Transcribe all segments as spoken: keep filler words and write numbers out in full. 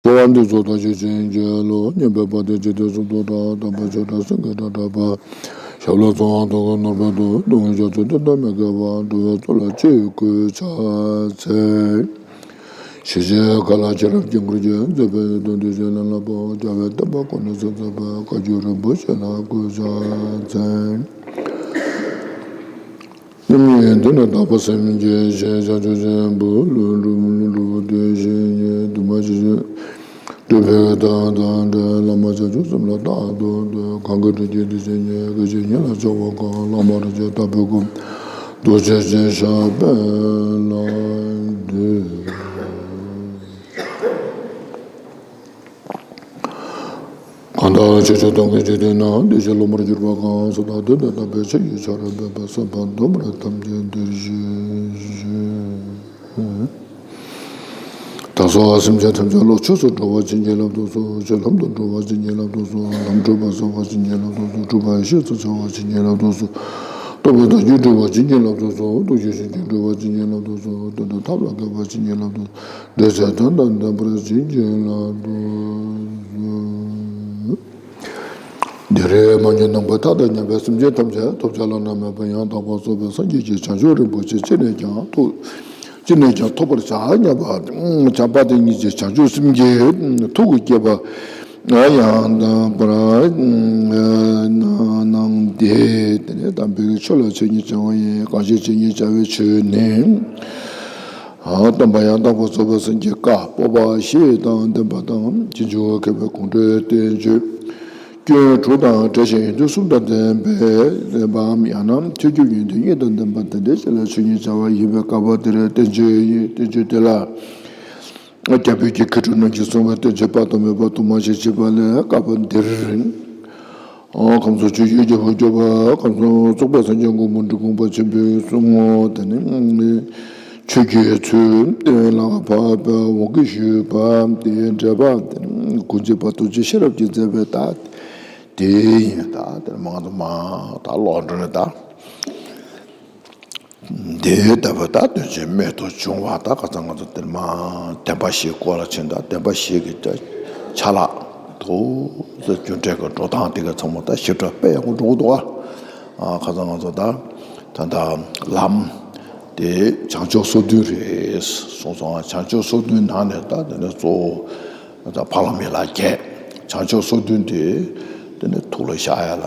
འགྲོ་བ་འདི་ཚོ་དག་བྱེད་ཅིང་འགྱུར་ལོ། སྙན་པའི་བ་དན་བརྗིད་ལྡན་གསུམ་དུ་གྲགས། དམ་པའི་ཆོས་སྒྲ་སེང་གེའི་སྒྲ་བསྒྲགས་པ། ཞབས་ལ་ཚངས་དབང་ཐུགས་ཀར་ནོར་བུས་གཏུགས། གདུང་བའི་རྒྱ་མཚོ་འདི་དག་མི་སྐྱོ་བ། འགྲོ་བའི་གཙུག་ལག་ཆོས་སྐུའི་ཕྱག་འཚལ། ཞི་བྱེད་མཁའ་ལ་ཤེས་རབ་ཀྱི་འཁོར་གྱིས། མཛེས་པའི་གདུང་བརྒྱུད་བྱིན་རླབས་ལ་ཕོག་རྒྱལ་བའི་བསྟན་པ་ཀུན་ནས་གསལ་མཛད་པའི། བཀའ་བརྒྱུད་རིན་པོ་ཆེ་ལ་གུས་ཕྱག་འཚལ། སྙིང་ནས་དུས་ནས་དག་པ་སེམས་བསྐྱེད་ཅིང་། བྱང་ཆུབ་ཆེན་པོའི་ལུས་འགྲུབ། ལུས་འགྲུབ་པའི་དོན་བཞིན་ཉིད། འདུས་མ་བྱས་ཆོས་སྒྲུབ་པའི་མཐའ་དང་བྲལ། བླ་མ་བྱང་ཆུབ་སེམས་ལ་རྟག་ཏུ་འདུད། གང་གིས་བགྲོད་ཀྱི་དེ་བཞིན་ཉིད། སྐད་ཅིག་ཉིད་ལ་འཆར་བ་གང་། བླ་མ་རིན་ཆེན་ལྟ་བུའི་སྐུ། རྡོ་རྗེ་ཅན་ཞབས་པད་ལ་འདུད། གང་དག་ཆོས་སྤྱོད་གཏོང་གིན་བྱེད་དུས་ན། བདེ་གཤེགས་སློབ་མར་གྱུར་པ་གང་། སུ་དག་དེ་ནས་དམ་པའི་ཆོས་ཀྱི་ཆར་འབེབས་པ། བསམ་པ་དུ་མར་ཐམས་ཅད་འདིར་གཤེགས་ཤིག། ད་གཟོད་སེམས་ཅན་ཐམས་ཅད་བློ་ཆོས་སུ་འགྲོ་བར་བྱིན་གྱིས་བརླབ་ཏུ་གསོལ། ཆོས་ལམ་དུ་འགྲོ་བར་བྱིན་གྱིས་བརླབ་ཏུ་གསོལ། ལམ་བགྲོད་པ་སྩོལ་བར་བྱིན་གྱིས་བརླབ་ཏུ་གསོལ། སྒྲུབ་པ་ཡེ་ཤེས་སུ་འཆར་བར་བྱིན་གྱིས་བརླབ་ཏུ་གསོལ། རྟོགས་པའི་བདག་རྒྱུད་འགྲུབ་པར་བྱིན་གྱིས་བརླབ་ཏུ་གསོལ། སྟོབས་བཅུ་ཞིང་ཁྱོད་འགྲུབ་པར་བྱིན་གྱིས་བརླབ་ཏུ་གསོལ། དོན་དམ་ཐབས་ལ་མཁས་པར་བྱིན་གྱིས་བརླབ་ཏུ་གསོལ། འབྲེལ་ཚད་དོན་དང་ལྡན་པར་བྱིན་གྱིས་བརླབ་ཏུ་གསོལ། འདིར་མ་གྱུར་ནམ་མཁའི་མཐའ་དང་མཉམ་པའི་སེམས་ཅན་ཐམས་ཅད་ཐོབ་བྱ་བླ་ན་མེད་པ་ཡང་དག་པར་རྫོགས་པའི་སངས་རྒྱས་ཀྱི་བྱང་ཆུབ་རིན་པོ་ཆེ་ཅི་ནས་ཀྱང་ཐོབ། ཅི་ནས་ཀྱང་ཐོབ་པར་བྱ་སྙམ་པ། བྱམས་པ་དེ་ཉིད་ཀྱི་བྱང་ཆུབ་སེམས་ཀྱི་ཐུགས་ཀྱི་བསྐྱེད་པ། ཡང་དག་པར་གནང་སྟེ། དེ་ནས་དམ་པའི་ཆོས་ལ་ཆོས་ཉིད་བྱ་བ་ཡིན། གང་ཕྱིར་ཆོས་ཉིད་བྱ་བའི་ཆོས་ནི། སྟོན་པ་ཡང་དག་པར་རྫོགས་པའི་སངས་རྒྱས་བཀའ་སྤོབས་པ་བཞི་དང་ལྡན་པ་དང་། ཕྱིན་ཅི་ལོག་གི་མཁས་པའི་ཁོང་ཁྲོའི་བསྟན་བཅོས་སྐྱོན་དྲུག་དང་བྲལ་ཞིང་ཡོན་ཏན་གསུམ་དང་ལྡན་པའམ། ཡང་ན་བྱང་ཆུབ་ཡོན་ཏན་གཉིས་དང་ལྡན་པ་དེ་འདྲའི་ཆོས་ལ་ཆོས་ཉིད་བྱ་བ་ཡིན་པས། བཀའ་པོད་འདིར་བསྟན་བཅོས་ཡིན། བསྟན་བཅོས་དེ་ལ། རྒྱ་བོད་ཀྱི་མཁས་གྲུབ་རྣམས་ཀྱིས་གསུངས་པའི་བསྟན་བཅོས་དཔག་ཏུ་མེད་པ་དུ་མ་ཞིག་མཆིས་པ་ལས། བཀའ་པོད་འདིར། ཁམས་གསུམ་ཆོས་བརྒྱུད་རྒྱལ་པོར་གྱུར་པ། ཁམས་གསུམ་རྫོགས་པའི་སངས་རྒྱས་མགོན་པོ་འབྲི་གུང་པ་ཆེན་པོས་གསུངས་ཏེ་ནི། ཆོས་ཀྱི་ཚུལ་བསྟན་ལ་བབ་པའི་འོག་གི་ཞུས་པ་དེའི་འགྲེལ་པ་དེ་ནི། ཀུན་མཁྱེན་པ་སྟོབས་ཆེན་ཤེས་རབ་ཀྱིས་མཛད་པའི་ད་དེ་ཡིན། ད་དེ་ནི་མ་ང་ཚོ་མ་ད་ལོག་འགྲོ་ནས་ད། འདི་ལྟ་བུ་ད་དོན་ཆེན་རྨད་དུ་བྱུང་བ། ད་ཁ་སང་ང་ཚོ་དེར་མ་བདེན་པ་བཞིའི་སྐོར་ལ་ཕྱིན། ད་བདེན་པ་བཞི་གི་ད་ཆ་ལག་དུ་རྒྱུ་འབྲས་ཀྱི་འགྲོ་སྟངས་དེ་ག་ཚང་མ་ད་ཞིབ་ཕྲ་དཔེ་ཡག་པོ་འགྲོ་གི་འདུག་ཨ། ཁ་སང་ང་ཚོ་ད་ད་ད་ལམ་དེ་བྱང་ཆུབ་སོ་བདུན་རེད་གསུངས་སོང་ཨ། བྱང་ཆུབ་སོ་བདུན་ནང་ནས་ད་དེ་ནས་གཙོ་བོ་ད་འཕགས་ལམ་ཡན་ལག་བརྒྱད། བྱང་ཆུབ་སོ་བདུན་དེ་དེ་ནས་ཐུགས་ལ་བཞག་ཡ་ལ།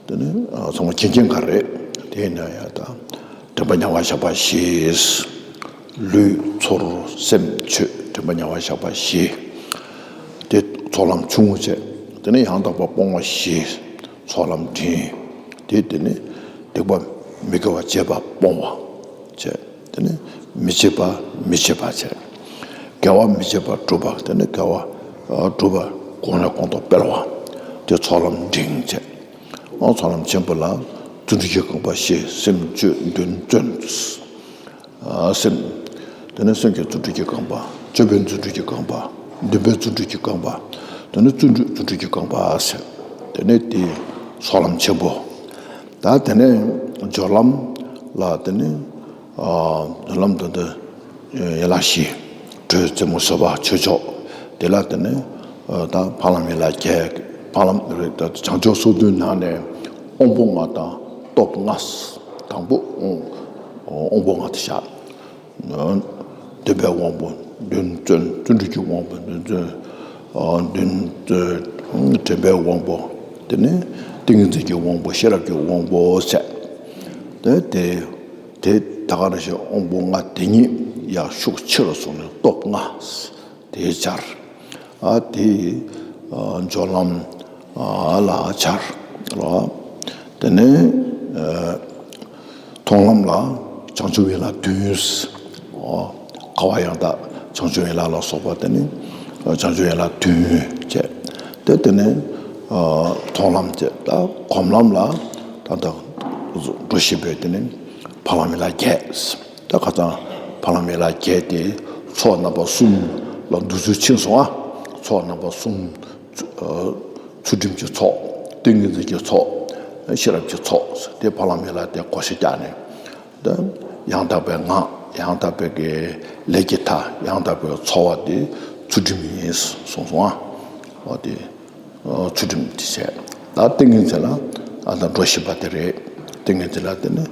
དེ་ནི་ཚང་མ་མཁྱེན་མཁྱེན་ག་རེད། དེ་ཡིན་ན་ཡང་ད་དྲན་པ་ཉེ་བར་བཞག་པ་བཞི། ལུས་ཚོར་སེམས་ཆོས་དྲན་པ་ཉེ་བར་བཞག་པ་བཞི། དེ་ཚོགས་ལམ་ཆུང་ངུ་བྱས། དེ་ནི་ཡང་དག་པ་སྤོང་བ་བཞི། ཚོགས་ལམ་འབྲིང་། དེ་དེ་ནི་སྡིག་པ་མི་དགེ་བ་བྱེད་པ་སྤོང་བ་བྱས། དེ་ནི་མི་བྱེད་པ་མི་བྱེད་པ་བྱས། དགེ་བ་མི་བྱེད་པ་སྒྲུབ་པ། དེ་ནི་དགེ་བ་སྒྲུབ་པ་གོང་ནས་གོང་དུ་སྤེལ་བ། དེ་ཚོགས་ལམ་འབྲིང་བྱས། ཨོ། ཚོགས་ལམ་ཆེན་པོ་ལ་རྫུ་འཕྲུལ་གྱི་རྐང་པ་བཞི། སེམས་སྤྱོད་འདུན་བརྩོན། ཨ། སེམས། དེ་ནས་སེམས་ཀྱི་རྫུ་འཕྲུལ་གྱི་རྐང་པ། སྤྱོད་པའི་རྫུ་འཕྲུལ་གྱི་རྐང་པ། འདུན་པའི་རྫུ་འཕྲུལ་གྱི་རྐང་པ། དེ་ནས་བརྩོན་འགྲུས་རྫུ་འཕྲུལ་གྱི་རྐང་པ་ཟེར། དེ་ནས་དེ་ཚོགས་ལམ་ཆེན་པོ། ད་དེ་ནས་སྦྱོར་ལམ་ལ་དེ་ནས། ཨ། སྦྱོར་ལམ་དེ་འདི་ཡན་ལག་བཞི། དྲོད་རྩེ་མོ་བཟོད་པ་ཆོས་མཆོག་དེ་ལ་དེ་ནས་ད་འཕགས་ལམ་ཡན་ལག་བརྒྱད། འཕགས་ལམ་རེད། ད་བྱང་ཆུབ་སོ་བདུན་ནང་ནས་དབང་པོ་ལྔ་དང་སྟོབས་ལྔ། དང་པོ་དབང་དབང་པོ་ལྔ་དེ་བཞག་འདུན་པའི་དབང་པོ་འདུན་བརྩོན། བརྩོན་འགྲུས་ཀྱི་དབང་པོ་འདུན་བརྩོན། འདུན་བརྩོན། དྲན་པའི་དབང་པོ། དེ་ནས་ཏིང་ངེ་འཛིན་གྱི་དབང་པོ། ཤེས་རབ་ཀྱི་དབང་པོ་བྱས། དེ་དེ་དེ་ད་ག་ནང་བཞིན་དབང་པོ་ལྔ་དེ་ཉིད་ཡང་ཤུགས་ཆེ་རུ་སོང་ནས་སྟོབས་ལྔ་དེ་སྦྱར། ཨ། དེ་སྦྱོར་ལམ་ལ་སྦྱར་རོ། དེ་ནས་མཐོང་ལམ་ལ་བྱང་ཆུབ་ཡན་ལག་བདུན། ཨ། འཁོར་བ་ཡང་དག་བྱང་ཆུབ་ཡན་ལག་ལ་སོགས་པ་དེ་ནི་བྱང་ཆུབ་ཡན་ལག་བདུན་བྱས། དེ་དེ་ནས་མཐོང་ལམ་བྱས། ད་སྒོམ་ལམ་ལ་ད་ལྟ་འགྲོ་ཤེས་པའི་དེ་ནི་འཕགས་ལམ་ཡན་ལག་བརྒྱད། ད་ཁ་སང་འཕགས་ལམ་ཡན་ལག་བརྒྱད་དེ་ཚོགས་རྣམ་པ་གསུམ་ལ་འདུ་ཚུལ་ཕྱིན་སོང་ཨ། ཚོགས་རྣམ་པ་གསུམ། ཚུལ་ཁྲིམས་ཀྱི་ཚོགས། ཏིང་ངེ་འཛིན་གྱི་ཚོགས། ཤེས་རབ་ཀྱི་ཚོགས། དེ་འཕགས་ལམ་ཡན་ལག་བརྒྱད་བགོ་བཤའ་བརྒྱབ་ནས། ད་ཡང་དག་པའི་ངག་ཡང་དག་པའི་གི་ལས་ཀྱི་མཐའ། ཡང་དག་པའི་འཚོ་བ་དེ་ ཚུལ་ཁྲིམས་ཡིན་གསུངས་སོང་ཨ། འོ་དེ་ཚུལ་ཁྲིམས་དེ་བྱས། ད་ཏིང་ངེ་འཛིན་ལ་ཨ་ད་འགྲོ་ཤེས་པ་དེ་རེད། ཏིང་ངེ་འཛིན་ལ་དེ་ནི་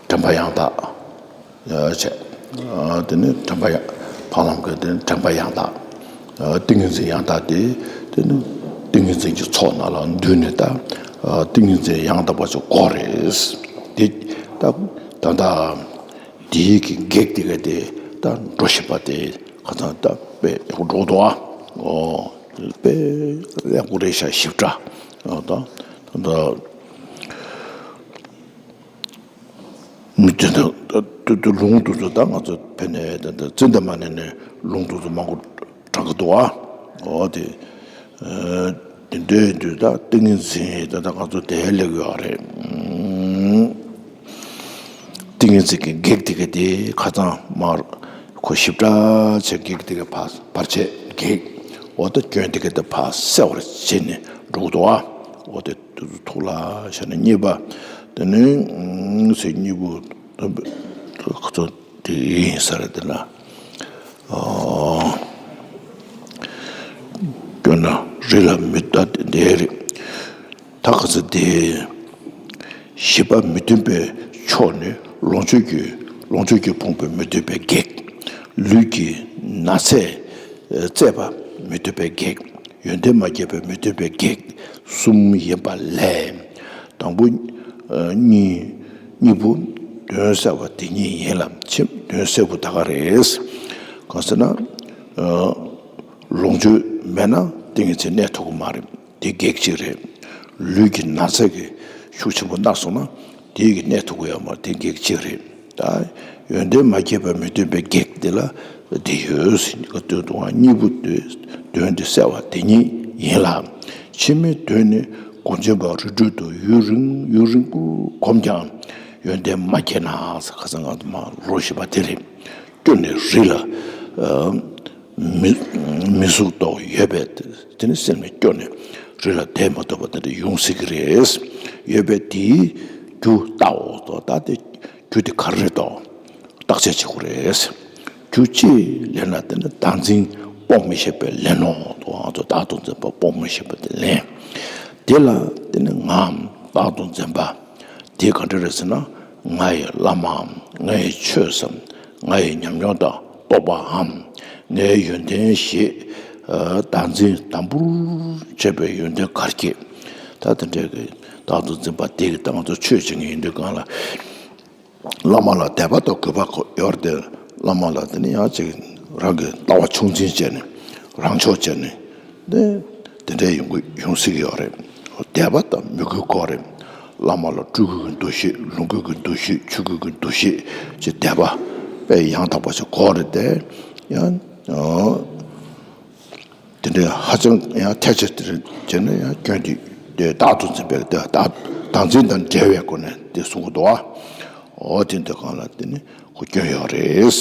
དྲན་པ་ཡང་དག་བྱས། དེ་ནི་དྲན་པ་ཡང་འཕགས་ལམ་གྱི་དེ་ནི་དྲན་པ་ཡང་དག་ཏིང་ངེ་འཛིན་ཡང་དག་དེ་དེ་ནི་ཏིང་ངེ་འཛིན་གྱི་ཚོགས་ནང་ལ་འདུས་ནས་ད་ཏིང་ངེ་འཛིན་ཡང་དག་པ་ཅིག་དགོས་རེད། དེ་ད་ད་ད། དེའི་གི་གེགས་དེ་ག་དེ་ད་འགྲོ་ཤེས་པ་དེ་ཁ་སང་ད་དཔེ་ཡག་པོ་འགྲོ་འདུག་ཨ། ཨོ་དཔེ་ཡག་པོ་རེད་ཤག་ཞིབ་ཕྲ། ཨོ་ད་ད་ད་མི་དེ་ད་ད་ད་ལུང་དུ་ཚོ་ད་ང་ཚོ་ཕེ་ནས་ད་ད་ཙི་འདི་མ་ནས་ནས་ལུང་དུ་ཚོ་མང་པོ་དྲངས་ཀྱི་འདུག་ཨ། ཨོ་དེ། དེ་འདྲའི་དུས་ད་ཏིང་ངེ་འཛིན་ད་ད་ང་ཚོ་དེ་ལེགས་ཡོད་རེད། ཏིང་ངེ་འཛིན་གྱི་གེགས་དེ་ག་དེ་ཁ་ཚང་མར་ཁོ་ཞིབ་ཕྲ་བྱས་གེགས་དེ་ག་ཕར་བར་ཆད་གེགས་འོ་ད་སྐྱོན་དེ་ག་དེ་ཕར་སེལ་བར་བྱས་ནས་འགྲོ་གི་འདུག་ཨ། འོ་དེ་དུས་ཚོད་ཐུགས་ལ་བཞག་ནས་གཉིས་པ་དེ་ནི་ཚེ་གཉིས་པོ་ཁ་ཚང་དེ་ཡིན་ས་རེད་དེ་ལ། སྐྱོན་ན་རི་ལ་མི་ལྟ་དེ་རེད། ད་ག་ཚོད་དེ། བཞི་པ་མི་མཐུན་པའི་ཕྱོགས་ནི་ལོངས་སྤྱོད་ཀྱི་ལོངས་སྤྱོད་ཀྱིས་ཕོངས་པའི་མི་མཐུན་པའི་གེགས། ལུས་ཀྱི་ན་ཚས་གཙེས་པ་མི་མཐུན་པའི་གེགས། ཡོན་ཏན་མ་སྐྱེས་པའི་མི་མཐུན་པའི་གེགས་གསུམ་ཡིན་པ་ལས། དང་པོ་གཉིས་གཉིས་པོ་དོན་གསལ་བ་དེ་ཉིད་ཡིན་ལ་ཕྱི་དོན་གསལ་པོ་ད་ག་རེད། གང་ཟེར་ན། ལོངས་སྤྱོད་མེད་ན་ཏིང་ངེ་འཛིན་གནས་ཐུབ་ཀྱི་མ་རེད། དེ་གེགས་གཅིག་རེད། ལུས་ཀྱི་ན་ཚ་གི་ཤུགས་ཆེན་པོ་མནར་སོང་ན་དེ་གི་གནས་ཐུབ་ཀྱི་ཡོད་མ་རེད། དེ་གེགས་གཅིག་རེད། ད་ཡོན་ཏན་མ་སྐྱེས་པ་མི་མཐུན་པའི་གེགས་དེ་ལ་དེ་ཡོད་ཟེར་གི་འདུག་ག་གཉིས་པོ་དོན་དོན་དེ་གསལ་བ་དེ་ཉིད་ཡིན་ལ། ཕྱི་མའི་དོན་ནི་གོམས་ཆེན་པ་རི་ཁྲོད་དུ་ཡུན་རིང་ཡུན་རིང་པོ་གོམས་ཀྱང་ཡོན་ཏན་མ་སྐྱེས་ན་ཟེར་ཁ་སང་ང་ཚོ་མ་ལོ་བཞི་པ་དེ་རེད། སྐྱོ་ནས་རི་ལ། མི་མི་གཟུགས་ཐོག་ཡོད་པས་དེ་ནི་སེམས་ནི་སྐྱོ་ནས་རི་ལ་བསྡད་མ་ཐུབ་པ་དེ་འདྲ་ཡོང་སྲིད་ཀྱི་རེད། ཡོད་པས་དེའི་རྒྱུ་བལྟའོ་དོ། ད་དེ་རྒྱུ་དེ་ག་རེ་རེད་དོ། བརྟག་དཔྱད་བྱེད་དགོས་རེད། རྒྱུ་ཅི་ལས་ན་དེ་ནི་བདག་འཛིན་སྤོང་མི་ཤེས་པས་ལན་ནོ་དོ། ང་ཚོ་བདག་ཏུ་འཛིན་པ་སྤོང་མི་ཤེས་པ་དེ་ལན། དེ་ལ་དེ་ནི་ངའམ་བདག་ཏུ་འཛིན་པ། དེ་ག་འདྲ་རེད་ཟེར་ན། ང་ཡི་བླ་མའམ། ང་ཡི་ཆོས་སམ། ང་ཡི་ཉམས་མྱོང་དང་རྟོགས་པའམ། ངའི་ཡོན་ཏན་ཞེས་བདག་འཛིན་དམ་པོར་བྱས་པའི་ཡོན་ཏན་གར་སྐྱེས། ད་དེ་འདྲའི་གི་བདག་ཏུ་འཛིན་པ་དེ་གི་ད་ང་ཚོ་ཆོས་བྱེད་མཁན་ཡིན་དུས་གང་ལ། བླ་མ་ལ་དད་པ་དང་གུས་པ་ཡོད་དེ། བླ་མ་ལ་དེ་ནི་ཡང་ཅིག་རང་གི་ལྟ་བ་ཆུང་འཛིན་བྱས་ནས་རང་ཕྱོགས་བྱས་ནས་དེ་དེ་འདྲའི་ཡོང་གི་ཡོང་སྲིད་ཀྱི་ཡོད་རེད། དད་པ་དང་མོས་གུས་དགོས་རེད། བླ་མ་ལ་སྤྲུལ་སྐུ་གི་འདུ་ཤེས། ལོངས་སྐུ་གི་འདུ་ཤེས། ཆོས་སྐུ་གི་འདུ་ཤེས་ཀྱི་དད་པ་དཔེ་ཡང་དག་པ་ཞིག་དགོས་རེད་དེ། ཡང་དེ་འདྲའི་ཧ་ཅང་ཡང་ཐལ་ཆ་དེ་རེད་བྱས་ན་ཡང་སྐྱོན་དེ་དེ་བདག་ཏུ་འཛིན་པའི་དེ་བདག་བདག་འཛིན་དང་འབྲེལ་བའི་སྒོ་ནས་དེ་གསུང་གི་འདུག་ཨ། འོ་དེ་འདི་གང་ལ་དེ་ནི་ཁོ་སྐྱོན་ཡོད་རེད།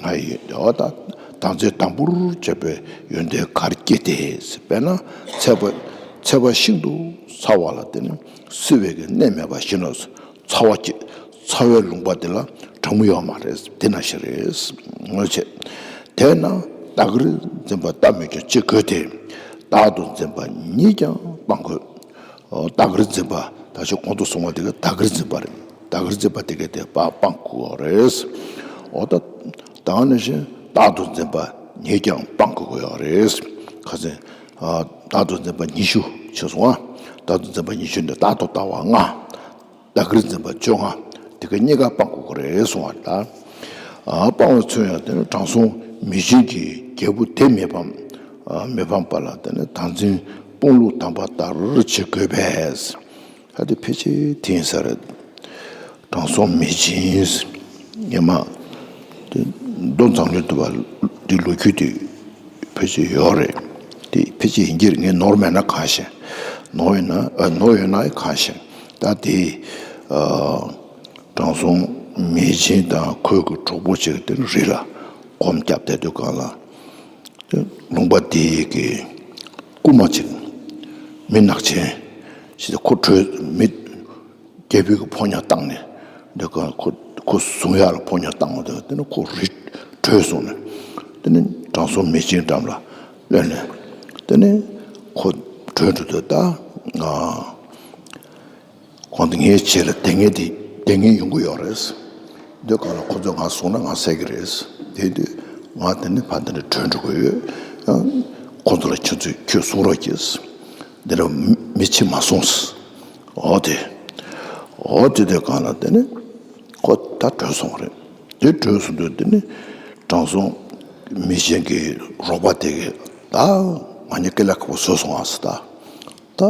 ང་ཡི་འོ་ད་བདག་འཛིན་དམ་པོར་བྱས་པའི་ཡོན་ཏན་གར་སྐྱེས་ཏེ། དཔེར་ན་ཚལ་པ་ཚལ་པ་ཤིན་ཏུ་ཚ་བ་ལ་དེ་ནི་བསིལ་བའི་གི་གནས་མེད་པ་བཞིན་ནོ། ཚ་བ་སྐྱེ་ཚ་བའི་ལུང་པ་དེ་ལ་གྲང་མོ་ཡོད་མ་རེད། དེ་ནང་བཞིན་རེད། ངོ་ཆེ། དེས་ན་བདག་གིར་འཛིན་པ་ལྟ་མོད་ཀྱང་ཅི་དགོས་ཏེ། བདག་ཏུ་འཛིན་པ་ཉིད་ཀྱང་སྤང་དགོས། བདག་གིར་འཛིན་པ་ད་ཅི་གོང་དུ་གསུངས་པ་དེ་ག་བདག་གིར་འཛིན་པ་རེད། བདག་གིར་འཛིན་པ་དེ་ག་དེ་སྤ་སྤང་དགོས་རེད། འོ་ད་ད་ནང་བཞིན་བདག་ཏུ་འཛིན་པ་ཉིད་ཀྱང་སྤང་དགོས་ཡོད་རེད། ཁ་སང་བདག་ཏུ་འཛིན་པ་ཉི་ཤུ་ཕྱིན་སོང་ང་། བདག་ཏུ་འཛིན་པ་ཉི་ཤུ་ནི་བདག་ཏུ་ལྟ་བ་ལྔ། བདག་གིར་འཛིན་པ་བཅོ་ལྔ། དེ་ག་གཉིས་ཀ་སྤང་དགོས་ཀྱི་རེད་གསུང་བ་ལ། སྤང་བའི་ཚུལ་ཡང་དེ་ནི་དྲང་སྲོང་མི་ཆེན་གྱི་རྒྱལ་པོ་དེ་མི་ཕམ། མི་ཕམ་པ་ལ་དེ་ནི་བདག་འཛིན་སྤོང་ལུགས་དམ་པ་ལྟར་བྱེད་དགོས་པས། ད་དེ་ཕལ་ཆེར་དེ་ཡིན་ས་རེད། དྲང་སྲོང་མི་ཆེན། ངས་མ་དེ་མདོ་མཛངས་བླུན་དུ་བ་དེ་ལོ་རྒྱུས་དེ་ཕལ་ཆེར་ཡོད་རེད། དེ་ཕལ་ཆེར་ཡིན་གྱི་རེད། ངས་ནོར་མེད་ན་གང་ཤེས། ནོར་ཡོད་ན་ཨ་ནོར་ཡོད་ན་གང་ཤེས། ད་དེ་ཨ་དྲང་སྲོང་མི་ཆེན་དང་ཁོའི་གི་གྲོགས་པོ་ཅིག་དེ་རི་ལ་སྒོམ་བརྒྱབ་བསྡད་དུས་གང་ལ། དེ་ལུང་པ་དེའི་གི་རྐུན་མ་ཅིག་མི་ནག་ཅན་ཞིག་ཁོ་བྲོས། མི་རྒྱལ་པོའི་གི་ཕོ་ཉ་བཏང་ནས་འདི་ག་ཁོ་ཁོ་བཟུང་ཡག་ལ་ཕོ་ཉ་བཏང་བ་དེ་དེ་ནི་ཁོ་རི་བྲོས་སོང་ནས། དེ་ནས་དྲང་སྲོང་མེ་ལྕེའི་འགྲམ་ལ་གློད་ནས། དེ་ནས་ཁོ་བྲོས་འགྲོ་དུས་ད། ཨ། ཁོང་དེ་ངའི་རྗེས་ལ་དེད་མཁན་དེ་དེད་མཁན་ཡོང་གི་ཡོད་རེད། འདི་གང་ལ་ཁོ་ཚོས་ང་བཟུང་ན་ང་བསད་ཀྱི་རེད། དེ་དུས་ང་དེ་ནས་ཕར་འདི་ནས་བྲོས་འགྲོ་གི་ཡོད། ཡང་ཁོ་ཚོ་ལ་ཁྱོད་ཚོས་ཁྱོད་བཟུང་རོགས་གྱིས། འདི་ལ་མི་ཕྱི་མ་སོང་། འོ་དེ། འོ་དེ་དེ་གང་ལ་དེ་ནས་ཁོ་ད་བྲོས་སོང་བ་རེད། དེ་བྲོས་སོང་དུས་དེ་ནས་དྲང་སྲོང་མེ་ལྕེ་གི་རོགས་པ་དེ་གིས་ད་ང་གཉིས་སྐེ་ལ་ཁ་པོ་བཟོས་སོང་ཨ་ཟེར་ད། ད་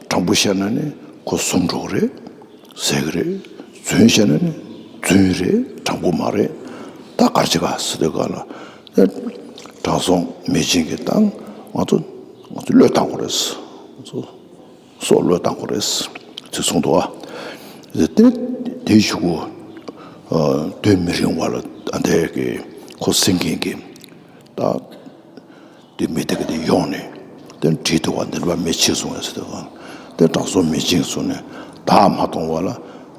དྲང་པོ་བཤད་ན་ནི་ཁོ་བཟུང་འགྲོ་གི་རེད། བསད་ཀྱི་རེད། རྫུན་བཤད་ན་ནི་རྫུན་རེད། དྲང་པོ་མ་རེད། ད་ག་རེ་བྱེད་ག་ཟེར་དུས་ག་ལ། ད་དྲང་སྲོང་མེ་ལྕེ་གིས་ད་ང་ཚོ་ང་ཚོ་གློད་བཏང་དགོས་རེད། ང་ཚོ་སྲོག་གློད་བཏང་དགོས་རེད་ཟེར་གསུངས་འདུག་ཨ། དེ་དེའི་གཞུག་གུ་དུས་མི་རིང་བ་ལ་ཨ་འདས་ཀྱི་ཁོ་བསད་མཁན་གྱི་ད། དེ་མི་དེ་ག་དེ་ཡོང་ནས་དེ་བྲིས་འདུག་བ། འདི་འདྲ་བ་མི་ཕྱི་སོང་ངས་ཟེར་དུས་ག་དེ་དྲང་སྲོང་མེ་ལྕེས་གསུངས་ནས་བདག་མ་གཏོང་བ་ལ།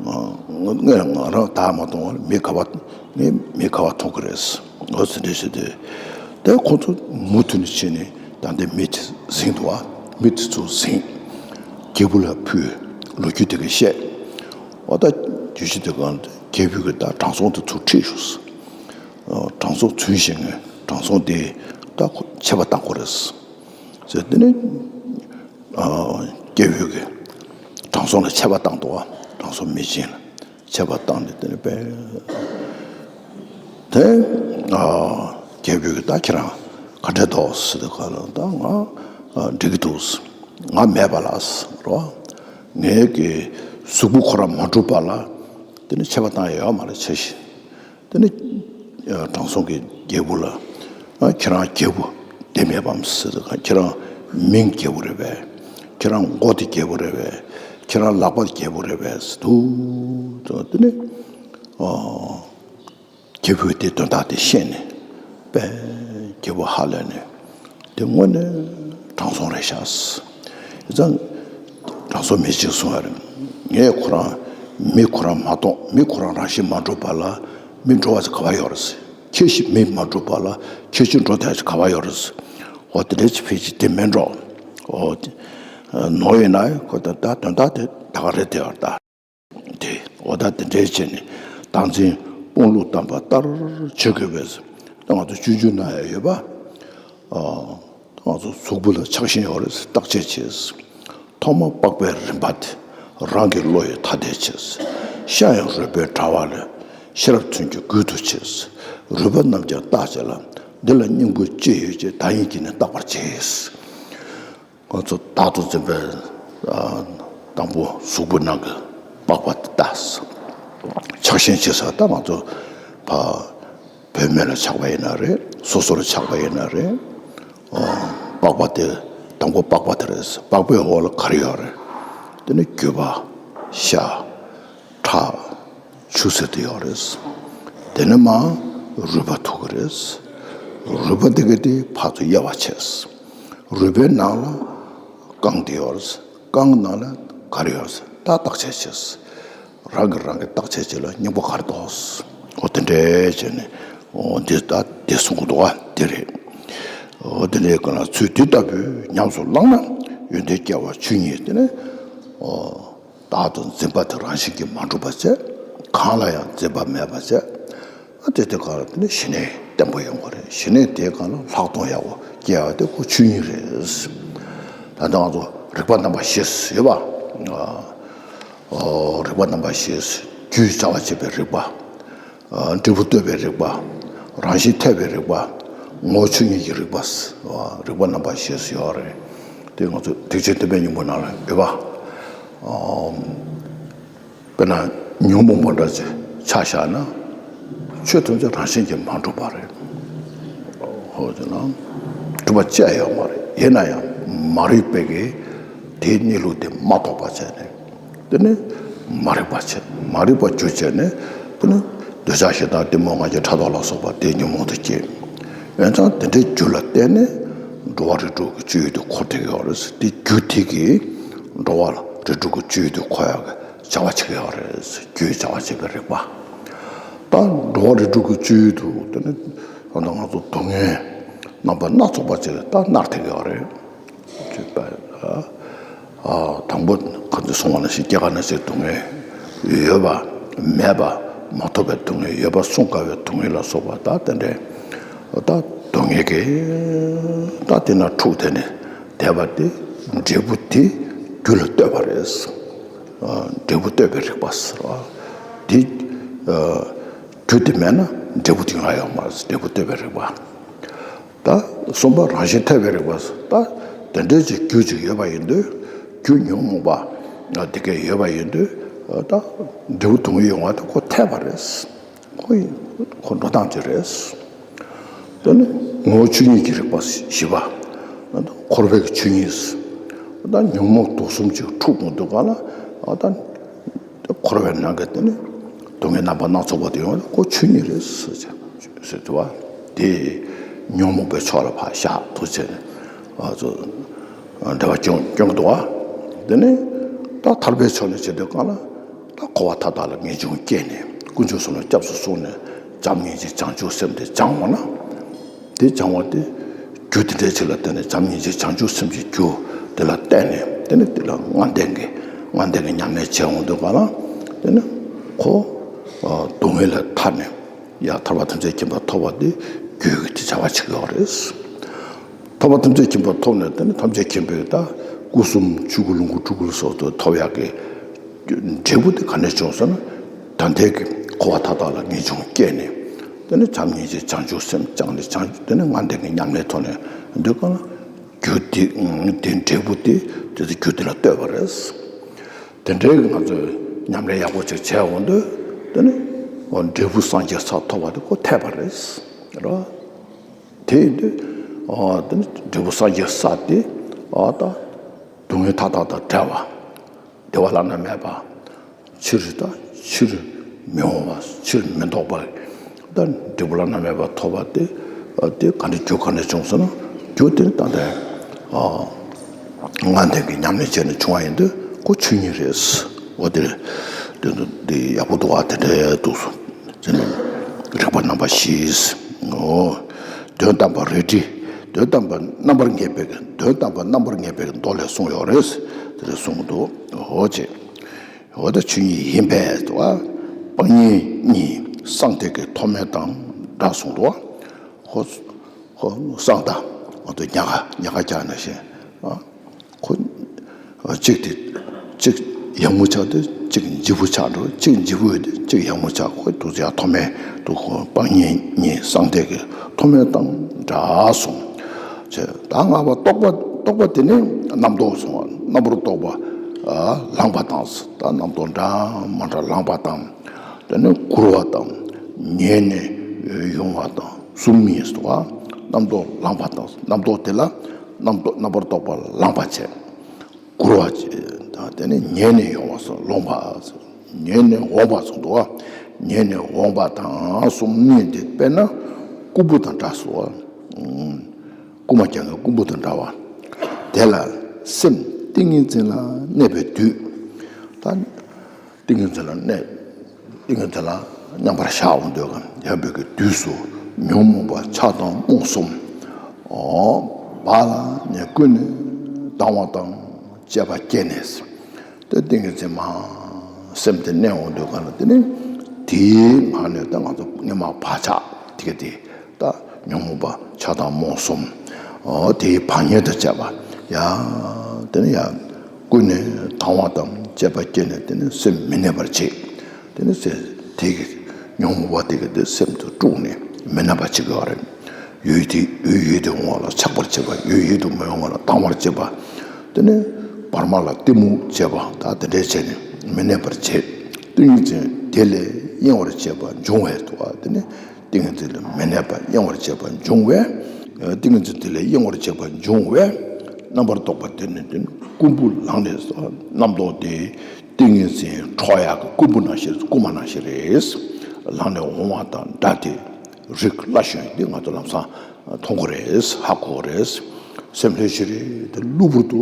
ང་ང་རང་བདག་མ་གཏོང་བ་ལ་མི་ག་བ་ངས་མི་ག་བ་མཐོང་གི་རེད། འོ་ཟེར་འདྲ་བྱས་ཏེ། དེ་ཁོ་ཚོ་མུ་མཐུད་ནས་ཕྱིན་ནས་ད་ལྟའི་མི་དེ་ཟིན་འདུག་བ། མི་དེ་ཚོ་ཟིན། རྒྱལ་པོ་ལ་ཕུལ། ལོ་རྒྱུས་དེ་ག་བཤད། འོ་ད་དུས་ཚོད་དེ་ག་རྒྱལ་པོས་གི་ད་དྲང་སྲོང་དེ་ཚོ་ཁྲིད་ཞུས། དྲང་སྲོང་རྫུན་བཤད་མཁན་དྲང་སྲོང་དེ་ད་ཁོ་ཆད་པ་བཏང་དགོས་རེད་ཟེར། དེ་ནས་རྒྱལ་པོས་གི་དྲང་སྲོང་ལ་ཆད་པ་བཏང་འདུག་བ། དྲང་སྲོང་མེ་ལྕེ་ལ་ཆད་པ་བཏང་ནས་དེ་ནས་པས་དེ་རྒྱལ་པོས་གི་ད་ཁྱེད་རང་ག་འདྲས་འདུག་ཟེར་དུས་ག་ལ་ད་ང་འགྲིག་གི་འདུག་ང་མེད་པ་ལ་ཟེར་རོ། ངའི་གི་གཟུགས་པོ་ཁོ་རང་མ་གྲུབ་པ་ལ་དེ་ནས་ཆད་པ་བཏང་ཡ་ཡོད་མ་རེད་ཆ་ཤས། དེ་ནས་དྲང་སྲོང་གི་རྒྱལ་པོ་ལ་ཨ་ཁྱེད་རང་རྒྱལ་པོ་བདེ་མེད་པའམ་ཟེར། ཁྱེད་རང་མིང་རྒྱལ་པོ་རེད་པས། ཁྱེད་རང་མགོ་དེ་རྒྱལ་པོ་རེད་པས། ཁྱེད་རང་ལག་པ་རྒྱལ་པོ་རེད་པས་ཟེར་འདུག་དེ་ནས་ཨ་རྒྱལ་པོས་དེ་དོན་དག་དེ་ཤེས་ནས་པས་རྒྱལ་པོ་ཧ་ལས་ནས། དེ་དངོས་གནས་དྲང་སྲོང་རེད་ཤག་ཡིན་ཙང་དྲང་སྲོང་མེ་ལྕེས་གསུངས་པ་རེད། ངས་ཁོ་རང་མི་ཁོ་རང་མ་གཏོགས་མི་ཁོ་རང་རང་བཞིན་མ་གྲུབ་པ་ལ་མི་འགྲོ་བ་ཅིག་ག་པར་ཡོད་རེད་ཟེར། ཁྱེད་ཤི་མི་མ་གྲུབ་པ་ལ་ཁྱེད་ཤི་འགྲོ་དེ་ཅིག་ག་པར་ཡོད་རེད་ཟེར། འོ་དེ་འདྲའི་ཅིག་ཕལ་ཆེར་དེ་མིན་འགྲོ། འོ་དེ་ནོར་ཡིན་ན་ཁོ་ད་ད་དོན་དག་དེ་ད་ག་རེད་དེ་ཡོད་ད། དེ་འོ་ད་དེ་འདྲའི་བྱས་ནས་བདག་འཛིན་དཔུང་ལུགས་བསྡམས་པ་ལྟར་བྱེད་དགོས་པས། ད་ང་ཚོ་སྤྱོད་འཇུག་ནང་ཡང་ཡོད་པ། ཨ། ང་ཚོ་གཟུགས་པོ་ལ་ཆགས་ཞེན་ཡོད་རེད་བརྟག་དཔྱད་བྱས། ཐོག་མར་པགས་པའི་རིམ་པ་དེ་རང་གི་བློ་ཡིས་ཐ་དད་བྱས། ཤ་ཡང་རུས་པའི་དྲ་བ་ལས་ཤེས་རབ་མཚོན་གྱིས་མགུལ་དུ་བྱས། རུས་པ་རྣམས་ཀྱང་བརྟག་བྱས་ལ་འདི་ལ་སྙིང་པོ་ཅི་ཡོད་ཅེས་བརྡ་ཡིས་བསྐྱེད་ནས་བརྟག་པར་བྱས། ང་ཚོ་བདག་ཏུ་འཛིན་པའི་ཨ་དང་པོ་གཟུགས་པོ་ནང་གི་པགས་པ་དེ་ལྟ། ཆགས་ཞེན་བྱེད་ས་ད་ང་ཚོ་ཕ་བུད་མེད་ལ་ཆགས་པ་ཡིན་ན་རེད། སོ་སོར་ཆགས་པ་ཡིན་ན་རེད། ཨ་པགས་པ་དེ་དང་པོ་པགས་པ་དེ་རེད། པགས་པའི་འོག་ལ་ག་རེ་ཡོད་རེད། དེ་ནི་རྒྱུས་པ། ཤ། ཁྲག་ཆུ་ཟེར་དེ་ཡོད་རེད། དེ་ནས་མར་རུས་པ་ཐུག་གི་རེད། རུས་པ་དེ་ག་དེ་ཕར་ཚུར་དབྱེ་བ་ཕྱེས། རུས་པའི་ནང་ལ་རྐང་དེ་ཡོད་རེད། རྐང་ནང་ལ་ག་རེ་ཡོད་རེད་ད་བརྟག་དཔྱད་བྱས། རང་གིས་རང་གི་བརྟག་དཔྱད་བྱས་ལ་སྙིང་པོ་ག་རེ་འདུག་འོ་དེ་འདྲས་བྱས་ནས་འོ་འདི་ད་དེ་གསུང་གི་འདུག་བ་དེ་རེད། འོ་དེ་ལས་ཀ་ལ་ཚུལ་དེ་ལྟ་བུའི་ཉམས་སུ་བླངས་ན་ཡོན་ཏན་སྐྱེ་བ་ཆོས་ཉིད་དེ་ནས་འོ། བདག་ཏུ་འཛིན་པ་དེ་རང་བཞིན་གྱིས་མ་གྲུབ་པ་བྱས། གང་ལ་ཡང་འཛིན་པ་མེད་པ་བྱས། ཨ་དེ་དེ་ག་རེ་དེ་ནི་ཞི་གནས་བརྟན་པོ་ཡོང་གི་རེད། ཞི་གནས་དེའི་སྒང་ལ་ལྷག་མཐོང་ཡག་པོ་སྐྱེ་བ་དེ་ཁོ་ཆོས་ཉིད་རེད། ད་ལྟ་ང་ཚོ་རིག་པ་རྣམ་པ་བཞི་ཡོད་པ། ཨོ་རིག་པ་རྣམ་པ་བཞི། རྒྱུས་བྱ་བ་བྱེད་པའི་རིག་པ། འབྲས་བུ་ལྟོས་པའི་རིག་པ། རང་བཞིན་ཐེག་པའི་རིག་པ། ངོ་བོ་ཆོས་ཉིད་ཀྱི་རིག་པ། རིག་པ་རྣམ་པ་བཞི་ཡོད་རེད། དེ་ང་ཚོ་ཐེག་ཆེན་བསྟན་པའི་སྙིང་པོ་ནང་ལ་ཡོད་པ། དཔེར་ན་ཉོན་མོངས་པ་འདྲ་ཅིག་ཆ་བཞག་ན། ཆོས་ཐམས་ཅད་རང་བཞིན་གྱིས་མ་གྲུབ་པ་རེད། ཧོ་དེ་ན་གྲུབ་པ་ཅི་ཡང་ཡོད་མ་རེད། ཡིན་ན་ཡང་མ་རིག་པའི་གི་དེའི་གནས་ལུགས་དེ་མ་རྟོགས་པ་བྱས་ནས། དེ་ནི་མ་རིག་པ་བྱས། མ་རིག་པ་རྒྱུ་བྱས་ནས། དེ་ནི་འདོད་ཆགས་ཞེ་སྡང་གཏི་མུག་ང་རྒྱལ་ཕྲག་དོག་ལ་སོགས་པ་དེ་ཉོན་མོངས་དུ་སྐྱེ། འོན་ཀྱང་དེ་འདྲའི་རྒྱུ་ལ་བརྟེན་ནས་འགྲོ་བ་རིགས་དྲུག་གི་སྤྱོད་ཡུལ་དུ་འཁོར་བསྡད་ཡོད་རེད། དེ་རྒྱུ་དེ་གིས་འགྲོ་བ་རིགས་དྲུག་གི་སྤྱོད་ཡུལ་དུ་འཁོར་ཡག་གི་བྱ་བ་བྱེད་ཀྱི་ཡོད་རེད། རྒྱུའི་བྱ་བ་བྱེད་པའི་རིག་པ། ད་འགྲོ་བ་རིགས་དྲུག་གི་སྤྱོད་ཡུལ་དུ་དེ་ནི་ ད་ལྟ་ང་ཚོ་སྡུག་བསྔལ་རྣམ་པ་སྣ་ཚོགས་པ་ཅིག་ད་མནར་ཐེབས་ཡོད་རེད། ཅེས་པ། ཨ། དང་པོ་ག་ཚོད་གསུངས་པ་ནང་བཞིན་སྐྱེ་རྒ་ན་འཆིའི་སྡུག་བསྔལ་ཡོད་པ་མེད་པ་མ་ཐོབ་པའི་སྡུག་བསྔལ། ཡོད་པ་བསྲུང་དཀའ་བའི་སྡུག་བསྔལ་ལ་སོགས་པ་ད་དེ་འདྲའི་ད་སྡུག་བསྔལ་གྱི་ད་དེ་ན་འཁྲུགས་དེ་ནས་བསྡད་པ་དེ་འབྲས་བུ་དེ་རྒྱུ་ལ་ལྟོས་པ་རེད། ཨ། འབྲས་བུ་ལྟོས་པའི་རིག་པ་ཟེར་བ་དེ། ཨ། རྒྱུ་དེ་མེད་ན་འབྲས་བུ་དེ་ཡོང་ཡ་ཡོད་མ་རེད། འབྲས་བུ་ལྟོས་པའི་རིག་པ། ད་གསུམ་པ་རང་བཞིན་ཐེབས་པའི་རིག་པ། ད་དེ་འདྲའི་ཅིག་རྒྱུ་ཅིག་ཡོད་པ་ཡིན་དུས། རྒྱུ་ཉོན་མོངས་པ་དེ་གས་ཡོད་པ་ཡིན་དུས། ད་འབྲས་བུ་སྡུག་བསྔལ་ཡོང་བ་དེ་ཁོ་ཐེབས་པ་རེད། ཁོ་ཡིན། ཁོ་འགྲོ་སྟངས་ཅིག་རེད། དེ་ནི་ངོ་བོ་ཆོས་ཉིད་ཀྱི་རིག་པ་བཞི་པ། འཁོར་བའི་ཆོས་ཉིད། ད་ཉོན་མོངས་དུག་གསུམ་གྱིས་འཁྲུགས་ཡོང་དུས་ག་ལ། ཨ། ད་འཁོར་བའི་ནང་གི་དེ་ནི་སྡུག་བསྔལ་རྣམ་པ་སྣ་ཚོགས་པ་དེ་ཡོང་བ་ཁོ་ཆོས་ཉིད་རེད་ཟེར་ཟེར་དུས་པ། དེ་ཉོན་མོངས་པའི་ཕྱོགས་ལ་ཕར་བཞག་ཐུབ་བྱས་ནས། ཨ། ཚོ་འབྲེལ་བ་སྐྱོང་སྐྱོང་གི་འདུག་པ། དེ་ནི་ད་ཐར་པའི་ཕྱོགས་ནས་བྱེད་དུས་ག་ལ། ད་འཁོར་བ་མཐའ་དག་ལ་ངེས་འབྱུང་སྐྱེས་ནས་དཀོན་མཆོག་གསུམ་ལ་སྐྱབས་སུ་སོང་ནས་བྱམས་སྙིང་རྗེ་བྱང་ཆུབ་སེམས་དེ་སྦྱངས་པ་ན། དེ་སྦྱང་བ་དེ་རྒྱུ་དེ་འདྲའི་ཆེད་ལ་བརྟེན་ནས་བྱམས་སྙིང་རྗེ་བྱང་ཆུབ་སེམས་ཀྱི་རྒྱུ་དེ་ལ་བརྟེན་ནས། དེ་ནི་དེ་ལ་ལྔ་ལྡན་གྱི་ལྔ་ལྡན་གྱི་ཉམས་ལེན་བྱས་འོང་དུས་ག་ལ། དེ་ནི་ཁོ་སྡུག་བསྔལ་ལས་ཐར་ནས་ཡར་ཐར་པ་ཐམས་ཅད་མཁྱེན་པ་ཐོབ་པ་དེ་རྒྱུ་གི་དེ་བྱ་བ་བྱེད་ཀྱི་ཡོད་རེད། ཐར་པ་ཐམས་ཅད་མཁྱེན་པ་ཐོབ་ནས། དེ་ནི་ཐམས་ཅད་མཁྱེན་པའི་ད་སྐུ་གསུམ་ཆོས་སྐུ་ལོངས་སྐུ་སྤྲུལ་སྐུ་ལ་སོགས་པ་ཐོབ་ཡག་གི་འབྲས་བུ་དེ་ག་ནས་བྱུང་ཟེར་ན། ད་ལྟའི་གི་འཁོར་བ་མཐའ་དག་ལ་ངེས་འབྱུང་སྐྱེས་ནས། དེ་ནི་བྱམས་སྙིང་རྗེ་བྱང་ཆུབ་སེམས་བཅངས་ནས། བྱང་དེ་ནི་ལྔ་ལྡན་གྱི་ཉམས་ལེན་ཐོག་ནས་འདུག་ག་ལ། རྒྱུ་དེ་དེ་འབྲས་བུ་དེ་དེ་ཚོ་རྒྱུ་དེ་ལ་ལྟོས་པ་རེད། དེ་འདྲའི་གི་ང་ཚོས་ཉམས་ལེན་ཡག་པོ་ཅིག་བྱས་འོང་དུས། དེ་ནི་འབྲས་བུ་སངས་རྒྱས་ས་ཐོབ་པ་དེ་ཁོ་ཐེབས་པ་རེད། རེད་བ། དེ་ཡིན་དུས། ཨ། དེ་ནི་འབྲས་བུ་སངས་རྒྱས་ས་དེ། ཨ། ད་སྡུག་བསྔལ་མཐའ་དག་དང་བྲལ་བ། བདེ་བ་བླ་ན་མེད་པ། ཕྱིར་ད་ཕྱིར་མི་འོང་བ། ཕྱིར་མི་ལྡོག་པ། ད་འབྲས་བུ་བླ་ན་མེད་པ་ཐོབ་པ་དེ། ཨ། དེ་ག་འདྲ་རྒྱུ་ག་འདྲ་བྱུང་ཟེར་ན། རྒྱུ་དེ་ནི་ད་ལྟའི། ཨ། ལྔ་ལྡན་གྱི་ཉམས་ལེན་བྱས་ནས་བྱུང་བ་ཡིན་དུས་ཁོ་ཆོས་ཉིད་རེད། འོ་དེ་རེད། དེ་ཚོ་འདི་ཡག་པོ་འདུག་པ། དེ་འདྲ་འདུག་ཟེར་ནས་རིག་པ་རྣམ་པ་བཞི། འོ། དོན་དམ་པར་རིགས་འགྲེ། དོན་དམ་པར་རྣམ་པར་ངེས་པའི། དོན་དམ་པར་རྣམ་པར་ངེས་པའི་མདོ་ལས་གསུངས་ཡོད་རེད། དེ་འདྲ་གསུངས་འདུག་འོ་ཅེ། འོ་ད་ཆོས་ཉིད་ཡིན་པས་འདུག་པ། སྤང་གཉེན་གཉིས་སྲང་མདའ་གི་མཐོ་དམན་དང་འདྲ་གསུངས་འདུག་པ། ཧོ། ཧོ། སྲང་མདའ། འོ་ད་ཉག་ག་ཉག་ག་རྒྱག་ནང་བཞིན། ཨ། ཁོ། ཨ། གཅིག་དེ། གཅིག་ཡང་མོ་ཆགས་དུས་གཅིག་ལྗིད་པོ་ཆགས་འགྲོ། གཅིག་ལྗིད་པོ་ཡོད་དུས་གཅིག་ཡང་མོ་ཆགས། ཁོ་འདུག་ཡ་མཐོ་དམན་འདུག་ཁོ་སྤང་གཉེན་གཉིས་སྲང་མདའ་གི་མཐོ་དམན་དང་འདྲ་གསུངས། ཅེས། ད་ལྔ་པ་རྟོག་པ། རྟོག་པ་དེ་ནི་རྣམ་རྟོག་གསུངས་པ། རྣམ་པར་རྟོག་པ། ཨ། ལངས་པ་དང་། ད་རྣམ་རྟོག་འདྲ་མ་འདྲ་ལངས་པ་དང་། དེ་ནི་སྒུར་བ་དང་། ཉལ་ནས་ཡོང་བ་དང་གསུམ་ཡིན་ཟེར་བ། རྣམ་རྟོག་ལངས་པ་དང་། རྣམ་རྟོག་དེ་ལ་རྣམ་རྟོག་རྣམ་པར་རྟོག་པ་ལངས་པ་བྱས། སྒུར་བ་བྱས། ད་དེ་ནི་ཉལ་ནས་ཡོང་བ་སོགས་ལོངས་པ། ཉལ་ནས་འོངས་པ་སོགས་འདུག་པ། ཉལ་ནས་འོངས་པ་དང་གསུམ་གཉིས་དེ་དཔེར་ན་རྐུན་པོ་དང་འདྲ་སོ། རྐུན་མ་རྐྱང་གི་རྐུན་པོ་དང་འདྲ་བ། དེ་ལ་སེམས་ཏིང་ངེ་འཛིན་ལ་གནས་པའི་དུས། ད་ཏིང་ངེ་འཛིན་ལ་གནས། ཏིང་ངེ་འཛིན་ལ་མཉམ་པར་བཞག་འོང་དུས། ཡོད་པའི་གི་དུས་སུ་ཉོན་མོངས་པ་ཆགས་སྡང་རྨོངས་གསུམ། འོ། བག་ལ་ཉལ། ཀུན་ནས་ལྡང་བ་དང་བཅས་པ་སྐྱེས་ནས། དེ་ཏིང་ངེ་འཛིན་མ་སེམས་དེ་གནས་འོང་དུས་ག་ལ། དེ་ནི་དེའི་ངང་ནས་ད་ང་ཚོ་སྔོན་མ་བག་ཆགས་དེ་ག་དེ། ད་ཉོན་མོངས་པ་ཆགས་སྡང་རྨོངས་གསུམ། འོ། དེའི་བག་ཉལ་དང་བཅས་པ་ཡང་། དེ་ནི་ཡང་ཀུན་ནས་ལྡང་བ་དང་བཅས་པ་སྐྱེས་ནས། དེ་ནི་སེམས་མི་གནས་པར་བྱེད། དེ་ནི་སེམས་དེ་གི་ཉོན་མོངས་པ་དེ་གི་དེ་སེམས་དུ་དཀྲུགས་ནས་མི་གནས་པར་བྱེད་ཀྱི་ཡོད་རེད། ཡུལ་དེ་ཡུལ་ཡུལ་དུ་འོང་བ་ལ་ཆགས་པར་བྱེད་པ། ཡུལ་ཡུལ་དུ་མི་འོང་བ་ལ་ལྡང་བར་བྱེད་པ། དེ་ནི་བར་མ་ལ་གཏི་མུག་བྱེད་པ། ད་དེ་འདྲའི་བྱས་ནས་མི་གནས་པར་བྱེད། ཏིང་ངེ་འཛིན་དེ་ལས་གཡེང་བར་བྱེད་པ་འབྱུང་བས་འདུག་པ། དེ་ནི་ཏིང་ངེ་འཛིན་ལ་མི་གནས་པ་གཡེང་བར་བྱེད་པ་འབྱུང་བས། ཏིང་ངེ་འཛིན་དེ་ལས་གཡེང་བར་བྱེད་པ་འབྱུང་བས། རྣམ་པར་རྟོག་པ་དེ་ནི་དེ་ནི་རྐུན་པོ་ལངས་ནས་སོ། རྣམ་རྟོག་དེ་ཏིང་ངེ་འཛིན་འཕྲོག་ཡག་གི་རྐུན་པོ་ནང་བཞིན། རྐུན་མ་ནང་བཞིན་རེད། ལངས་ནས་འོང་བ་དང་འདྲ་སྟེ། རིགས་སླ་ཤོས་འདི་ང་ཚོ་ལམ་སང་མཐོང་གི་རེད། ཧ་གོ་གི་རེད། སེམས་ལྷོད་ཤིག་རེད་དེ་གློ་བུར་དུ་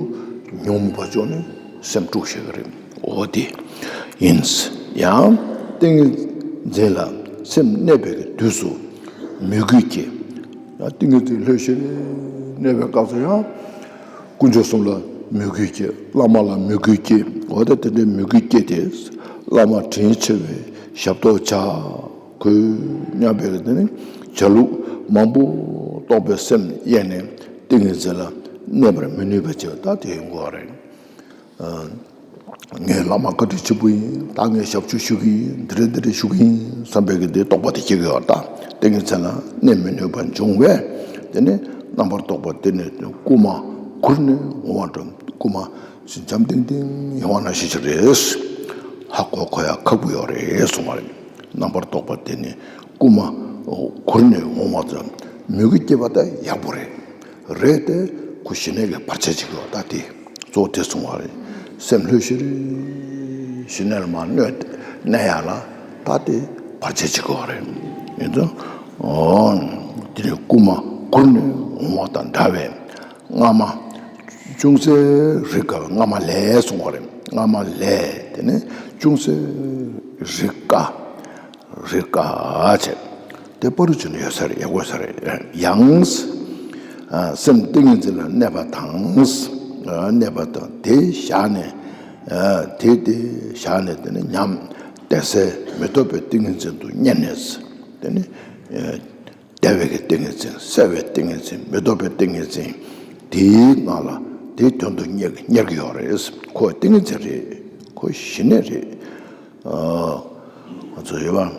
ཉོན་མོངས་པ་ཅོག་ནས་སེམས་དཀྲུགས་ཤིག་རེད། འོ་དེ་ཡིན། ཡང་ཏིང་ངེ་འཛིན་ལ་སེམས་གནས་པའི་གི་དུས་སུ་མོས་གུས་ཀྱི་ ཡང་ཏིང་ངེ་འཛིན་ལྷོད་ཤིང་གནས་པའི་སྐབས་སུ་ཡང་དཀོན་མཆོག་གསུམ་ལ་མོས་གུས་སྐྱེ། བླ་མ་ལ་མོས་གུས་སྐྱེ། འོ་ད་དེ་འདྲའི་མོས་གུས་སྐྱེས་ཏེ། བླ་མ་དྲིན་ཆེ་བའི་ཞབས་ཏོག་བྱ། ཁོས་མཉམ་པའི་དེ་ནི་བྱ་ལུགས་མང་པོ་རྟོགས་པའི་སེམས་གཡེངས་ནས་ཏིང་ངེ་འཛིན་ལ་གནས་པར་མི་ནུས་པ་བྱེད་པ་ད་དེ་ཡིན་དགོས་པ་རེད། ངས་བླ་མ་བཀའ་དྲིན་ཆེན་པོ་ཡིན། ད་ངས་ཞབས་ཕྱི་ཞུ་གི་ཡིན། འདི་འདྲ་འདི་འདྲ་ཞུ་གི་ཡིན་བསམ་པའི་གི་འདི་རྟོག་པ་དེ་སྐྱེ་གི་ཡོད་ད། ཏིང་ངེ་འཛིན་ལ་གནས་མི་ནུས་པ་འབྱུང་བས། དེ་ནི་རྣམ་པར་རྟོག་པ་དེ་ནི་རྐུན་མ་གུར་ནས་འོང་བ་འདྲ། རྐུན་མ་འཇམ་ཏིང་ཏིང་ཡོང་བ་ནང་བཞིན་ཞིག་རེད། ཧ་གོ་གོ་ཡ་ཁག་པོ་ཡོད་རེད་གསུངས་པ་རེད། རྣམ་པར་རྟོག་པ་དེ་ནི་རྐུན་མ་གུར་ནས་འོང་བ་ཙམ་མོས་གུས་སྐྱེས་པ་ད་ཡག་པོ་རེད། རེད་དེ་ཁོ་ཞི་གནས་ཀྱི་བར་ཆད་ཅིག་ཡོད་ད་དེ། གཙོ་བོ་དེ་གསུངས་པ་རེད། སེམས་ལྷོད་ཤིང་ཞི་གནས་ལ་མར་གནས་གནས་ཡ་ལ་ད་དེ་བར་ཆད་ཅིག་ཡོད་རེད། ཡིན་ཙང་། ཨོ། དེ་ནི་རྐུན་མ་གུར་ནས་འོང་བ་དང་འདྲ་བས། སྔ་མ་ཅུང་ཟད་རིགས་དཀའ་བས། སྔ་མ་ལས་གསུངས་པ་རེད། སྔ་མ་ལས་དེ་ནི་ཅུང་ཟད་རིགས་དཀའ། རིགས་དཀའ་བྱས། དེ་པ་རུ་ཅི་ནི་ཡོད་ས་རེད། ཡག་པོ་ཡོད་ས་རེད། ཡང་། ཨ། སེམས་ཏིང་ངེ་འཛིན་ལ་གནས་པ་དང་། ཨ། གནས་པ་དང་དེ་བཞག་ནས། ཨ། དེ་དེ་བཞག་ནས་དེ་ནི་ཉམས་དེ་སེལ་མི་ཐོབ་པའི་ཏིང་ངེ་འཛིན་དུ་གཉེར་ནས། དེ་ནི། ཨ། བདེ་བའི་གི་ཏིང་ངེ་འཛིན། གསལ་བའི་ཏིང་ངེ་འཛིན། མི་ལྡོག་པའི་ཏིང་ངེ་འཛིན། དེའི་ངང་ལ་དེའི་དོན་དུ་གཉེར་གཉེར་གྱི་ཡོད་རེད། ཁོ་ཏིང་ངེ་འཛིན་རེད། ཁོ་ཞི་གནས་རེད། ཨ། ང་ཚོ་ཡོད་པ།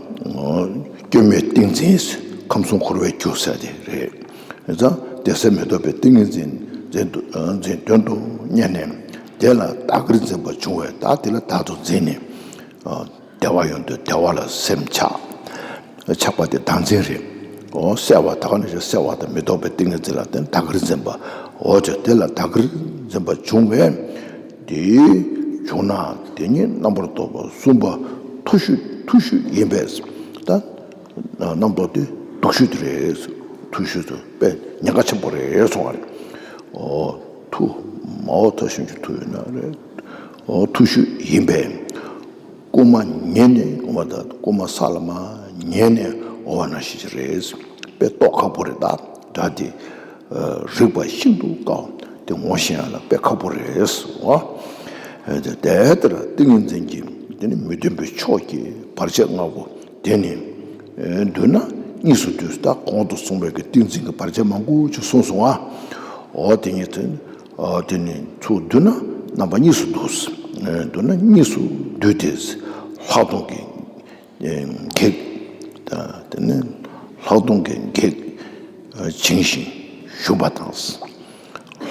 སྐྱོན་མེད་ཏིང་འཛིན། ཁམས་གསུམ་འཁོར་བའི་རྒྱུ་ཟེར་དེ་རེད། ཡིན་ཙང་དེ་སེལ་མི་ལྡོག་པའི་ཏིང་ངེ་འཛིན་འཛིན་དུ་འཛིན་དོན་དུ་གཉེར་ནས། དེ་ལ་བདག་གིར་འཛིན་པ་བྱུང་བས། ད་དེ་ལ་བདག་ཏུ་འཛིན་ནས། ཨ། བདེ་བ་ཡོང་དུས་བདེ་བ་ལ་སེམས་ཆགས། ཆགས་པ་དེ་བདག་འཛིན་རེད། འོ། གསལ་བ་ད་ག་ནས་ཀྱང་གསལ་བ་དང་མི་ལྡོག་པའི་ཏིང་ངེ་འཛིན་ལ་བརྟེན་བདག་གིར་འཛིན་པ། འོ་ཅོག་དེ་ལ་བདག་གིར་འཛིན་པ་བྱུང་བས། དེ་བྱུང་ན་དེ་ཉིད་རྣམ་པར་རྟོག་པ་གསུམ་པ་མཐུ་ཤོས་མཐུ་ཤོས་ཡིན་པས། ད་རྣམ་རྟོག་དེ་སྡུག་ཤོས་དེ་རེད། མཐུ་ཤོས་དེ་དཔེ་ཉེན་ཁ་ཆེན་པོ་རེད་གསུངས་པ་རེད། འོ། མཐུ། མའོ་མཐའ་ཞུན་གྱི་མཐུ་ཡིན་ན་རེད། འོ། མཐུ་ཤོས་ཡིན་པས། རྐུན་མ་ཉལ་ནས་འོ་ད་རྐུན་མ་ས་ལ་མར་ཉལ་ནས་འོ་བ་ནང་བཞིན་ཅིག་རེད། དཔེ་རྟོགས་ཁག་པོ་རེད་ད། སྒྲ་དེ་རིག་པ་ཤིན་ཏུ་དཀའ་བ་དེ་ངོ་ཤེས་ཡ་ལ་དཔེ་ཁག་པོ་རེད་ཟེར་བ། དེ་ལྟར་ཏིང་ངེ་འཛིན་གྱི་དེ་ནི་མི་མཐུན་པའི་ཕྱོགས་ཀྱི་བར་ཆད་ལྔ་པོ་དེ་ནི་བསྡུ་ན་གཉིས་སུ་འདུས། ད་གོང་དུ་གསུངས་པའི་གི་ཏིང་འཛིན་གྱི་བར་ཆད་མང་པོ་ཅིག་གསུངས་སོང་ང་། འོ་དེ་ཉིད་དེ། ཨ། དེ་ནི་ཚུར་བསྡུ་ན་རྣམ་པ་གཉིས་སུ་འདུས། ཨ། བསྡུ་ན་གཉིས་སུ་འདུས་ཏེ། ལྷག་མཐོང་གི་གེགས། ཨ། དེ་ནི་ལྷག་མཐོང་གི་གེགས། ཨ། བྱིང་ཞིང་ཞུམ་པ་དང་།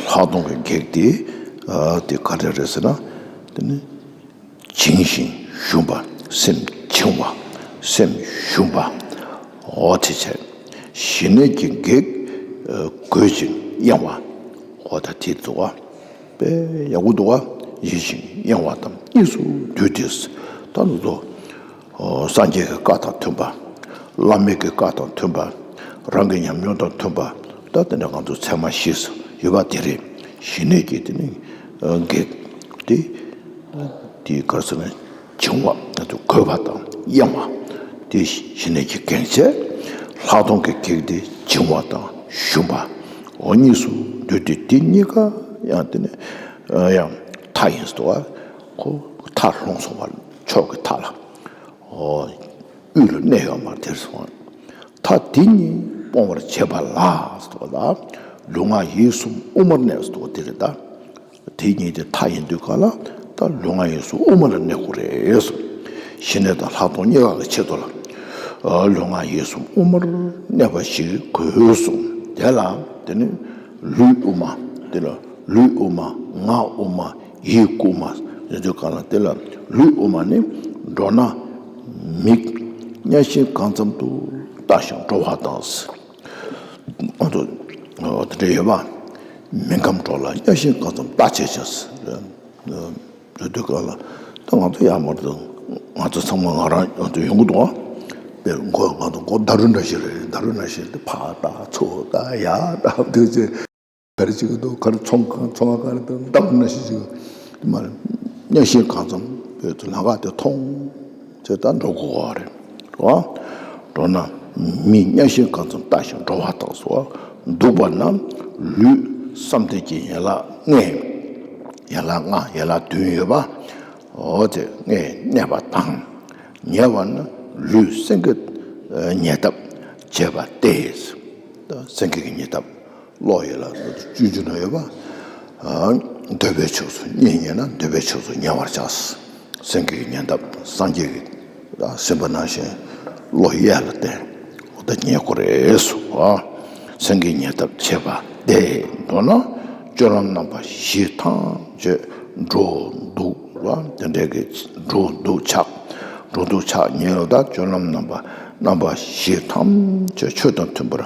ལྷག་མཐོང་གི་གེགས་དེ། ཨ། དེ་ག་རེ་རེད་ཟེར་ན། དེ་ནི་བྱིང་ཞིང་ཞུམ་པ། སེམས་བྱིང་བ། སེམས་ཞུམ་པ། འོ་དེ་བྱས། ཞི་གནས་ཀྱི་གེགས། ཨ། རྒོད་ཅིང་གཡེང་བ། འོ་ད་དེ་འདུག་པ། དཔེ་ཡག་པོ་འདུག་པ། ཞི་ཞིང་གཡེང་བ་དང་གཉིས་སུ་འདུས་ཏེ། ད་ལོ་ཚོ། ཨོ། སངས་རྒྱས་ཀྱི་བཀའ་དང་མཐུན་པ། བླ་མེད་ཀྱི་བཀའ་དང་མཐུན་པ། རང་གི་ཉམས་མྱོང་དང་མཐུན་པ། ད་དེ་འདྲ་ང་ཚོ་ཚད་མ་བཞི་ཡོད་པ་དེ་རེད། ཞི་གནས་ཀྱི་དེ་ནི་གེགས་དེ། དེ་ག་རེ་ཟེར་ན། བྱིང་བ། ད་དུ་རྒོད་པ་དང་གཡེང་བ། དེ་ཞི་གནས་ཀྱི་གེགས་བྱས། ལྷག་མཐོང་གི་གེགས་དེ་བྱིང་བ་དང་ཞུམ་པ། འོ་གཉིས་སུ་འདུས་ཏེ། དེ་གཉིས་ཀ་ཡང་དེ་ནི་ཡང་མཐའ་ཡིན་ཟེར་བ། ཁོ་མཐའ་ལྷུང་སོང་བ། ཕྱོགས་ཀྱི་མཐའ་ལ། འོ། དབུས་ལ་གནས་ཡོད་མ་རེད་དེར་སོང་། མཐའ་དེ་གཉིས་སྤོང་བར་བྱེད་པ་ལ་ཟེར་བ་ལ། ལུས་ངག་ཡིད་གསུམ་དབུ་མར་གནས་ཟེར་བ་དེ་རེད་ད། དེ་གཉིས་དེ་མཐའ་ཡིན་དུས་ག་ལ། ད་ལུས་ངག་ཡིད་གསུམ་དབུ་མ་ལ་གནས་དགོས་རེད། ཞི་གནས་དང་ལྷག་མཐོང་གཉིས་ཀ་གི་ཆེད་དུ་ལ། ལུས་ངག་ཡིད་གསུམ་དབུ་མར་གནས་པ་ཞིག་དགོས་གསུངས། དེ་ལ་དེ་ནི་ལུས་དབུ་མ། དེ་ལ་ལུས་དབུ་མ། ངག་དབུ་མ། ཡིད་དབུ་མ་ཟེར་དུས་ག་ལ། དེ་ལ་ལུས་དབུ་མ་ནི་མདོར་ན་མིག་གཉའ་ཤིང་གང་ཙམ་དུ་ལྟ་ཞིང་འགྲོ་བ་དང་། ང་ཚོ་དེ་འདྲ་ཡོད་པ། མིག་གམ་གྲོགས་ལ་གཉའ་ཤིང་གང་ཙམ་ལྟ་བྱེད་ཅིང་། ཟེར་དུས་ག་ལ། ད་ང་ཚོ་ཡར་མར་དུ་ང་ཚོ་ཚང་མ་ང་རང་ང་ཚོ་ཡོང་གི་འདུག་ཨ། དཔེ་མགོ་ང་ཚོ་མགོ་ཟླ་རུ་འདྲ་ཞིག་རེད། ཟླ་རུ་འདྲ་ཞིག་དེ་ཕར་ལྟ་ཚུར་ལྟ་ཡར་ལྟ་དུས་ཚེ། ག་རེ་བྱེད་ཀྱི་འདུག་ག་རེ་ཚོང་ཁང་ཚོང་བ་ག་རེ་འདུག་ལྟ་བུ་ན་ཞིག་ཅིག་དེ་མ་རེད། གཉའ་ཤིང་གང་ཙམ་བོད་དུ་ལམ་ཁ་དེ་མཐོང་བྱས་ད་འགྲོ་དགོས་པ་རེད། རེད་བ། འགྲོ་ན་ མི་གཉའ་ཤིང་གང་ཙམ་བཏགས་ཤིང་འགྲོ་བ་དང་སོགས་འདུག་པ་ན། ལུས་བསམ་གཏན་གྱི་ཡན་ལག་ལྔས། ཡན་ལག་ལྔ། ཡན་ལག་བདུན་ཡོད་པ། འོ་དེ་ལྔས་གནས་པ་དང་། ཉལ་བ་ན་ལུས་སེང་གེ་ཉལ་ཐབས་བྱེད་པ་སྟེ། སེང་གེ་གི་ཉལ་ཐབས། གློག་ཡོད་ལ་སྤྱོད་འཇུག་ན་ཡོད་པ། འདོད་པའི་ཕྱོགས་སུ་གཉིད་ཉལ་ན་འདོད་པའི་ཕྱོགས་སུ་ཉལ་བར་བྱ། སེང་གེ་གི་ཉལ་ཐབས་སངས་རྒྱས་ཀྱིས་ཟིན་པ་ནང་བཞིན་གློག་གཡས་ལ་བསྟན། འོ་ད་ཉལ་དགོས་རེད་སོ། སེང་གེ་ཉལ་ཐབས་བྱེད་པ་སྟེ། མདོར་ན་སྤྱོད་ལམ་རྣམ་པ་བཞི་ཐམས་ཅད་འགྲོ་འདུག་ལ་དེ་འདྲའི་གི་འགྲོ་འདུག་ཆགས། འགྲོ་འདུག་ཆགས་ཉལ་ལ་ད་སྤྱོད་ལམ་རྣམ་པ་རྣམ་པ་བཞི་ཐམས་ཅད་ཆོས་དང་མཐུན་པར་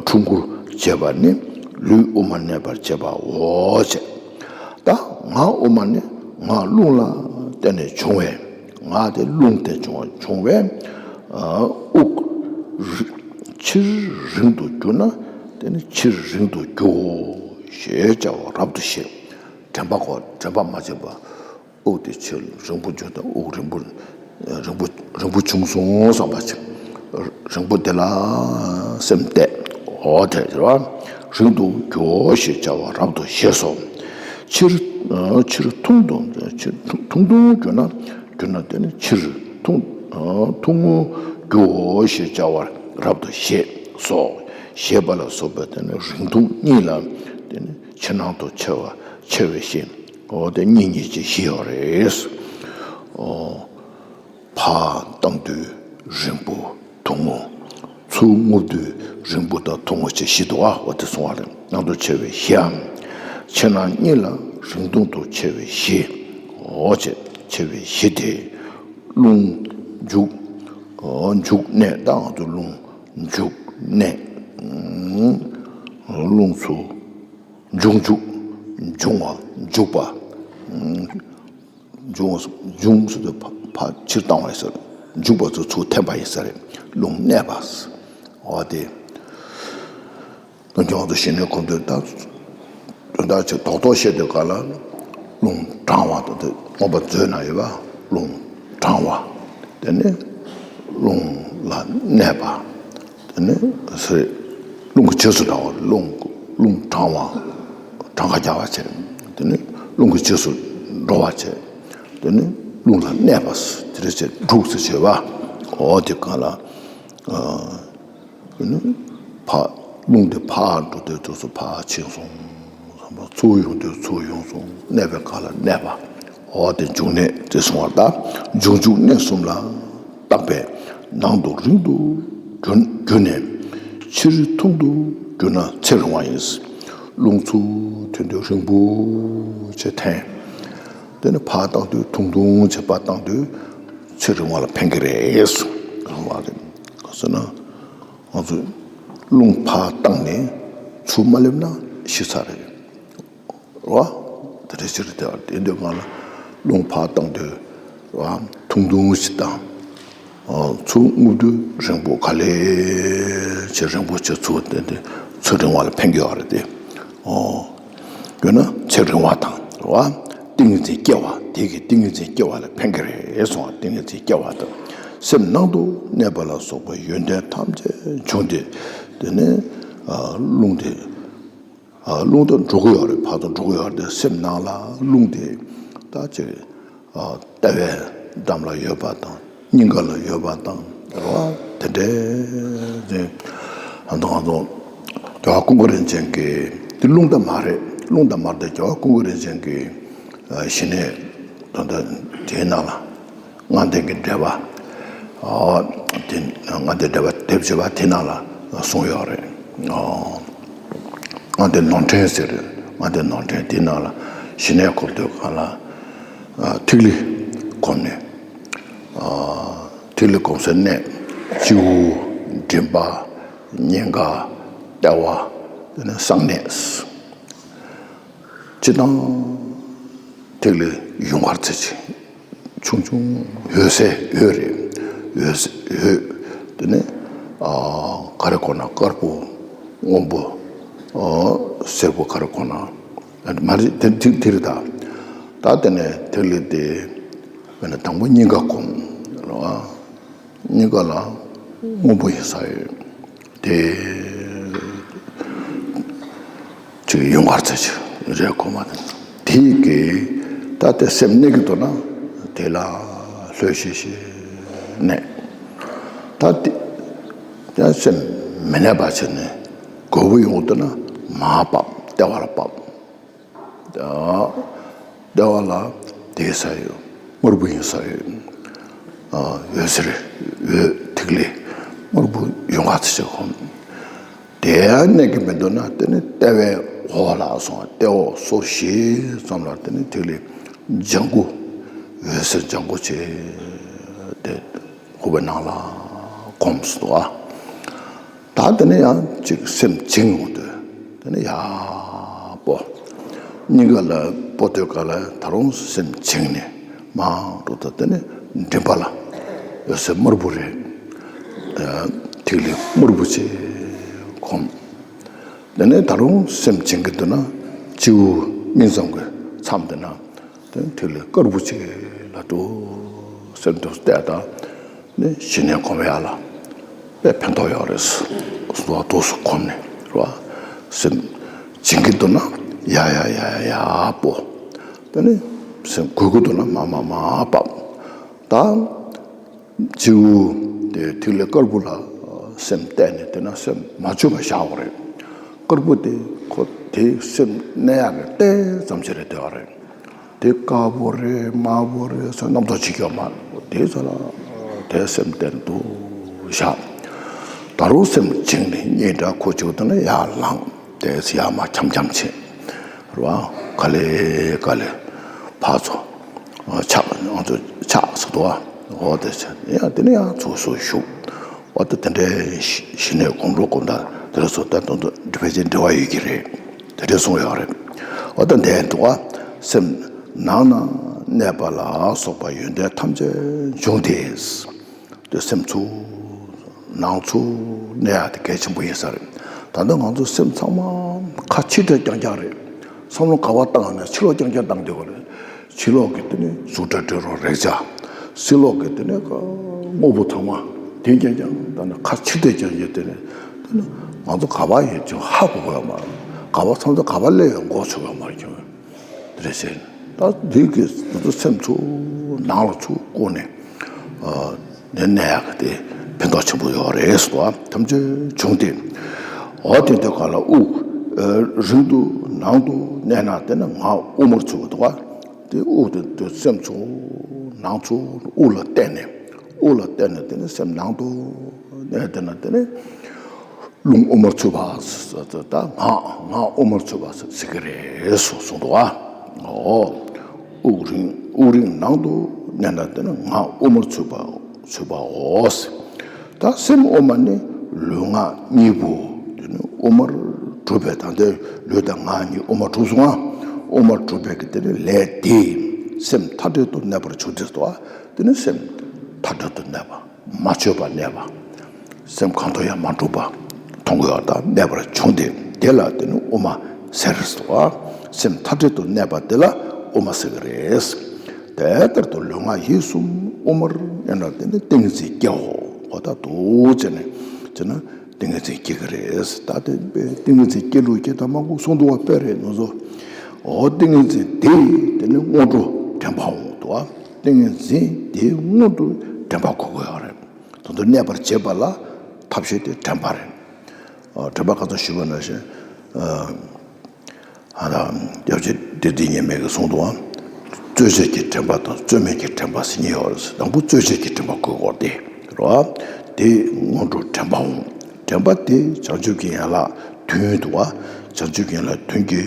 འཁྲུལ་འཁོར་བྱེད་པ་ནི་ལུས་དབུ་མ་གནས་པར་བྱེད་པའོ། ཅེས། ད་ངག་དབུ་མ་ནི་ངག་རླུང་ལ་བརྟེན་ནས་བྱུང་བས། ངག་དེ་རླུང་དེ་བྱུང་བ་བྱུང་བས། དབུགས་ཕྱིར་རིང་དུ་གྱུར་ན་དེ་ནི་ཕྱིར་རིང་དུ་རྒྱུའོ་ཞེས་བྱ་བ་རབ་ཏུ་ཤེས། དྲན་པ་གོ། དྲན་པ་མ་བྱས་པ། དབུགས་དེ་ཕྱིར་རིང་པོ་འགྱུར་དང་། དབུགས་རིང་པོ། རིང་པོ། རིང་པོ་བྱུང་སོང་བསམ་པ་ཅིག། རིང་པོ་དེ་ལ་སེམས་གཏད། འོ་དེ་རེད་བ། རིང་དུ་འགྱོ་ཞེས་བྱ་བ་རབ་ཏུ་ཤེས་སོ། ཕྱིར། ཕྱིར་ཐུང་དུ། ཕྱིར་ཐུང་ཐུང་གྱུར་ན། གྱུར་ན་དེ་ནི་ཕྱིར་ཐུང་། ཐུང་ངུ་འགྱོ་ཞེས་བྱ་བ་རབ་ཏུ་ཤེས་སོ། ཞེས་པ་ལ་སོགས་པ་དེ་ནི་རིང་ཐུང་གཉིས་ལ་དེ་ནི་ཕྱི་ནང་དུ་ཕྱེ་བ་ཕྱེ་བའི་ཤེས། འོ་དེ་གཉིས་གཉིས་ཀྱི་བཞི་ཡོད་རེད། འོ། ཕར་བཏང་དུས་རིང་པོ་ཐུང་ངུ། ཚུར་རྔུབ་དུས་རིང་པོ་དང་ཐུང་ངུ་བཅས་བཞི་འདུག་ཨ། འོ་དེ་གསུང་བ་རེད། ནང་དུ་ཕྱེ་བའི་བཞིའམ། ཕྱི་ནང་གཉིས་ལ་རིང་ཐུང་དུ་ཕྱེ་བའི་བཞི། འོ་བྱས་ཕྱེ་བའི་བཞི་དེ། རླུང་འཇུག་འོ་འཇུག་གནས། ད་ང་ཚོ་རླུང་འཇུག་གནས། རླུང་ཚུར། འབྱུང་འཇུག་འབྱུང་བ་འཇུག་པ། འབྱུང་འབྱུང་ཟེར་དུས་ཕ་ཕ་ཕྱིར་བཏང་བ་ཡིན་ས་རེད། འཇུག་པ་ཚོ་ཚུར་འཐེན་པ་ཡིན་ས་རེད། རླུང་གནས་པ། འོ་དེ། དོན་ཀྱང་དུ་ཞི་གནས་གོམས་འདྲིས་དང་། དོན་དག་ཅིག་རྡོག་རྡོག་བཤད་དུས་ག་ལ། རླུང་དྲང་བ་དང་དེ་མངོན་པ་མཛོད་ན་ཡོད་པ། རླུང་དྲང་བ། དེ་ནི་རླུང་ལ་གནས་པ། དེ་ནི་སེ་རླུང་གི་རྗེས་སུ་འགྲོ་བ། རླུང་རླུང་དྲང་བ། གྲངས་ཀ་རྒྱག་པ་བྱས། དེ་ནི་རླུང་གི་རྗེས་སུ་འགྲོ་བ་བྱས། དེ་ནི་རླུང་ལ་གནས་པ། དེ་རེ་བྱས་དྲུག་ཟེར་བྱས་པ། འོ་དེ་གང་ལ། དེ་ནི་ཕར་རླུང་དེ་ཕར་འགྲོ་དུས་དུས་སུ་ཕར་ཕྱིན་སོང་། ཚུར་ཡོང་དུས་ཚུར་ཡོང་སོང་། གནས་པའི་སྒང་ལ་གནས་པ། འོ་དེ་འཇུག་གནས་དེ་གསུང་བ་ལྟར། འབྱུང་འཇུག་གནས་གསུམ་ལ་བརྟགས་པས་ནང་དུ་རིང་དུ་གྱུར་གྱུར་ནས། ཕྱིར་ཐུང་དུ་གྱུར་ན་ཚེ་རིང་བ་ཡིན། རླུང་ཚུར་ཐོན་དུས་རིང་པོ་བྱས་འཐེན། དེ་ནི་ཕར་བཏང་དུས་ཐུང་ཐུང་བྱས་ཕར་བཏང་དུས་ཚེ་རིང་བ་ལ་ཕན་གྱི་རེད་གསུང་བ་རེད། ག་ཟེར་ན། ང་ཚོས་རླུང་ཕར་བཏང་ནས་ཚུར་མ་སླེབས་ན་ཤི་ཚར་རེད། རེད་བ། དེ་འདྲ་ཞིག་རེད་དེ། དེ་འདྲའི་སྒང་ལ་རླུང་ཕར་བཏང་དུས་རེད་བ། ཐུང་ཐུང་ཞིག་བཏང་། ཚུར་རྔུབ་དུས་རིང་པོ་ག་ལེ་བྱས། རིང་པོ་བྱས་ཚུར་བཏང་དུས་ཚེ་རིང་བ་ལ་ཕན་གྱི་ཡོད་རེད་དེ། ཡོད་ན་ཚེ་རིང་བ་དང་རེད་བ། ཏིང་ངེ་འཛིན་སྐྱེ་བ། དེ་གི་ཏིང་ངེ་འཛིན་སྐྱེ་བ་ལ་ཕན་གྱི་རེད་གསུངས་པ། ཏིང་ངེ་འཛིན་སྐྱེ་བ་དང་། སེམས་ནང་དུ་གནས་པ་ལ་སོགས་པ་ཡོན་ཏན་ཐམས་ཅད་འབྱུང་སྟེ། དེ་ནས་རླུང་དེ་རླུང་དེ་འགྲོ་གི་ཡོད་རེད། ཕར་ཚུར་འགྲོ་གི་ཡོད་རེད་དེ། སེམས་ནང་ལ་རླུང་དེ་ད་ཅིག་ལྟེ་བའི་འགྲམ་ལ་ཡོད་པ་དང་། སྙིང་ག་ལ་ཡོད་པ་དང་རེད་བ། དེ་འདྲའི་ཅིག་ཨ་མདོ་ང་ཚོ་རྒྱལ་བ་ཀུན་དགའ་རིན་ཆེན་གྱི་དེ་རླུང་དང་མ་རེད། རླུང་དང་མ་རེད་དེ། རྒྱལ་བ་ཀུན་དགའ་རིན་ཆེན་གྱི་ཞི་གནས་དོན་དག་དེའི་ནང་ལ། ལྔ་ལྡན་གྱི་འགྲེལ་པ། དེ་ལྔ་ལྡན་འགྲེལ་པ་དེབ་ཅིག་པ་དེ་ནང་ལ་གསུངས་ཡོད་རེད། ལྔ་ལྡན་ནོར་འཕྲེང་ཟེར། ལྔ་ལྡན་ནོར་འཕྲེང་དེ་ནང་ལ་ཞི་གནས་སྒོམ་དུས་སྒང་ལ་ཐིག་ལེ་བསྒོམས་ནས། ཐིག་ལེ་བསྒོམ་སའི་གནས། སྤྱི་བོ། མགྲིན་པ། སྙིང་ག། ལྟེ་བ། དེ་ནས་གསང་གནས། སྤྱིར་བཏང་ཐིག་ལེ་ཡུངས་ཀར་རྩེ་གཅིག། ཆུང་ཆུང་འོད་གསལ་འོད་རེད། འོད་གསལ་འོད། དེ་ནས་ག་རེ་གོ་ན། དཀར་པོ། སྔོན་པོ། སེར་པོ། ག་རེ་གོ་ན། མ་རེད་དེ། ཐིག་ཐིག་རེད་ད། ད་དེ་ནས་ཐིག་ལེ་དེ་དཔེར་ན་དང་པོ་སྙིང་ག་བསྒོམ། སྙིང་ག་ལ་ སྔོན་པོ་ཡིན་ས་ཡོད། དེ་ཅིག་ཡུངས་ཀར་ཚེ་ཆུ་རེད་གོ་མ་དང་། དེ་གི་ད་དེ་སེམས་གནས་ཀྱི་འདུག་ན་དེ་ལ་ལྷོད་ཤིག་ཤིག་གནས། ད་དེ་ད་སེམས་མི་གནས་པ་བྱས་ནས་དགོས་པ་ཡོང་འདུག་ན་མར་བབས། ལྟེ་བར་བབས། ལྟེ་བ་ལ་དེའི་ས་ཡོད། དམར་པོ་ཡིན་ས་ཡོད། འོད་ཟེར་འོད་ཐིག་ལེ་དམར་པོ་ཡོངས་ཁ་ཚིག་ཅིག་ཧོམ། དེ་ཡང་གནས་ཀྱི་མི་འདུག་ན་དེ་ནི་ལྟེ་བའི་འོག་ལ་སོང་། ལྟེ་འོག་སོར་བཞི་ཙམ་ལ་དེ་ནི་ཐིག་ལེ་ལྗང་གུ། འོད་ཟེར་ལྗང་གུ་བྱས་ཏེ། ཁོག་པའི་ནང་ལ་གོམས་སུ་འདུག་ཨ། ད་དེ་ནས་ཡང་ཅིག་སེམས་བྱིང་འོང་དུས་དེ་ནས་ཡག་པོ། སྙིང་ག་ལ་སྤོ་དུས་ག་ལ་ད་རུང་སེམས་བྱིང་ནས་མར་འགྲོ་དུས་དེ་ནས་མགྲིན་པ་ལ་འོད་ཟེར་དམར་པོ་རེད། ཐིག་ལེ་དམར་པོ་ཅིག་གོམས། དེ་ནས་ད་རུང་སེམས་བྱིང་གི་འདུག་ན་སྤྱི་བོ་སྨིན་མཚམས་ཀྱི་མཚམས་དེ་ན། དེ་ཐིག་ལེ་དཀར་པོ་ཅིག་ལ་འདུག་སེམས་འདུག་བལྟས་དང་ནི་ཞི་གནས་གོམས་ཡ་ལ་དཔེ་ཕན་ཐོགས་ཡོད་རེད། སོ་སོ་འདུག་སུ་གོམས་ནས་རེད་བ། སེམས་བྱིང་གི་འདུག་ན་ཡ་ཡ་ཡ་ཡ་ཡ་སྤོ། དེ་ནི་སེམས་འགུལ་གི་འདུག་ན་མ་མ་མ་བབས། ད་སྤྱི་བོ་དེ་ཐིག་ལེ་དཀར་པོ་ལ་སེམས་གཏད་ནས་དེ་ན་སེམས་མ་བཅོས་པ་བཞག་པ་རེད། དཀར་པོ་དེ་ཁོ་དེ་སེམས་གནས་ཡག་གི་རྟེན་ཙམ་ཞིག་རེད་བསྡད་པ་རེད། དེ་དཀར་པོ་རེད་དམར་པོ་རེད་ཟེར་རྣམ་རྟོག་བྱེད་ཀྱི་ཡོད་མ་རེད། དེ་ཚོ་ལ་དེ་སེམས་གཏད་འདུག་བཞག་ད་རུང་སེམས་བྱིང་ནས་གཉིད་འདྲ་ཁོ་བཅུག་དེ་ན་ཡར་ལངས། དེ་ཚོ་ཡར་མར་འཁྱམ་འཁྱམ་བྱེད། རེད་བ། ག་ལེ་ག་ལེ་ཕར་ཚུར་ཕྱག་ང་ཚོ་ཕྱག་ཟེར་འདུག་བ། འོ་དེ་ཚོ་ཡང་དེ་ནས་ཡང་ཚུར་ཚུར་བཞུགས། འོ་ད་དེ་འདྲའི་ཞི་གནས་གོམས་རོགས་གོམས་དང་དེ་ཚོ་ད་དོན་དུ་ཕལ་ཆེར་འབྲེལ་བ་ཡོད་ཀྱི་རེད། དེ་འདྲའི་གསུངས་ཡོད་རེད། འོ་ད་འདས་འདུག་བ། སེམས་ནང་ན་གནས་པ་ལ་སོགས་པ་ཡོན་ཏན་ཐམས་ཅད་འབྱུང་སྟེ། དེ་སེམས་ཚུར་ནང་ཚུར་གནས་ཡག་དེ་གལ་ཆེན་པོ་ཡིན་ས་རེད། ད་ལྟ་ང་ཚོ་སེམས་ཚང་མ་ཁ་ཕྱིར་བལྟས་རྐྱང་རྐྱང་རེད། བསམ་བློ་ག་པར་བཏང་ན་ཕྱི་ལོགས་རྐྱང་རྐྱང་བཏང་བསྡད་པ་རེད། ཕྱི་ལོགས་ཀྱི་དེ་ནི་གཟུགས་སྒྲ་དྲི་རོ་རེག་བྱ། ཕྱི་ལོགས་ཀྱི་དེ་ནི་དངོས་པོ་ཚང་མ་དེ་རྐྱང་རྐྱང་ད་ནི་ཁ་ཕྱིར་བལྟས་རྐྱང་རྐྱང་དེ་ནི་དེ་ནི་ང་ཚོ་ག་པར་ཡོད་ཀྱང་ཧ་གོ་གི་ཡོད་མ་རེད། ག་པར་མཚམས་མཚམས་ག་པར་སླེབས་ཡོད་མགོ་ཚོས་ཡོད་མ་རེད་ཀྱང་། དེ་རེད་ཟེར། ད་འདི་གི་ང་ཚོ་སེམས་ཚུར་ནང་ལ་ཚུར་བསྐོར་ནས་ཨ་ནས་གནས་ཡག་གི་དེ་ཕན་ཐོགས་ཆེན་པོ་ཡོད་རེད་ཟེར་བ། ཐམས་ཅད་བྱུང་སྟེ། འོ་དེ་འདྲ་ག་ལ་དབུགས་ཨ་རིང་དུ་ནང་དུ་གནས་ན་དེ་ནི་ངག་དབུ་མར་ཚུད་པ་འདུག་བ། དེ་དབུགས་དེ་དེ་སེམས་ཚུར་ནང་ཚུར་དབུགས་ལ་བརྟེན་ནས་དབུགས་ལ་བརྟེན་ནས་དེ་ནི་སེམས་ནང་དུ་གནས་དེ་ན་དེ་ནི། རླུང་དབུ་མར་ཚུད་པ་ཟེར་ད་ངག་ངག་དབུ་མར་ཚུད་པ་ཟེར་གི་རེད་གསུངས་འདུག་བ། འོ། དབུགས་རིང་དབུགས་རིང་ནང་དུ་གནས་ན་དེ་ནི་ངག་དབུ་མར་ཚུད་པ་ཚུད་པའོ། ད་སེམས་དབུ་མ་ནི་ལུས་ངག་གཉིས་པོ་དེ་ནི་དབུ་མར་གྲུབ་པའི་ད་ལྟའི་ལུས་དང་ངག་གཉིས་དབུ་མར་གྲུབ་སོང་ང་། དབུ་མར་གྲུབ་པའི་གི་དེ་ནི་ལས་དེ་སེམས་མཐའ་བྲལ་དུ་གནས་པར་གྱུར་ཏེ་འདུག་བ། དེ་ནི་སེམས་མཐའ་བྲལ་དུ་གནས་པ། མ་བཅོས་པར་གནས་པ། སེམས་གང་དུ་ཡང་མ་འགྲོ་བ་མཐོང་གི་ཡོད་དང་གནས་པར་བྱུང་སྟེ་དེ་ལ་དེ་ནི་དབུ་མ་ཟེར་སོ། སེམས་མཐའ་བྲལ་དུ་གནས་པ་དེ་ལ་དབུ་མ་ཟེར་གི་རེད། དེ་ལྟར་དུ་ལུས་ངག་ཡིད་གསུམ་དབུ་མར་གནས་ན་དེ་ནི་ཏིང་ངེ་འཛིན་སྐྱེའོ། འོ་ད་འདུག་བྱས་ནས་བྱས་ན་ཏིང་ངེ་འཛིན་སྐྱེ་གི་རེད། ད་དེ་ཏིང་ངེ་འཛིན་སྐྱེ་ལུགས་སྐྱེ་དང་མ་འགུག་གསུངས་འདུག་བ། དཔེ་རེད་ནོ་ཟོ། འོ་ཏིང་ངེ་འཛིན་དེ་དེ་ནི་སྔོན་འགྲོ་དྲན་པ་འོང་འདུག་བ། ཏིང་ངེ་འཛིན་དེའི་སྔོན་དུ་དྲན་པ་འཁོར་དགོས་ཡོད་རེད། དོན་དུ་གནས་པར་བྱེད་པ་ལ་ཐབས་ཤེས་དེ་དྲན་པ་རེད། ཨ་དྲན་པ་ག་ཚོད་ཞུས་པ་ནང་བཞིན་ཨ་ཧ་ལམ་སྐྱབས་རྗེ་བདེ་ལྡན་ཉི་མ་གིས་གསུངས་འདུག་ཨང་། རྩོལ་བྱེད་ཀྱི་དྲན་པ་དང་རྩོལ་མེད་ཀྱི་དྲན་པ་ཟེར་གཉིས་ཡོད་རེད། དང་པོ་རྩོལ་བྱེད་ཀྱི་དྲན་པ་དགོས་སྐོར་དེ་རེད་བ། དེ་སྔོན་འགྲོ་དྲན་པའོ། དྲན་པ་དེ་བྱང་ཆུབ་ཀྱི་ཡན་ལག་བདུན་འདུག་བ། བྱང་ཆུབ་ཀྱི་ཡན་ལག་བདུན་གྱི་